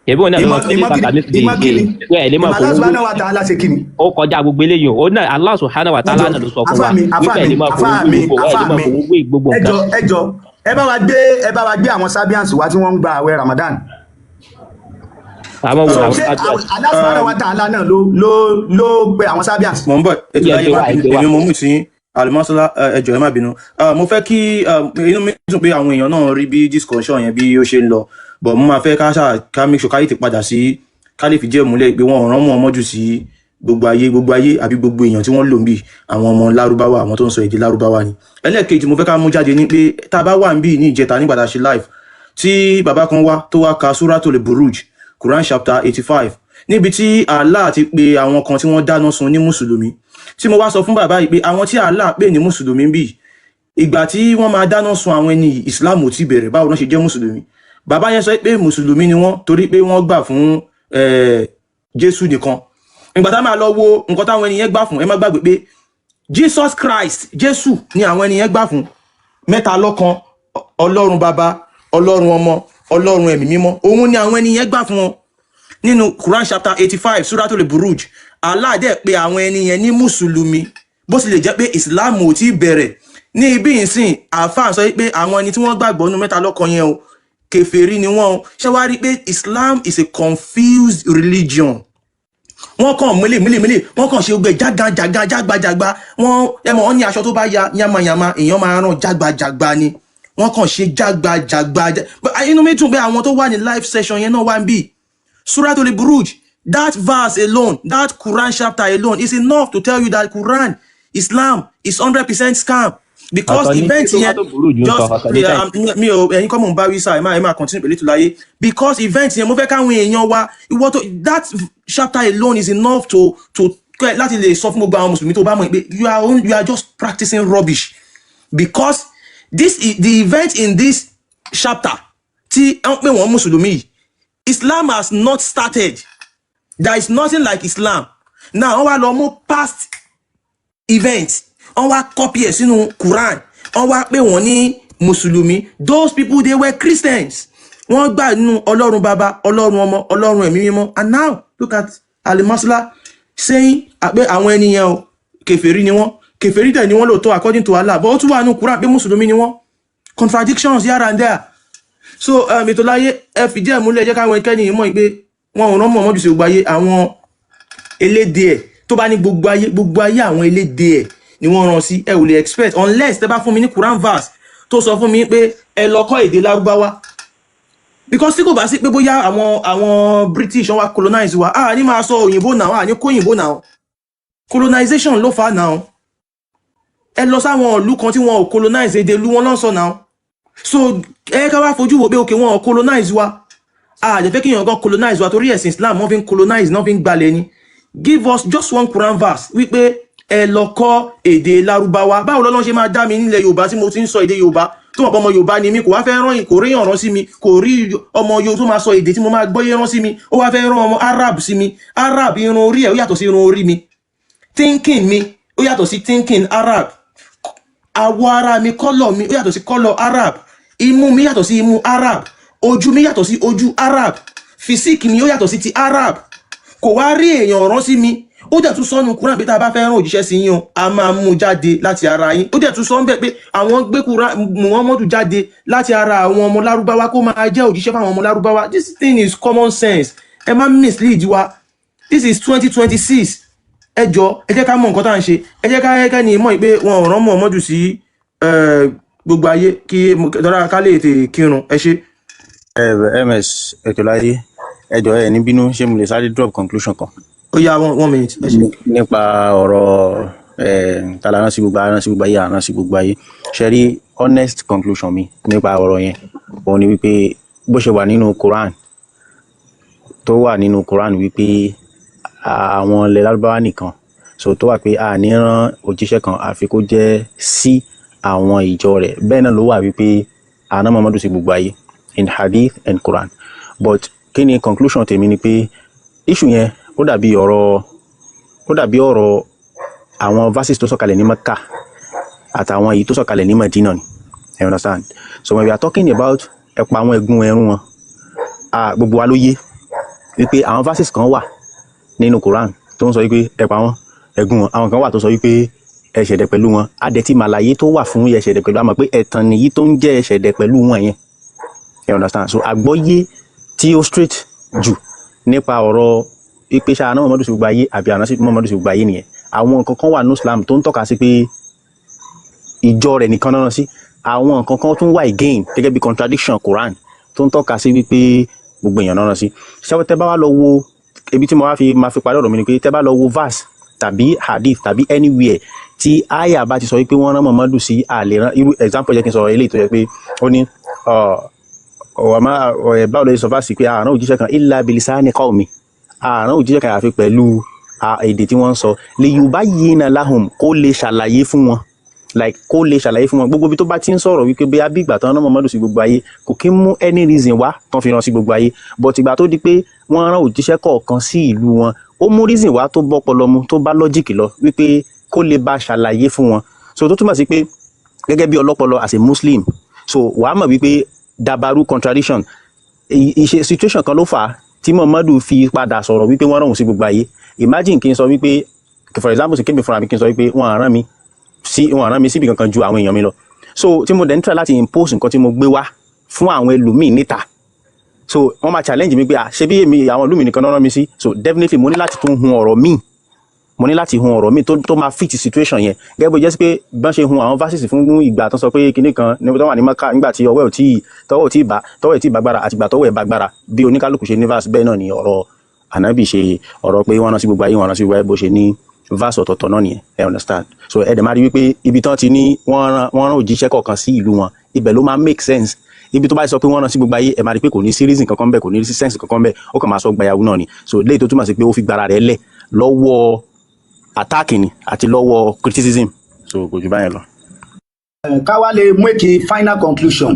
Speaker 5: Èbí òun náà ló
Speaker 1: Ìmọ̀
Speaker 5: sọ pé
Speaker 1: ìmọ̀
Speaker 5: bàbá mi
Speaker 1: kíni? Ìmọ̀ kíni?
Speaker 5: Pé ẹ̀ lè máa
Speaker 1: Ìmọ̀
Speaker 5: fowó
Speaker 1: Allah subhanahu wa ta'ala ṣe kíni?
Speaker 5: Ó kọjá gbogbo eléyìí. Ó náà, Allah subhanahu wa ta'ala náà ló sọ fún wa
Speaker 1: Afá mi, afá
Speaker 5: wípé ẹ̀
Speaker 1: mi,
Speaker 5: lè máa
Speaker 1: afá
Speaker 5: fowó
Speaker 1: mi,
Speaker 5: gbogbo, ẹ̀ lè
Speaker 1: afá
Speaker 5: máa
Speaker 1: mi.
Speaker 5: fowó wé gbogbo
Speaker 1: Ẹjọ,
Speaker 5: nǹkan.
Speaker 1: ẹjọ, ẹ bá wa gbé àwọn Sabians wá tí wọ́n ń gba àwẹ̀ Ramadan.
Speaker 5: Àwọn wo?
Speaker 1: So
Speaker 5: Àwọn
Speaker 1: ṣé
Speaker 5: Sabians?
Speaker 1: Allah subhanahu wa ta'ala náà ló pe àwọn Sabians?
Speaker 4: Mò ń bọ̀, ètò
Speaker 5: Yẹ
Speaker 4: láyé
Speaker 5: gbé
Speaker 4: má
Speaker 5: wá, ẹ
Speaker 4: bínú.
Speaker 5: gbé wá.
Speaker 4: Èmi mo mú sí Alimọ́sọ́lá, ẹjọ́ ẹ má bínú. Mo fẹ́ kí inú mi dùn pé àwọn èèyàn náà rí bí discussion yẹn bí ó ṣe ń lọ, but mo máa fẹ́ ká ṣáà ká make sure ká yìí ti padà sí, ká lè fìdí ẹ̀ múlẹ̀ pé wọ́n rán mọ́ ọmọ jù sí gbogbo ayé, gbogbo ayé àbí gbogbo èèyàn tí wọ́n lò ń bì, àwọn ọmọ Lárúbáwá, àwọn tó ń sọ èdè Lárúbáwá ni. Ẹlẹ́ẹ̀kejì mo fẹ́ ká mú jáde ní pé tá a bá wà ń bì ní ìjẹta, nígbà tá a ṣe live, tí bàbá kan wá tó wá ka Suratul Buruj, Quran chapter 85, níbi tí Allah ti pe àwọn kan tí wọ́n dáná sun ní mùsùlùmí, tí mo wá sọ fún bàbá yìí pé àwọn tí Allah pè ní mùsùlùmí ń bì, ìgbà tí wọ́n máa dáná sun àwọn ẹni yìí, Islam ò tí bẹ̀rẹ̀, báwo náà ṣe jẹ́ mùsùlùmí? Bàbá yẹn sọ pé mùsùlùmí ni wọ́n torí pé wọ́n gbà fún Jésù nìkan. Ìgbà tá máa lọ wo nǹkan táwọn ẹni yẹn gbà fún, ẹ má gbàgbé pé Jesus Christ, Jésù ni àwọn ẹni yẹn gbà fún, mẹ́ta lọ́kan, Ọlọ́run Bàbá, Ọlọ́run Ọmọ, Ọlọ́run Ẹ̀mí Mímọ́, òun ni àwọn ẹni yẹn gbà fún wọn nínú Quran chapter 85, Suratul Buruj. Allah dẹ̀ pé àwọn ẹni yẹn ní mùsùlùmí, bó sì lè jẹ́ pé Islam ò tí ì bẹ̀rẹ̀ ní ibi ìsìn. Àáfàá sọ pé àwọn ẹni tí wọ́n gbàgbọ́ nínú mẹ́ta lọ́kan yẹn o, kèfèrí ni wọ́n o. Ṣé wàá rí i pé Islam is a confused religion? Wọ́n kàn mílè mílè mílè, wọ́n kàn ṣe gbẹ jágajàga jágbajàgba. Wọ́n ẹ mọ̀, wọ́n ní aṣọ tó bá ya yamayama, èèyàn máa rán jágbajàgba ni. Wọ́n kàn ṣe jágbajàgba. But inú mi dùn pé àwọn tó wà ní live session yẹn náà wà ń bì. Suratul Buruj, that verse alone, that Quran chapter alone is enough to tell you that Quran, Islam is 100% scam, because
Speaker 5: Ọ̀tọ̀ ní
Speaker 4: event yẹn
Speaker 5: Suratul Buruj ń sọ,
Speaker 4: just
Speaker 5: ọ̀tọ̀ ní
Speaker 4: yeah, mi ò, ẹ̀yin kọ́ mò ń bá wí sáà, ẹ máa continue pẹ̀lú ètò láyé, because event yẹn, mo fẹ́ káwọn èèyàn wa ìwọ tó, that chapter alone is enough to láti lè sọ fún gbogbo àwọn mùsùlùmí tó bá mọ̀ pé you are just practicing rubbish, because this is the event in this chapter tí wọ́n pè wọ́n mùsùlùmí yìí, Islam has not started. There is nothing like Islam now. Wọ́n wá lọ mú past event, wọ́n wá copy ẹ̀ sínú Quran, wọ́n wá pè wọ́n ní mùsùlùmí. Those people, they were Christians. Wọ́n gbà nínú Ọlọ́run Bàbá, Ọlọ́run Ọmọ, Ọlọ́run Ẹ̀mí Mímọ́, and now look at Alimasla saying pé àwọn ẹni yẹn o, kèfèrí ni wọ́n. Kèfèrí dẹ̀ ni wọ́n lóòótọ́ according to Allah, but ó tún wà nínú Quran pé mùsùlùmí ni wọ́n. Contradictions here and there. So ètò láyé, ẹ fìdí ẹ̀ múlẹ̀, jẹ́ káwọn ẹkẹ́ni yìí mọ̀ pé wọn ò rán mọ̀ mọ́jú sí gbogbo ayé. Àwọn elédè ẹ̀ tó bá ní gbogbo ayé, gbogbo ayé, àwọn elédè ẹ̀ ni wọ́n rán sí. Ẹ ò lè expect, unless tẹ́ bá fún mi ní Quran verse tó sọ fún mi pé ẹ lọ kọ́ èdè Lárúbáwá, because tí kò bá sí pé bóyá àwọn British wọ́n wá colonize wa, a ní máa sọ òyìnbó náà, a ní kó òyìnbó náà. Colonization ló fà á náà. Ẹ lọ sáwọn ìlú kan tí wọn ò colonize, èdè ìlú wọn ló ń sọ náà. So ẹ ká wá fojú wo pé okay, wọn ò colonize wa, a lè fẹ́ kí èèyàn kan colonize wa, torí ẹ̀sìn Islam wọ́n fi ń colonize náà, fi ń gbalẹ̀ ni. Give us just one Quran verse wípé ẹ lọ kọ́ èdè Lárúbáwá. Báwo lọ́lọ́ ṣe máa dá mi nílẹ̀ Yorùbá tí mo ti ń sọ èdè Yorùbá, tó mọ̀ pé ọmọ Yorùbá ni mí, kò wá fẹ́ rán, kò rí ọ̀ràn sí mi, kò rí ọmọ Yorùbá tó máa sọ èdè tí mo máa gbọ́yé rán sí mi, ó wá fẹ́ rán ọmọ Arab sí mi? Arab, irun orí ẹ̀ ó yàtọ̀ sí irun orí mi. Thinking mi ó yàtọ̀ sí thinking Arab. Àwọ̀ ara mi, colour mi ó yàtọ̀ sí colour Arab. Imú mi yàtọ̀ sí imú Arab. Ojú mi yàtọ̀ sí ojú Arab. Physique mi ó yàtọ̀ sí ti Arab. Kò wá rí èèyàn rán sí mi. Ó dẹ̀ tún sọnù Kúrán pé tá a bá fẹ́ rán òjíṣẹ́ sí yín o, a máa mú un jáde láti ara yín. Ó dẹ̀ tún sọ ń bẹ̀ pé àwọn gbé Muhammadu jáde láti ara àwọn ọmọ Lárúbáwá kó máa jẹ́ òjíṣẹ́ fáwọn ọmọ Lárúbáwá. This thing is common sense. Ẹ má mislead wa. This is 2026. Ẹ jọ, ẹ jẹ́ ká mọ nǹkan tá à ń ṣe. Ẹ jẹ́ ká ẹ ní mọ̀ pé wọn ò rán Muhammadu sí gbogbo ayé kí dọ́là ká lè tètè kírun. Ẹ ṣe.
Speaker 7: Ẹ ms Ètòláyé, ẹ jọ̀ọ́, ẹ ní bínú, ṣé mo lè sáré drop conclusion kan?
Speaker 4: Ó yá, one minute. Ẹ ṣe.
Speaker 7: Nípa ọ̀rọ̀ ẹ tala rán sí gbogbo, rán sí gbogbo ayé, rán sí gbogbo ayé. Ṣe rí, honest conclusion mi nípa ọ̀rọ̀ yẹn òun ni wípé bó ṣe wà nínú Quran, tó wà nínú Quran wípé àwọn ilẹ̀ Lárúbáwá nìkan, so tó wà pé a ní rán òjíṣẹ́ kan àfi kó jẹ́ sí àwọn ìjọ rẹ̀, bẹ́ẹ̀ náà ló wà wípé àná Muhammadu sí gbogbo ayé in hadith and Quran. But kí ni conclusion tèmi ni pé issue yẹn ó dàbí ọ̀rọ̀ àwọn verses tó sọ̀kalẹ̀ ní Mecca àtàwọn èyí tó sọ̀kalẹ̀ ní Medina ni. You understand? So when we are talking about ẹ̀pà àwọn ẹ̀gún ẹ̀rún wọn, ah, gbogbo wa ló yé wípé àwọn verses kan wà nínú Quran tó ń sọ wípé ẹ̀pà wọn ẹ̀gún wọn, àwọn kan wà tó sọ wípé ẹ ṣẹ̀dẹ̀ pẹ̀lú wọn. Adẹ̀tí màlàyé tó wà fún ẹ ṣẹ̀dẹ̀ pẹ̀lú, àmọ́ pé ẹ̀tàn nìyí tó ń jẹ́ ẹ ṣẹ̀dẹ̀ pẹ̀lú wọn yẹn. You understand? So àgbọ́yé tí ó straight jù nípa ọ̀rọ̀ wípé ṣáà náà Muhammadu sí gbogbo ayé àbí àná sí Muhammadu sí gbogbo ayé nìyẹn. Àwọn nǹkan kan wà ní Islam tó ń tọ́ka sí pé ìjọ rẹ̀ nìkan náà sí. Àwọn nǹkan kan tún wà again gẹ́gẹ́ bí contradiction Quran tó ń tọ́ka sí wípé gbogbo èèyàn náà sí. Ṣé tẹ́ bá wá lọ wo ibi tí mo wá fi máa fi parí ọ̀rọ̀ mi ni pé tẹ́ bá lọ wo verse tàbí hadith tàbí anywhere tí aya bá ti sọ wípé wọ́n rán Muhammadu sí àlè rán irú example, jẹ́ kí n sọ eléyìí tó yẹ pé ó ní ọ̀wàmá ẹ̀ báwo ló ṣe sọ fásitì pé àrùn òjíṣẹ́ kan illa bilisani qaumi, àrùn òjíṣẹ́ kan àfi pẹ̀lú èdè tí wọ́n ń sọ, li yubayyina lahum, kó lè ṣàlàyé fún wọn, like kó lè ṣàlàyé fún wọn. Gbogbo ibi tó bá ti ń sọ̀rọ̀ wípé bí abí ìgbà tán rán Muhammadu sí gbogbo ayé, kò kí ń mú any reason wá tán fi rán sí gbogbo ayé. But ìgbà tó di pé wọ́n rán òjíṣẹ́ kọ̀ọ̀kan sí ìlú wọn, ó mú reason wá tó bọ́pọlọ mu, tó bá logic lọ, wípé kó lè bá ṣàlàyé fún wọn. So tó túmọ̀ sí pé gẹ́gẹ́ bí ọlọ́pọlọ as a Muslim, so wàá mọ̀ wípé dabaru contradiction ìṣe situation kan ló fà á tí Muhammadu fi padà sọ̀rọ̀ wípé wọ́n rán òun sí gbogbo ayé. Imagine kí n sọ wípé, for example, kí n fúnra mi kí n sọ wípé wọ́n rán mi síbi kankan ju àwọn èèyàn mi lọ. So tí mo dẹ̀ ń try láti impose nǹkan tí mo gbé wá fún àwọn ẹlòmíì níta, so wọ́n máa challenge mi pé, ah, ṣé bí èmi àwọn ìlú mi nìkan náà rán mi sí? So definitely mo ní láti tún hun ọ̀rọ̀ míì, mo ní láti hun ọ̀rọ̀ míì tó máa fit situation yẹn. Gẹ́gẹ́ bó jẹ́ sí pé bọ́n ṣe hun àwọn verses fún ìgbà tó sọ pé kinní kan ní tó wà ní Mẹ́kà, nígbà tí ọwọ́ ẹ̀ ò tí tọwọ́ ò tí bá tọwọ́ ẹ̀ tí bá gbára àti ìgbà tọwọ́ ẹ̀ bá gbára, bí oníkálukú ṣe ní verse, bẹ́ẹ̀ náà ni ọ̀rọ̀ ànábì ṣe, ọ̀rọ̀ pé wọ́n rán sí gbogbo ayé, wọ́n rán sí gbogbo ayé, bó ṣe ní verse ọ̀tọ̀ọ̀tọ̀ náà nìyẹn. Ẹ understand? So ẹ dẹ̀ máa rí wípé ibi tán ti ní wọ́n rán òjíṣẹ́ kọ̀ọ̀kan sí ìlú wọn, ibẹ̀ ló máa make sense. Ibi tó bá sọ pé wọ́n rán sí gbogbo ayé, ẹ máa rí pé kò ní sí reason kankan bẹ́ẹ̀, kò ní sí sense kankan bẹ́ẹ̀, ó kàn máa sọ gbayawu náà ni. So léyìí tó túmọ̀ sí pé ó fi gbára rẹ̀ lẹ̀ lọ́wọ́ attack ni àti lọ́wọ́ criticism. So kò jù báyẹn lọ.
Speaker 1: Ká wá lè make a final conclusion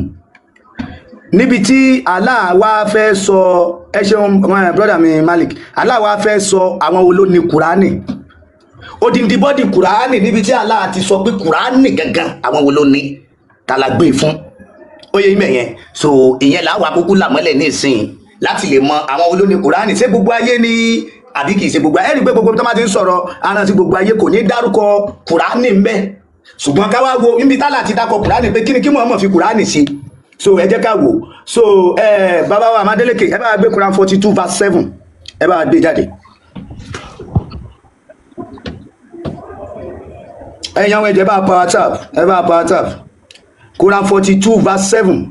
Speaker 1: níbi tí Allah wá fẹ́ sọ. Ẹ ṣeun, brother mi Malik. Allah wá fẹ́ sọ àwọn wo ló ní Kùránì, odindi body Kùránì, níbi tí Allah ti sọ pé Kùránì gangan, àwọn wo ló ní, ta la gbé fún. Ó yẹ ìmẹ̀ yẹn. So ìyẹn làwọn akókó làmọ́lẹ̀ nísìnyí láti lè mọ àwọn wo ló ní Kùránì. Ṣé gbogbo ayé ní àbí kìí ṣe gbogbo ayé? Ẹ̀rí pé gbogbo tó máa ti ń sọ̀rọ̀ ara sí gbogbo ayé, kò ní dárúkọ Kùránì ń bẹ. Ṣùgbọ́n ká wá wo níbi tálà ti dákọ Kùránì pé kí ni kí Muhammad fi Kùránì ṣe. So ẹ jẹ́ ká wò. So ẹ bàbá wa Amadélèké, ẹ bá wa gbé Quran 42 verse 7, ẹ bá wa gbé jáde. Ẹ̀yin àwọn ẹ̀jẹ̀ bá power tap, ẹ bá power tap. Quran 42 verse 7.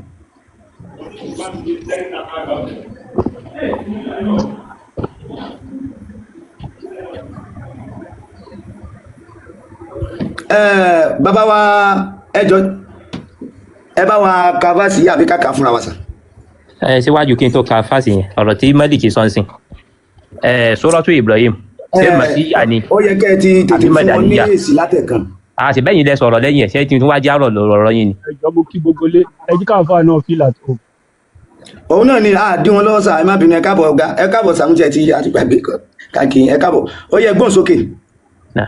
Speaker 1: Bàbá wa, ẹ jọ, ẹ bá wa ka verse yìí àbí ká kà fúnra wa sàn.
Speaker 5: Ẹ síwájú kí n tó ka fásì yẹn, ọ̀rọ̀ tí Malik sọ ń sìn, ẹ Suratu Ibrahim, ṣé màsíyà ni
Speaker 1: Ó yẹ kẹ́ ẹ ti tètè
Speaker 5: àbí
Speaker 1: fún wọn ní
Speaker 5: màdàníyà?
Speaker 1: èsì látẹ̀kan.
Speaker 5: A sì bẹ́yìn lẹ sọ̀rọ̀ lẹ́yìn ẹ̀, ṣé tí wọ́n á járọ̀ lọ́rọ̀ yín ni.
Speaker 8: Ẹjọ, mo kí gbogbo lé, ẹ jí káfáà náà feel at home.
Speaker 1: Òun náà ni a dín wọn lọ́wọ́ sà. Ẹ má bínú. Ẹ káàbọ̀ ọ̀gá, ẹ káàbọ̀ sàmújẹ tí a ti gbàgbé káàkiri. Ẹ káàbọ̀. Ó yẹ gbọ́n sókè.
Speaker 5: Nà.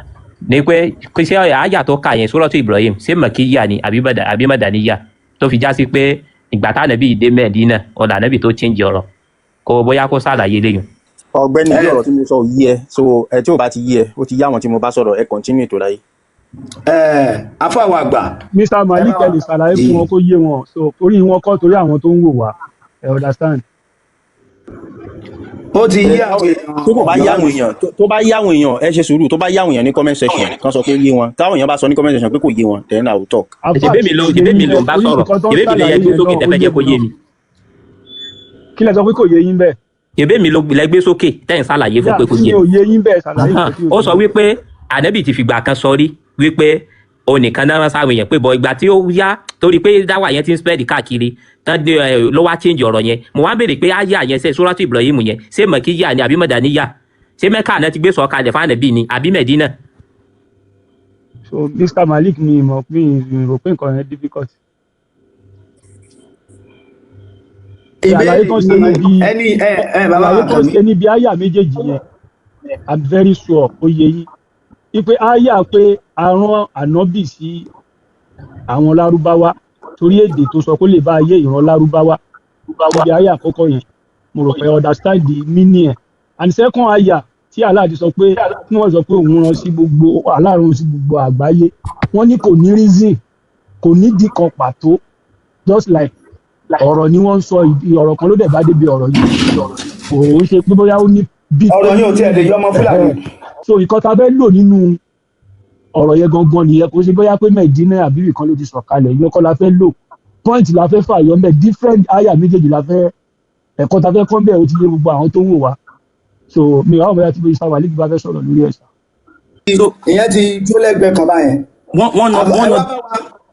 Speaker 5: Ni pé kí ṣé àyà tó kà yẹn, Suratu Ibrahim, ṣé Màkíyà ni àbí Màdàníyà, tó fi já sí pé ìgbà tánàbí dé Mẹ́dínà ọ̀là ànábì tó change ọ̀rọ̀ kó bóyá kó ṣàlàyé léyìn.
Speaker 7: Ọ̀gbẹ́ni, bí ọ̀rọ̀ tí mo sọ ò yé ẹ, so ẹ tí ò bá ti yé ẹ, ó ti yá àwọn tí mo bá sọ̀rọ̀. Ẹ continue ètò láyé.
Speaker 1: Ẹ afáwọn àgbà.
Speaker 8: Mr Malik, ẹ lè ṣàlàyé fún wọn kó yé wọn, so torí wọn kọ́, torí àwọn tó ń wò wá, ẹ understand.
Speaker 1: Ó ti yí àwọn èèyàn.
Speaker 7: Tó kò bá yá àwọn èèyàn, tó bá yá àwọn èèyàn, ẹ ṣe sùúrù. Tó bá yá àwọn èèyàn ní comment section, kan sọ pé yé wọn. Táwọn èèyàn bá sọ ní comment section pé kò yé wọn, then I will talk.
Speaker 5: Ṣèbí mi ló ṣèbí mi ló ń bá sọ̀rọ̀, ṣèbí mi lè yẹ gbé sókè tẹ́fẹ́ jẹ́ kó yé mi.
Speaker 8: Kí lẹ sọ pé kò yé yín bẹ́ẹ̀?
Speaker 5: Ṣèbí mi ló lẹ gbé sókè tẹ́ ń ṣàlàyé fún
Speaker 8: yà
Speaker 5: pé kò
Speaker 8: kí
Speaker 5: yé
Speaker 8: ni
Speaker 5: mi.
Speaker 8: ò yé yín bẹ́ẹ̀? Ṣàlàyé nǹkan tí ò
Speaker 5: Ó
Speaker 8: yé
Speaker 5: sọ
Speaker 8: yín.
Speaker 5: wípé ànábì ti fìgbà kan sọ rí wípé onìkan náà rán sáwọn èèyàn pé bọ ìgbà tí ó yá, torí pé dáwà yẹn ti ń spread káàkiri tán dé ẹ, ló wá change ọ̀rọ̀ yẹn. Mo wá ń béèrè pé áyà yẹn, ṣe Suratu Ibrahim yẹn, ṣé Màkíyà ni àbí Màdàníyà? Ṣé Mẹ́kà náà ti gbé sọ kalẹ̀ fún ànábì ni àbí Mẹ̀dínà?
Speaker 8: So Mr Malik, mi mọ̀, mi rò pé nǹkan yẹn difficult.
Speaker 1: Ìbéèrè
Speaker 8: Àlàyé tó ń ṣe níbi
Speaker 1: ẹni ẹ bàbá
Speaker 8: àlàyé tó ń
Speaker 1: Àkànní.
Speaker 8: ṣe níbi àyà méjèèjì yẹn, I'm very sure ó yé yín wípé àyà pé a rán ànábì sí àwọn Lárúbáwá torí èdè tó sọ kó lè bá ayé ìran Lárúbáwá, níbi àyà àkọ́kọ́ yẹn, mo rò pé understand the meaning ẹ̀. And second àyà tí Allah ti sọ pé, tí wọ́n sọ pé òun rán sí gbogbo, Allah rán sí gbogbo àgbáyé, wọ́n ní kò ní reason, kò nídìí kan pàtó, just like ọ̀rọ̀ ni wọ́n ń sọ, ọ̀rọ̀ kan ló dẹ̀ bá débi ọ̀rọ̀ yìí, kò ń ṣe pé bóyá ó ní bí
Speaker 1: Ọ̀rọ̀ yóò tiẹ̀ lè yọ ọmọ Fúlàní.
Speaker 8: So ìkan tá a fẹ́ lò nínú ọ̀rọ̀ yẹn gangan nìyẹn. Kò ṣe bóyá pé Mẹ̀dínà àbí ibìkan ló ti sọ̀kalẹ̀, ìyẹn kọ́ la fẹ́ lò. Point la fẹ́ fàyọ mbẹ́, different aya méjèèjì la fẹ́, ẹ̀kọ́ ta fẹ́ kọ́ bẹ́ẹ̀, ó ti yé gbogbo àwọn tó ń wò wá. So mi ò wá bóyá tí Mr Malik bá fẹ́ sọ̀rọ̀ lórí ẹ̀ sà.
Speaker 4: So
Speaker 1: Ìyẹn ti dúró lẹ́gbẹ̀ẹ́ kan báyẹn.
Speaker 4: one
Speaker 1: Ẹ
Speaker 4: one
Speaker 1: wá bá wa.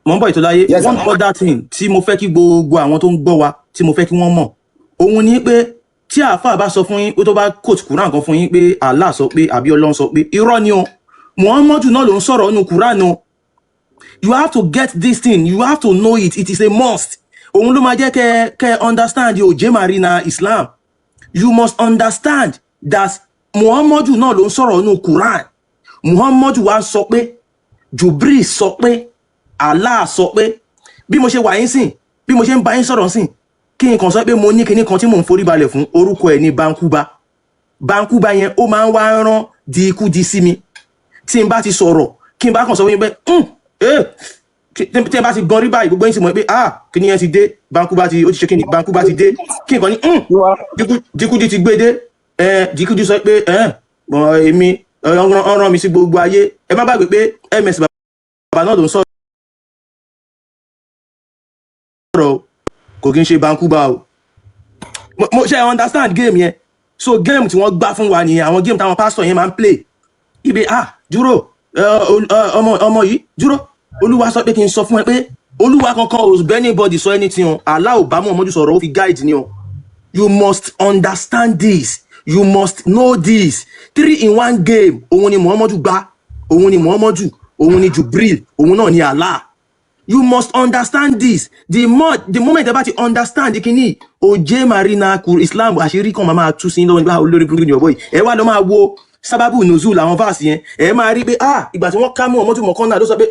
Speaker 4: Mo ń bọ̀, ètò láyé.
Speaker 1: Yes, sir.
Speaker 4: One other thing tí mo fẹ́ kí gbogbo àwọn tó ń gbọ́ wa, tí mo fẹ́ kí wọ́n mọ̀, òun ni pé tí àáfàá bá sọ fún yín pé, tó bá quote Quran kan fún yín pé Allah sọ pé àbí Ọlọ́run sọ pé, irọ́ ni o. Muhammadu náà ló ń sọ̀rọ̀ nínú Quran o. You have to get this thing, you have to know it, it is a must. Òun ló máa jẹ́ kẹ́ understand the oje marina Islam. You must understand that Muhammadu náà ló ń sọ̀rọ̀ nínú Quran. Muhammadu wa sọ pé Jubril sọ pé Allah sọ pé. Bí mo ṣe wà yín sìn, bí mo ṣe ń bá yín sọ̀rọ̀ sìn, kí n kàn sọ pé mo ní kinní kan tí mò ń forí balẹ̀ fún, orúkọ ẹ̀ ní Bankuba. Bankuba yẹn, ó máa ń wá rán di ikú di sí mi. Tí n bá ti sọ̀rọ̀, kí n bá kàn sọ fún yín pé tí n bá ti gan rí báyìí, gbogbo yín sì mọ̀ pé ah, kíní yẹn ti dé, Bankuba ti, ó ti ṣe kíní, Bankuba ti dé. Kí n kàn ní Dikudi ti gbé dé. Dikudi sọ pé bọ̀n èmi ọ̀ràn mi sí gbogbo ayé. Ẹ má gbàgbé pé ms bàbá náà ló ń sọ̀rọ̀ o, kò kí n ṣe Bankuba o. Mo ṣe understand game yẹn. So game tí wọ́n gbá fún wa nìyẹn, àwọn game táwọn pastor yẹn máa ń play ibi. Ah, dúró, ọmọ yìí, dúró. Olúwa sọ pé kí n sọ fún ẹ pé olúwa kankan ò bẹ́ anybody sọ anything o. Allah ò bá Muhammadu sọ̀rọ̀, ó fi guide ni o. You must understand this, you must know this. Three in one game òun ni Muhammadu gbá. Òun ni Muhammadu, òun ni Jubril, òun náà ni Allah. You must understand this. The moment ẹ bá ti understand kínní oje marina Islam, àṣírí kan máa tú sí lọ́wọ́ nígbà olórí burúkú ni ọ̀bọ yìí. Ẹ wá lọ máa wo sábàbù nùzúl àwọn verse yẹn, ẹ máa rí pé ah, ìgbà tí wọ́n ká mú ọmọ tó mọ̀ kán náà ló sọ pé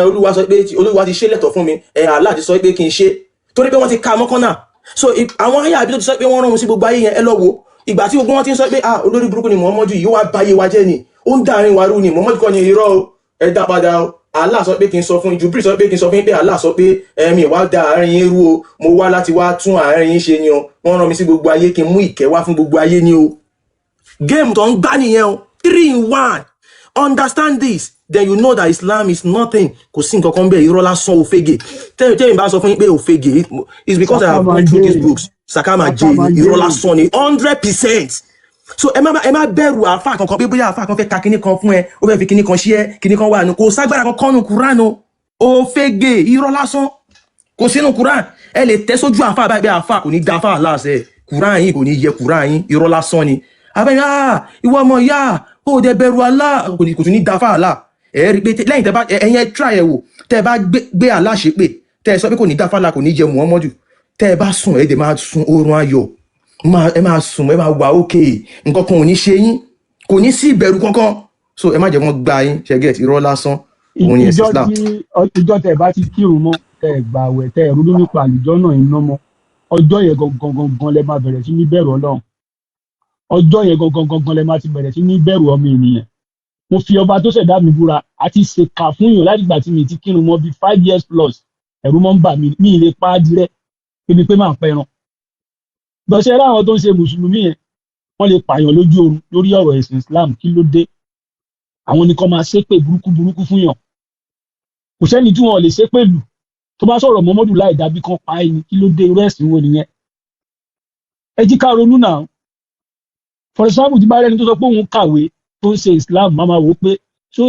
Speaker 4: olúwa sọ pé olúwa ti ṣe lẹ́tọ̀ fún mi, Allah ti sọ pé kí n ṣe, torí pé wọ́n ti ká mọ́kàn náà. So àwọn ayé àbí tó ti sọ pé wọ́n rán wọn sí gbogbo ayé yẹn, ẹ lọ wo ìgbà tí gbogbo wọn ti ń sọ pé ah, olórí burúkú ni Muhammadu yìí, ó wá báyé wa jẹ́ ni, ó ń dàrin wa rú ni. Muhammadu kọ́ ni, irọ́ o, ẹ dá padà o. Allah sọ pé kí n sọ fún, Jubril sọ pé kí n sọ fún yín pé Allah sọ pé ẹ̀mí wá da àárín yín rú o, mo wá láti wá tún àárín yín ṣe ni o, wọ́n rán mi sí gbogbo ayé kí n mú ìkẹ́ wá fún gbogbo ayé ni o. Game tó ń gbá nìyẹn o, three in one. Understand this, then you know that Islam is nothing. Kò sí nǹkan kan bẹ́ẹ̀, irọ́ lásán, òfegè. Tẹ́yìn bá sọ fún yín pé òfegè, it's because I have gone through these books. Sakama J ni, irọ́ lásán ni, 100%. So ẹ má bẹ̀rù àáfà kankan pé bóyá àáfà kan fẹ́ ka kinní kan fún ẹ, ó fẹ́ fi kinní kan ṣí ẹ, kinní kan wà nù. Kò ságbára kankan nù Quran o. Òfegè, irọ́ lásán, kò sínú Quran. Ẹ lè tẹ́ sójú àáfà báyìí pé àáfà kò ní da àáfà láàṣẹ Quran yìí, kò ní yẹ Quran yín, irọ́ lásán ni. Abẹ́yẹn, ah, ìwọ ọmọ ìyá ó dẹ bẹ̀rù Allah, kò ní, kò tún ní da àáfà Allah. Ẹ rí i pé lẹ́yìn tẹ́ bá ẹ̀yin ẹ try ẹ wò, tẹ́ bá gbé Allah ṣépè, tẹ́ ẹ sọ pé kò ní da àáfà Allah, kò ní jẹ Muhammadu, tẹ́ ẹ bá sùn, ẹ dẹ̀ máa sun oorun ayọ̀, ẹ máa sùn, ẹ máa wà ókè, nǹkan kan ò ní ṣe yín, kò ní sí ìbẹ̀rù kankan. So ẹ má jẹ́ wọ́n gbá yín. Ṣe get? Irọ́ lásán òun ni ẹ̀sìn
Speaker 8: Ìjọ
Speaker 4: Islam.
Speaker 8: tí ìjọ tẹ bá ti kírun mọ́, tẹ gbààwẹ̀, tẹ ronú nípa àlùjọ náà iná mọ́, ọjọ́ yẹn gangan gangan lẹ máa bẹ̀rẹ̀ sí ní bẹ̀rù Ọlọ́run. Ọjọ́ yẹn gangan gangan lẹ máa ti bẹ̀rẹ̀ sí ní bẹ̀rù ọmọ ènìyàn. Mo fi ọba tó ṣẹ̀dá mi búra, àti ṣèkà fún yàn láti ìgbà tí mi ti kírun mọ́ bíi 5 years plus, ẹ̀rù mọ́ ń bà mí. Mi ì lè pa á dirẹ́ kébi pé máa pẹran bọ́sẹ̀. Ráwọn tó ń ṣe mùsùlùmí yẹn, wọ́n lè pààyàn lójú oorun lórí ọ̀rọ̀ ẹ̀sìn Islam. Kí ló dé? Àwọn nìkan máa ṣépè burúkú burúkú fún yàn. Kò sẹ́ni tí wọn ò lè ṣépè lù. Tó bá sọ̀rọ̀ Mọ́mọ́dù láì dábí kan pa ẹni, kí ló dé? Irú ẹ̀sìn wo nìyẹn? Ẹ jí ká ronú náà. For example, tí bá rẹni tó sọ pé òun kàwé tó ń ṣe Islam, máa máa wò ó pé ṣé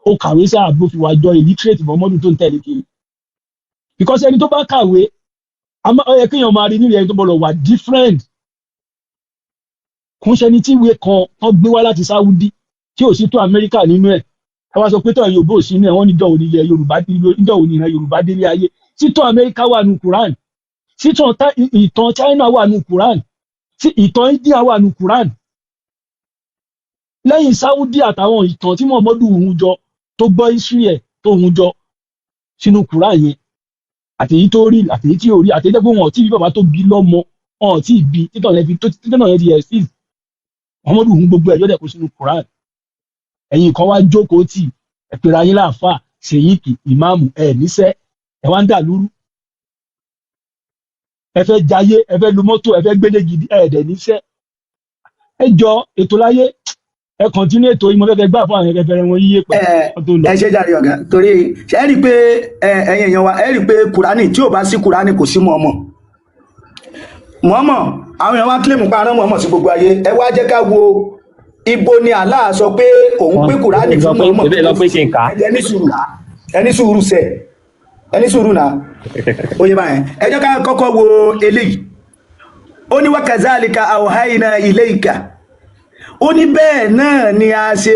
Speaker 8: ó kàwé sáà bó fi wá jọ illiterate Mọ́mọ́dù tó ń tẹ̀lé kiri, because ẹni tó bá kàwé, ó yẹ kéèyàn máa rí nílẹ̀ ẹni tó gbọ́dọ̀ wà different. Kò ń ṣẹni tí ìwé kan tó gbé wá láti Saudi tí ò sí tó Amẹ́ríkà nínú ẹ̀. Ẹ wá sọ pé tọ́ Yorùbá ò sí inú ẹ̀. Wọ́n ní dọ̀wọ́ nílẹ̀ Yorùbá, dọ̀wọ́ ní ìran Yorùbá délé ayé. Títọ́ Amẹ́ríkà wà nù Quran, títọ́ ìtàn China wà nù Quran, tí ìtàn India wà nù Quran, lẹ́yìn Saudi àtàwọn ìtàn tí Muhammadu hun jọ, tó gbọ́ history ẹ̀ tó hun jọ sínú Quran yẹn, àtèyí tó rí, àtèyí tí ò rí, àtèyí tó pé wọn ò tí bí bàbá tó bí lọ́mọ, wọn ò tí ì bí títọ̀ yẹn fi tó títọ̀ yẹn di exist, Muhammadu hun gbogbo ẹ̀ yọ́dẹ̀ kó sínú Quran. Ẹ̀yin kan wá jókòó tì, ẹ pera yín láàfáà, ṣèyíkì, ìmáàmù, ẹ níṣẹ́, ẹ wá ń dà lúrú. Ẹ fẹ́ jayé, ẹ fẹ́ lu mọ́tò, ẹ fẹ́ gbélé gidi, ẹ dẹ̀ níṣẹ́. Ẹ jọ, ètò láyé, ẹ continue ètò yìí. Mo fẹ́ kẹ́ gbà fún àwọn ẹ̀fẹ̀ wọn yíyé pẹ̀
Speaker 1: Ẹ
Speaker 8: wọ́n tó lọ.
Speaker 1: Ẹ ṣe jàre ọ̀gá, torí ṣe é rí i pé ẹ̀yin èèyàn wa, ẹ rí i pé Kùránì, tí ò bá sí Kùránì, kò sí mọ̀ọ́mọ̀ mọ̀ọ́mọ̀. Àwọn èèyàn wá kílèmù pa arán mọ̀ọ́mọ̀ sí gbogbo ayé. Ẹ wá jẹ́ ká wo ibo ni Allah sọ pé òun pé Kùránì
Speaker 5: sọ
Speaker 1: fún
Speaker 5: pé
Speaker 1: mọ̀ọ́mọ̀.
Speaker 5: ebe lọ pé kí n kà á.
Speaker 1: Ẹ ní sùúrù, ẹ ní sùúrù sẹ, ẹ ní sùúrù náà. Ó yẹ báyẹn. Ẹ jẹ́ ká kọ́kọ́ wo eléyìí. Ó ní wa kazalika awhayna ilayka. Ó ní bẹ́ẹ̀ náà ni a ṣe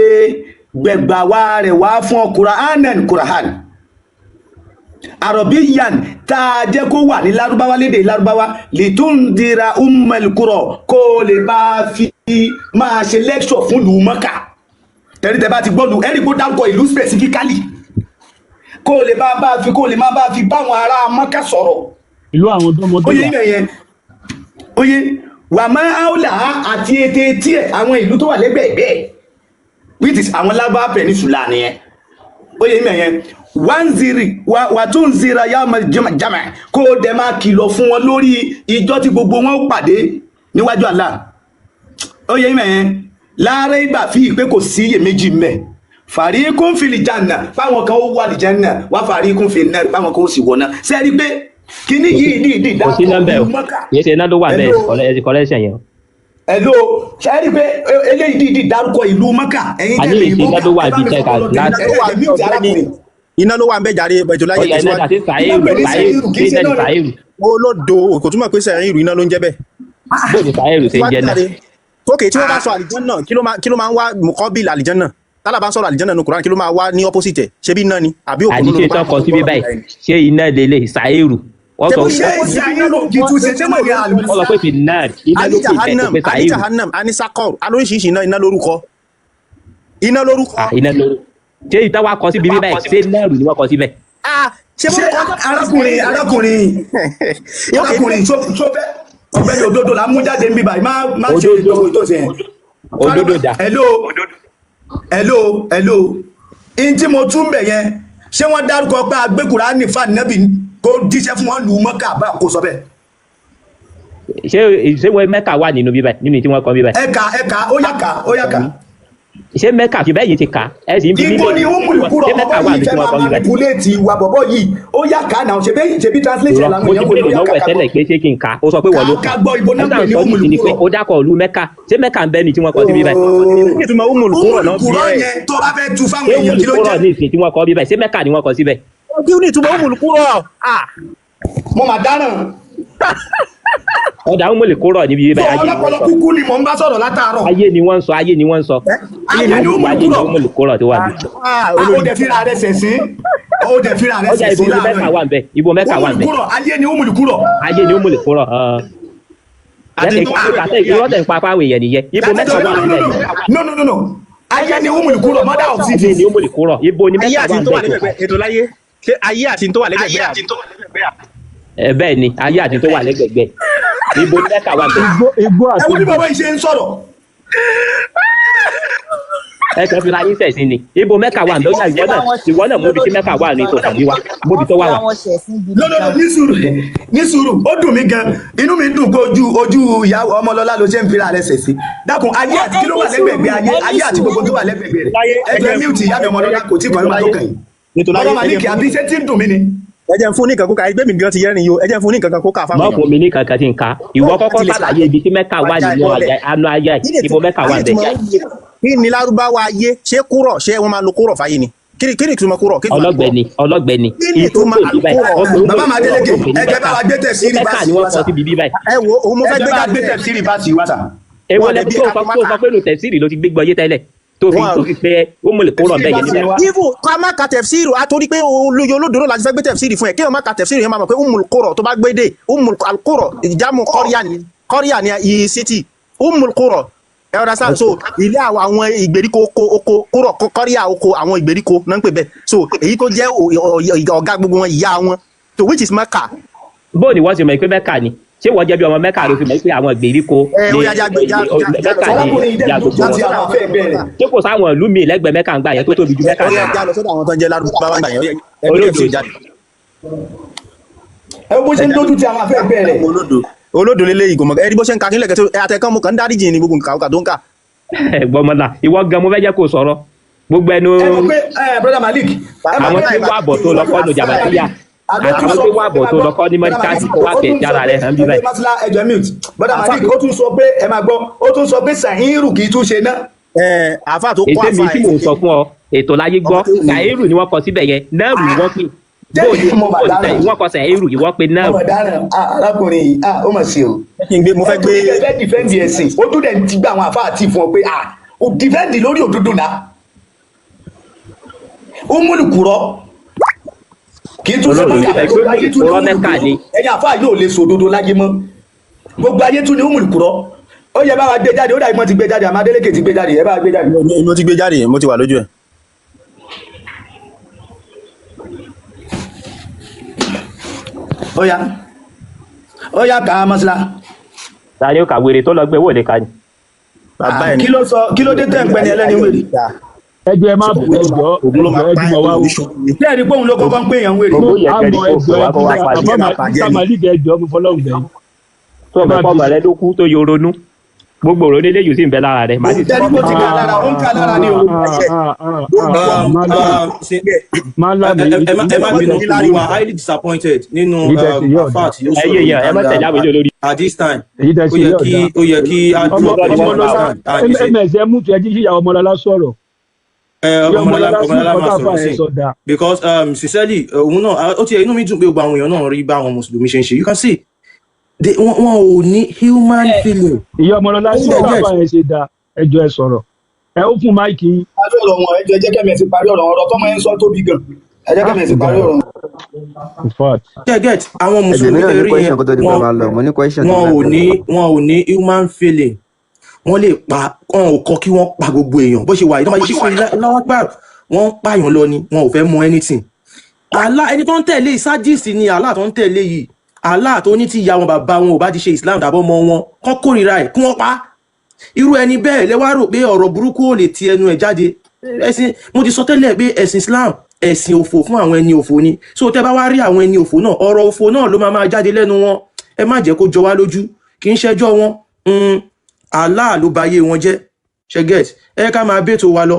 Speaker 1: gbẹ̀gbà wa rẹ̀ wá fún ọ, Qur'anan, Qur'an àrọ̀bíyàn, tá a jẹ́ kó wà ní Lárúbáwá, lédè Lárúbáwá, litundira ummal qura, kó o lè bá fi máa ṣe lecture fún ìlú Mọ́kà. Tẹ̀rí tẹ́ bá ti gbọ́ lu ẹ̀rí kó dárúkọ ìlú specifically, kó o lè bá fi kó o lè má bá fi báwọn ará Mọ́kà sọ̀rọ̀.
Speaker 8: Ìlú àwọn dọ́mọdé.
Speaker 1: Oyè ibẹ̀ yẹn, oyè wà máa áwòlà àti ètè etí ẹ̀, àwọn ìlú tó wà lẹ́gbẹ̀ẹ́ bẹ́ẹ̀, which is àwọn Lárúbáwá peninsula nìyẹn. Oyè ibẹ̀ yẹn, wanziri wà tún zira yawma jama, kó o dẹ̀ máa kìlọ̀ fún wọn lórí ìjọ tí gbogbo wọn ó pàdé níwájú Allah. Oyè ibẹ̀ yẹn, láàárẹ̀ ìgbà fi ìpè kò sí iyèméjì mbẹ̀, fariqun fil janna, fáwọn kan ó wà ní janna, wà fariqun fin nar, fáwọn kan ó sì wọ̀nà. Sẹ́ẹ̀rí pé kíní yìí ní ìdí
Speaker 5: Kò sí nọ́mbẹ̀ o.
Speaker 1: Mọ́kà.
Speaker 5: Kì í ṣe iná ló wà bẹ́ẹ̀.
Speaker 1: Hello.
Speaker 5: Correction yẹn o.
Speaker 1: Hello, ṣe rí pé eléyìí dìídì dárúkọ ìlú Mọ́kà? Ẹ̀yin
Speaker 5: Àní
Speaker 1: tẹ̀lé
Speaker 5: ìṣe iná ló wà
Speaker 1: ẹ bá
Speaker 5: bíi
Speaker 1: mi
Speaker 5: tẹ́ka
Speaker 1: fọwọ́ lọ
Speaker 5: láti.
Speaker 1: tẹ̀lé ẹ mute arákùnrin.
Speaker 7: Iná ló wà ń bẹ jàre, ètò láyé.
Speaker 5: Ó yá, iná
Speaker 7: Tẹ̀síwájú.
Speaker 5: àti sàáìrù.
Speaker 1: Iná pẹ̀lú
Speaker 5: Sàáìrù
Speaker 1: sẹ́yìnrù, kì í
Speaker 5: ṣé
Speaker 1: ṣe
Speaker 5: iná ni
Speaker 1: náà ni.
Speaker 5: Sàáìrù.
Speaker 7: Olódo, kò túmọ̀ pé sẹ́yìn ìrù iná ló ń jẹ́ bẹ́ẹ̀.
Speaker 5: Bóò ni sàáìrù ṣe ń jẹ́ náà?
Speaker 7: Jàre. Ókè, tí wọ́n bá sọ àlìjánà, kí ló máa ń wá muqabil àlìjánà? Tálà bá ń sọ̀rọ̀ àlìjánà ní Kùránì, kí ló máa wá ní opposite ẹ̀? Ṣé bí iná ni àbí òkú?
Speaker 5: Àní ṣé tán kọ síbí báyìí, ṣé iná lélẹ̀ sàáìrù? Wọ́n
Speaker 7: Ṣé
Speaker 5: sọ
Speaker 7: bó
Speaker 1: Ṣé sàáìrù kì í tún ṣe ṣé mọ̀ ní àlùmọ́?
Speaker 5: Wọ́n sọ pé finnar, iná
Speaker 7: a
Speaker 5: ló
Speaker 7: ní
Speaker 5: pè bẹ́ẹ̀ tó
Speaker 7: jahannam,
Speaker 5: pé
Speaker 7: a ní
Speaker 5: sàáìrù.
Speaker 7: jahannam, a ní sakor, a lóríṣiríṣi iná. Iná lórúkọ, iná lórúkọ.
Speaker 5: Ah, iná ló ṣé ìtàn wa kọ síbi báyìí, ṣé náàrù ni wọ́n kọ síbẹ̀?
Speaker 7: Ah, ṣé
Speaker 1: Ṣé
Speaker 7: bó
Speaker 1: arákùnrin, arákùnrin, arákùnrin tó fẹ́ ọ̀gbẹ́ni, òdodo la mú jáde ń bí báyìí. Má má ṣe
Speaker 5: Òdodo.
Speaker 1: ìtòkò ìtòsí yẹn.
Speaker 5: Òdodo dà?
Speaker 1: Hello, hello, hello. In tí mo tún bẹ̀ yẹn, ṣé wọ́n dárúkọ pé agbé Kùránì fànẹ́bì kó díṣẹ́ fún wọn lù ú Mọ́kà bá? Kó sọ bẹ́ẹ̀.
Speaker 5: Ṣé wọ́n Mẹ́kà wà nínú bíbáyìí, nínú tí wọ́n kọ bíbáyìí?
Speaker 1: Ẹ̀ka, ẹ̀ka, ó yá kà, ó yá kà.
Speaker 5: Ṣé Mẹ́kà fi bẹ́ẹ̀ yìí ti kà ẹ sì ń bi mí
Speaker 1: Ibo ni
Speaker 5: léèrè?
Speaker 1: Umul Qura?
Speaker 5: Ṣé Mẹ́kà
Speaker 1: Bọ̀bọ̀
Speaker 5: wà
Speaker 1: yìí
Speaker 5: ní tí
Speaker 1: fẹ́
Speaker 5: wọ́n
Speaker 1: máa
Speaker 5: kọ bíbáyìí?
Speaker 1: manipulate wa. Bọ̀bọ̀ yìí, ó yá kà náà. Ṣe bí translation
Speaker 5: Irọ́,
Speaker 1: làwọn
Speaker 5: mo ti
Speaker 1: èèyàn wò
Speaker 5: béèrè
Speaker 1: ló yá
Speaker 5: lọ́wọ́ ẹ̀
Speaker 1: kà.
Speaker 5: tẹ́lẹ̀ pé ṣé kí n kà á, ó sọ pé wọ́n ló
Speaker 1: Ká
Speaker 5: kà.
Speaker 1: ká gbọ́, ibo náà
Speaker 5: Nígbà
Speaker 1: pè ní
Speaker 5: sọ
Speaker 1: Umul
Speaker 5: ní ni pé
Speaker 1: Qura?
Speaker 5: ó dákọ̀ ìlú Mẹ́kà. Ṣé Mẹ́kà ń bẹ ní tí wọ́n kọ síbí báyìí?
Speaker 7: Ìtumọ̀ Umul Qura
Speaker 1: Umul
Speaker 7: náà bí
Speaker 1: Qura
Speaker 7: ẹ.
Speaker 1: yẹn, tó bá fẹ́ tu fáwọn
Speaker 5: Ṣé
Speaker 1: èèyàn,
Speaker 5: Umul
Speaker 1: kí ló
Speaker 5: Qura
Speaker 1: jẹ́?
Speaker 5: ní ìsìn tí wọ́n kọ bíbáyìí, ṣé Mẹ́kà ni wọ́n kọ síbẹ̀?
Speaker 7: Kí ni ìtumọ̀ Umul Qura? Ah.
Speaker 1: Mo mà dáràn.
Speaker 5: Ọ̀dà Umul Qura níbi
Speaker 1: Tó
Speaker 5: bíbáyìí, ayé ni wọ́n
Speaker 1: ọlọ́pọlọ
Speaker 5: sọ.
Speaker 1: kúkú ni mò ń bá sọ̀rọ̀ látàárọ̀.
Speaker 5: Ayé ni wọ́n ń sọ, ayé ni wọ́n ń sọ.
Speaker 1: Ayé ni Umul
Speaker 5: Ayé ni
Speaker 1: Qura.
Speaker 5: Umul Qura tó wà bí.
Speaker 7: Ah,
Speaker 1: Ah, ó
Speaker 7: olórí.
Speaker 1: dẹ̀ fira rẹ̀ sẹ̀sìn, ó dẹ̀ fira rẹ̀
Speaker 5: Ọjà, ibo
Speaker 1: sẹ̀sìn
Speaker 5: ni Mẹ́kà
Speaker 1: láàárọ̀.
Speaker 5: wà ń bẹ? Ibo Mẹ́kà wà ń
Speaker 1: Umul
Speaker 5: bẹ?
Speaker 1: Qura, ayé ni Umul Qura.
Speaker 5: Ayé ni Umul Qura.
Speaker 4: Àti tó
Speaker 5: Irọ́ tẹ̀ ń pa fáwọn èèyàn nìyẹn. Ibo
Speaker 1: No,
Speaker 5: Mẹ́kà
Speaker 1: no,
Speaker 5: wà
Speaker 1: no,
Speaker 5: ń bẹ?
Speaker 1: no, no, no, no, no. Ayé ni Umul Qura, mother of
Speaker 5: Ayé ni
Speaker 1: cities.
Speaker 5: Umul Qura, ibo ni
Speaker 7: Ayé
Speaker 5: Mẹ́kà
Speaker 7: àti
Speaker 5: wà ń
Speaker 7: tó wà
Speaker 5: bẹ̀ tó
Speaker 7: lẹ́gbẹ̀ẹ́ ètò láyé, ṣé ayé àti tó wà lẹ́gbẹ̀ẹ́ àbí?
Speaker 5: Ẹ bẹ́ẹ̀ ni, ayé àti tó wà lẹ́gbẹ̀gbẹ̀, ibo ni Mẹ́kà wà ń bẹ̀?
Speaker 8: Igbó, igbó
Speaker 1: Ẹ
Speaker 8: àti
Speaker 1: wo bí bàbá yìí ṣe ń sọ̀rọ̀.
Speaker 5: Ẹ kàn fi ra yín sẹ̀sìn ni. Ibo Mẹ́kà wà ń bẹ̀? Ó yá, ìwọ náà, ìwọ náà móbi tí Mẹ́kà wà ní tòkàn bí wa, móbi tó wà wà.
Speaker 1: No, no, no, ní sùúrù, ní sùúrù. Ó dùn mí gan, inú mi dùn pé ojú ìyàwó Ọmọlọ́lá ló ṣe ń fira rẹ̀ sẹ̀ sí. Dákun, ayé àti kí ló wà lẹ́gbẹ̀gbẹ̀ ayé? Ayé àti gbogbo tó wà lẹ́gbẹ̀gbẹ̀ rẹ̀. Ẹ jẹ́ mute ìyá mi Ọmọlọ́lá, kò tí kàn yín, máa tó kàn yín.
Speaker 7: Nítorí
Speaker 1: Bàbá Malik, àbí ṣé tí ń dùn mí ni?
Speaker 7: Ẹ jẹ́ n fún ní nǹkan kó ka, ẹgbẹ́ mi gan ti yẹ́rìn yìí o. Ẹ jẹ́ n fún ní nǹkan kan kó kà
Speaker 5: Má
Speaker 7: fáwọn
Speaker 5: fún mi ní kankan tí n ka. Ìwọ kọ́kọ́ ṣàlàyé ibi tí Mẹ́kà wà nínú ayé, anú ayé, ibo Mẹ́kà wà ń bẹ̀?
Speaker 7: Kí ni lárúbáwá ayé? Ṣé kúrọ̀, ṣé wọ́n máa lo kúrọ̀ fáyé ni? Kí ni ìtumọ̀ kúrọ̀? Kí ni ìtumọ̀?
Speaker 5: Ọlọ́gbẹ̀ni, ọlọ́gbẹ̀ni.
Speaker 7: Kí ni ìtumọ̀ àlùkò?
Speaker 1: Bàbá Madeleke, ẹ jẹ́ bá wa gbé tẹ̀síìrì bá
Speaker 5: Mẹ́kà
Speaker 1: sí
Speaker 5: ni wọ́n
Speaker 1: wá
Speaker 5: kọ
Speaker 1: sà.
Speaker 5: síbi bí báyìí.
Speaker 7: Ẹ wo òun, mo
Speaker 1: Ẹ
Speaker 7: fẹ́
Speaker 1: jẹ́
Speaker 7: gbé
Speaker 1: bá wa
Speaker 7: jáde.
Speaker 1: gbé tẹ̀síìrì bá sí wá sà.
Speaker 5: Èwo
Speaker 7: Wọ́n
Speaker 5: lẹ
Speaker 7: lè bí
Speaker 5: tó sọ tó sọ pé nù tẹ̀síìrì ló ti gbégbọ́ yé tẹ́lẹ̀ tó fi
Speaker 7: Wọ́n
Speaker 5: tó fi pé ó mọ̀lẹ̀ kó rọ̀ bẹ́ẹ̀ yẹn ní Mẹ́kà.
Speaker 7: Even ká má ka tẹ̀fsíìrì, a torí pé olóye olódòdó láti fẹ́ gbé tẹ̀fsíìrì fún ẹ. Kéèyàn má ka tẹ̀fsíìrì yẹn, máa mọ̀ pé Umul Qura tó bá gbé dé Umul Qura, ìjámu kọ́ríà ni, kọ́ríà ni iye city Umul Qura, ẹ understand? So ilé àwọn ìgbèríko, oko, oko kúrọ̀, kọ́ríà, oko àwọn ìgbèríko náà ń pè bẹ́ẹ̀. So èyí tó jẹ́ ọ̀gá gbogbo wọn, ìyá wọn, so which is Mecca.
Speaker 5: Bó ni wọ́n ti mọ̀ pé Mẹ́kà ni? Ṣé wọ́n jẹ́ bí ọmọ Mẹ́kà ló fi mọ̀ pé àwọn ìgbèríko
Speaker 7: Ẹ
Speaker 5: ni
Speaker 7: ó yá, já gbé já já já lọ
Speaker 5: Mẹ́kà ni
Speaker 1: Arákùnrin yìí
Speaker 5: ìyá
Speaker 1: dẹ̀
Speaker 5: gbogbo
Speaker 1: lójú ti
Speaker 5: wọn?
Speaker 1: àwọn afẹ́ ẹgbẹ́ rẹ̀.
Speaker 5: Ṣé kò sáwọn ìlú míì lẹ́gbẹ̀ẹ́ Mẹ́kà ń gbà yẹn tó tóbi ju Mẹ́kà
Speaker 7: Ó yá,
Speaker 5: lọ?
Speaker 7: já lọ sọ́dọ̀ àwọn tó ń jẹ́ lárúbáwá gbà yẹn. Ó yá, ẹ gbé
Speaker 5: Olódo.
Speaker 7: tẹ̀fsíìrì jáde.
Speaker 1: Ẹ wo bó ṣe ń dójú ti àwọn afẹ́ ẹgbẹ́ rẹ̀.
Speaker 7: Olódo, olódo lélẹ́yìí, kò mọ̀. Ẹ rí bó ṣe ń ka kílẹ̀ kẹ́tọ́ àtẹ̀kọ́, mo kàn ń dáríjì ní gbogbo nǹkan tó ń kà.
Speaker 5: Ẹ̀gbọ́n mọ́lá, ìwọ gan mo fẹ́ jẹ́ kó sọ̀rọ̀ gbogbo ẹnu.
Speaker 1: Ẹ mọ̀ pé ẹ brother Malik, ẹ mọ̀
Speaker 5: Àwọn
Speaker 1: pé
Speaker 5: tí ń wá àbọ̀ tó lọ kọ́ nù jàbàtíyà, àtàwọn tí ń wá àbọ̀ tó lọ kọ́ ní mọ́ríkàsì tó wà fẹ̀ jára rẹ̀ hàn bí báyìí.
Speaker 1: Ẹjọ mute. Brother Malik, ó tún sọ pé, ẹ máa gbọ́, ó tún sọ pé sàhírù kì í tún ṣe ná.
Speaker 7: Ẹ àáfà tó kọ́
Speaker 5: Ètò mi
Speaker 7: àáfà
Speaker 5: tí mò ń sọ fún ọ, ètò láyé gbọ́, sàírù ni wọ́n kọ síbẹ̀ yẹn, náàrù ni wọ́n pè. Bóò ni
Speaker 1: Mo mà
Speaker 5: bóò ni
Speaker 1: dáràn.
Speaker 5: Wọ́n kọ sàírù, ìwọ pé náàrù.
Speaker 1: Ọmọ dáràn. Ah, arákùnrin yìí, ah, ó mà ṣe o.
Speaker 7: Kí n gbé, mo fẹ́ gbé.
Speaker 1: Ẹ fẹ́ defend ẹ̀sìn, ó tún dẹ̀ ti gba àwọn àfáà àti fún ọ pé ah, ó defend lórí òdodo náà. Ó múlùkùrọ̀ kì í tún ṣe
Speaker 5: Olódodo.
Speaker 1: Mẹ́kà. Gbogbo ayé tún ní
Speaker 5: Ọ̀rọ̀ Mẹ́kà ni.
Speaker 1: Ẹ̀yin àfáà yóò lè sọ òdodo láyé mọ́. Gbogbo ayé tún ní múlùkùrọ̀. Ó yẹ bá wa gbé jáde. Ó dàbí wọ́n ti gbé jáde, àmọ́ Adélékè ti gbé jáde. Ẹ bá wa gbé jáde.
Speaker 7: Mo ti gbé jáde, mo ti wà lójú ẹ̀.
Speaker 1: Ó yá, ó yá, kà á mọ́sílá.
Speaker 5: Ta ni ó kà? Wèrè tó lọ gbé wò lè ka ni.
Speaker 7: Bàbá ẹ̀ ní.
Speaker 1: Kí ló sọ? Kí ló dé tẹ̀ ń pẹ́ ní ẹlẹ́ni wèrè?
Speaker 8: Ẹjọ, ẹ má bù, ẹjọ,
Speaker 7: Ògùn ló
Speaker 8: ẹjọ,
Speaker 7: máa
Speaker 8: ẹjọ
Speaker 7: pa
Speaker 8: mọ
Speaker 7: ẹ̀
Speaker 8: wá o.
Speaker 7: oníṣòwò.
Speaker 1: Bí ẹni pé òun ló kọ́kọ́ ń pè yàn wèrè.
Speaker 5: Gbogbo yẹn
Speaker 8: Àmọ́
Speaker 5: kẹrin kó
Speaker 8: ẹjọ,
Speaker 5: pè wá kó wá
Speaker 8: ẹjọ,
Speaker 5: parí.
Speaker 8: bàbá Mr. Malik, ẹjọ, mo fọlọ́run bẹ̀ yín.
Speaker 5: Tó o mọ̀ pé ọmọ rẹ ló kú tó yọ ronú, gbogbo òrò nílé yìí sì ń bẹ lára rẹ, màá sì
Speaker 1: Tẹ́lí bó ti ká lára, ó ń ká lára ni o.
Speaker 4: Ẹ má bínú, we were highly disappointed nínú
Speaker 8: Èyí tẹ́ ṣe yóò
Speaker 4: àfáà tí ó
Speaker 5: ẹyẹ
Speaker 4: sọ̀rọ̀
Speaker 5: yẹn, ẹ má
Speaker 4: and
Speaker 5: tẹ̀lé àwọn ilé olórí.
Speaker 4: at this time
Speaker 8: Èyí tẹ́
Speaker 4: ó
Speaker 8: ṣe
Speaker 4: yẹ
Speaker 8: yóò
Speaker 4: kí
Speaker 8: dáa.
Speaker 4: ó yẹ kí á
Speaker 8: Ọmọ
Speaker 4: drop ẹ
Speaker 8: Ọmọlọlá
Speaker 4: and ṣe
Speaker 8: ms, ẹ mú tu, ẹ jí kíyàwó Ọmọlọlá sọ̀rọ̀.
Speaker 4: Ẹ
Speaker 8: Kí
Speaker 4: Ọmọlọlá,
Speaker 8: Ọmọlọlá sí
Speaker 4: Ọmọlọlá
Speaker 8: nǹkan
Speaker 4: máa
Speaker 8: tá a
Speaker 4: sọ̀rọ̀
Speaker 8: fà
Speaker 4: sí
Speaker 8: yẹn sọ dáa.
Speaker 4: because sincerely, òun náà ó ti inú mi dùn pé gbogbo àwọn èèyàn náà rí bá àwọn mùsùlùmí ṣe ń ṣe. You can see they wọn ò ní human feeling.
Speaker 8: Ìyá Ọmọlọlá sí
Speaker 4: Ó
Speaker 8: nǹkan tá a
Speaker 4: yẹ
Speaker 8: fà yẹn ṣe dáa, ẹjọ, ẹ sọ̀rọ̀, ẹ ó fún máìkì yín.
Speaker 1: Parí ọ̀rọ̀ wọn, ẹ jẹ́ jẹ́ kẹ́mi ẹ̀ ti parí ọ̀rọ̀ wọn. Ọ̀rọ̀ tọ́mọ ẹ̀ ń sọ tóbi gan. Ẹ jẹ́ kẹ́mi ẹ̀ ti parí ọ̀rọ̀ wọn.
Speaker 8: In fact,
Speaker 4: Ṣe get àwọn
Speaker 9: Ẹjọ mi
Speaker 4: mùsùlùmí
Speaker 9: náà
Speaker 4: tẹ
Speaker 9: ní
Speaker 4: rí yẹn
Speaker 9: question kó tó di pé
Speaker 4: wọn
Speaker 9: máa lọ, mo ní question tó
Speaker 4: wọn
Speaker 9: máa
Speaker 4: ò ní
Speaker 9: bẹ̀rẹ̀.
Speaker 4: wọn ò ní human feeling. Wọ́n lè pa, wọn ò kọ kí wọ́n pa gbogbo èèyàn bó ṣe wà yìí tó máa ṣe fún lọ́wọ́, wọ́n ń pààyàn lọ ni, wọn ò fẹ́ mọ anything. Allah ẹni tó ń tẹ̀lé sadist ni Allah tó ń tẹ̀lé yìí. Allah tó ní tí ìyá wọn, bàbá wọn ò bá ti ṣe Islam tàbí ọmọ wọn kọ́ kórìíra ẹ̀ kí wọ́n pa á. Irú ẹni bẹ́ẹ̀ lẹ wá rò pé ọ̀rọ̀ burúkú ò lè ti ẹnu ẹ̀ jáde. Ẹ̀sìn, mo ti sọ tẹ́lẹ̀ pé ẹ̀sìn Islam, ẹ̀sìn òfò fún àwọn ẹni òfò ni. So tẹ́ bá wá rí àwọn ẹni òfò náà, ọ̀rọ̀ òfò náà ló máa máa jáde lẹ́nu wọn. Ẹ má jẹ́ kó jọ wá lójú, kì í ṣẹjọ́ wọn. Allah ló ba ayé wọn jẹ́. Ṣe get? Ẹ ká máa bẹ́tò wa lọ.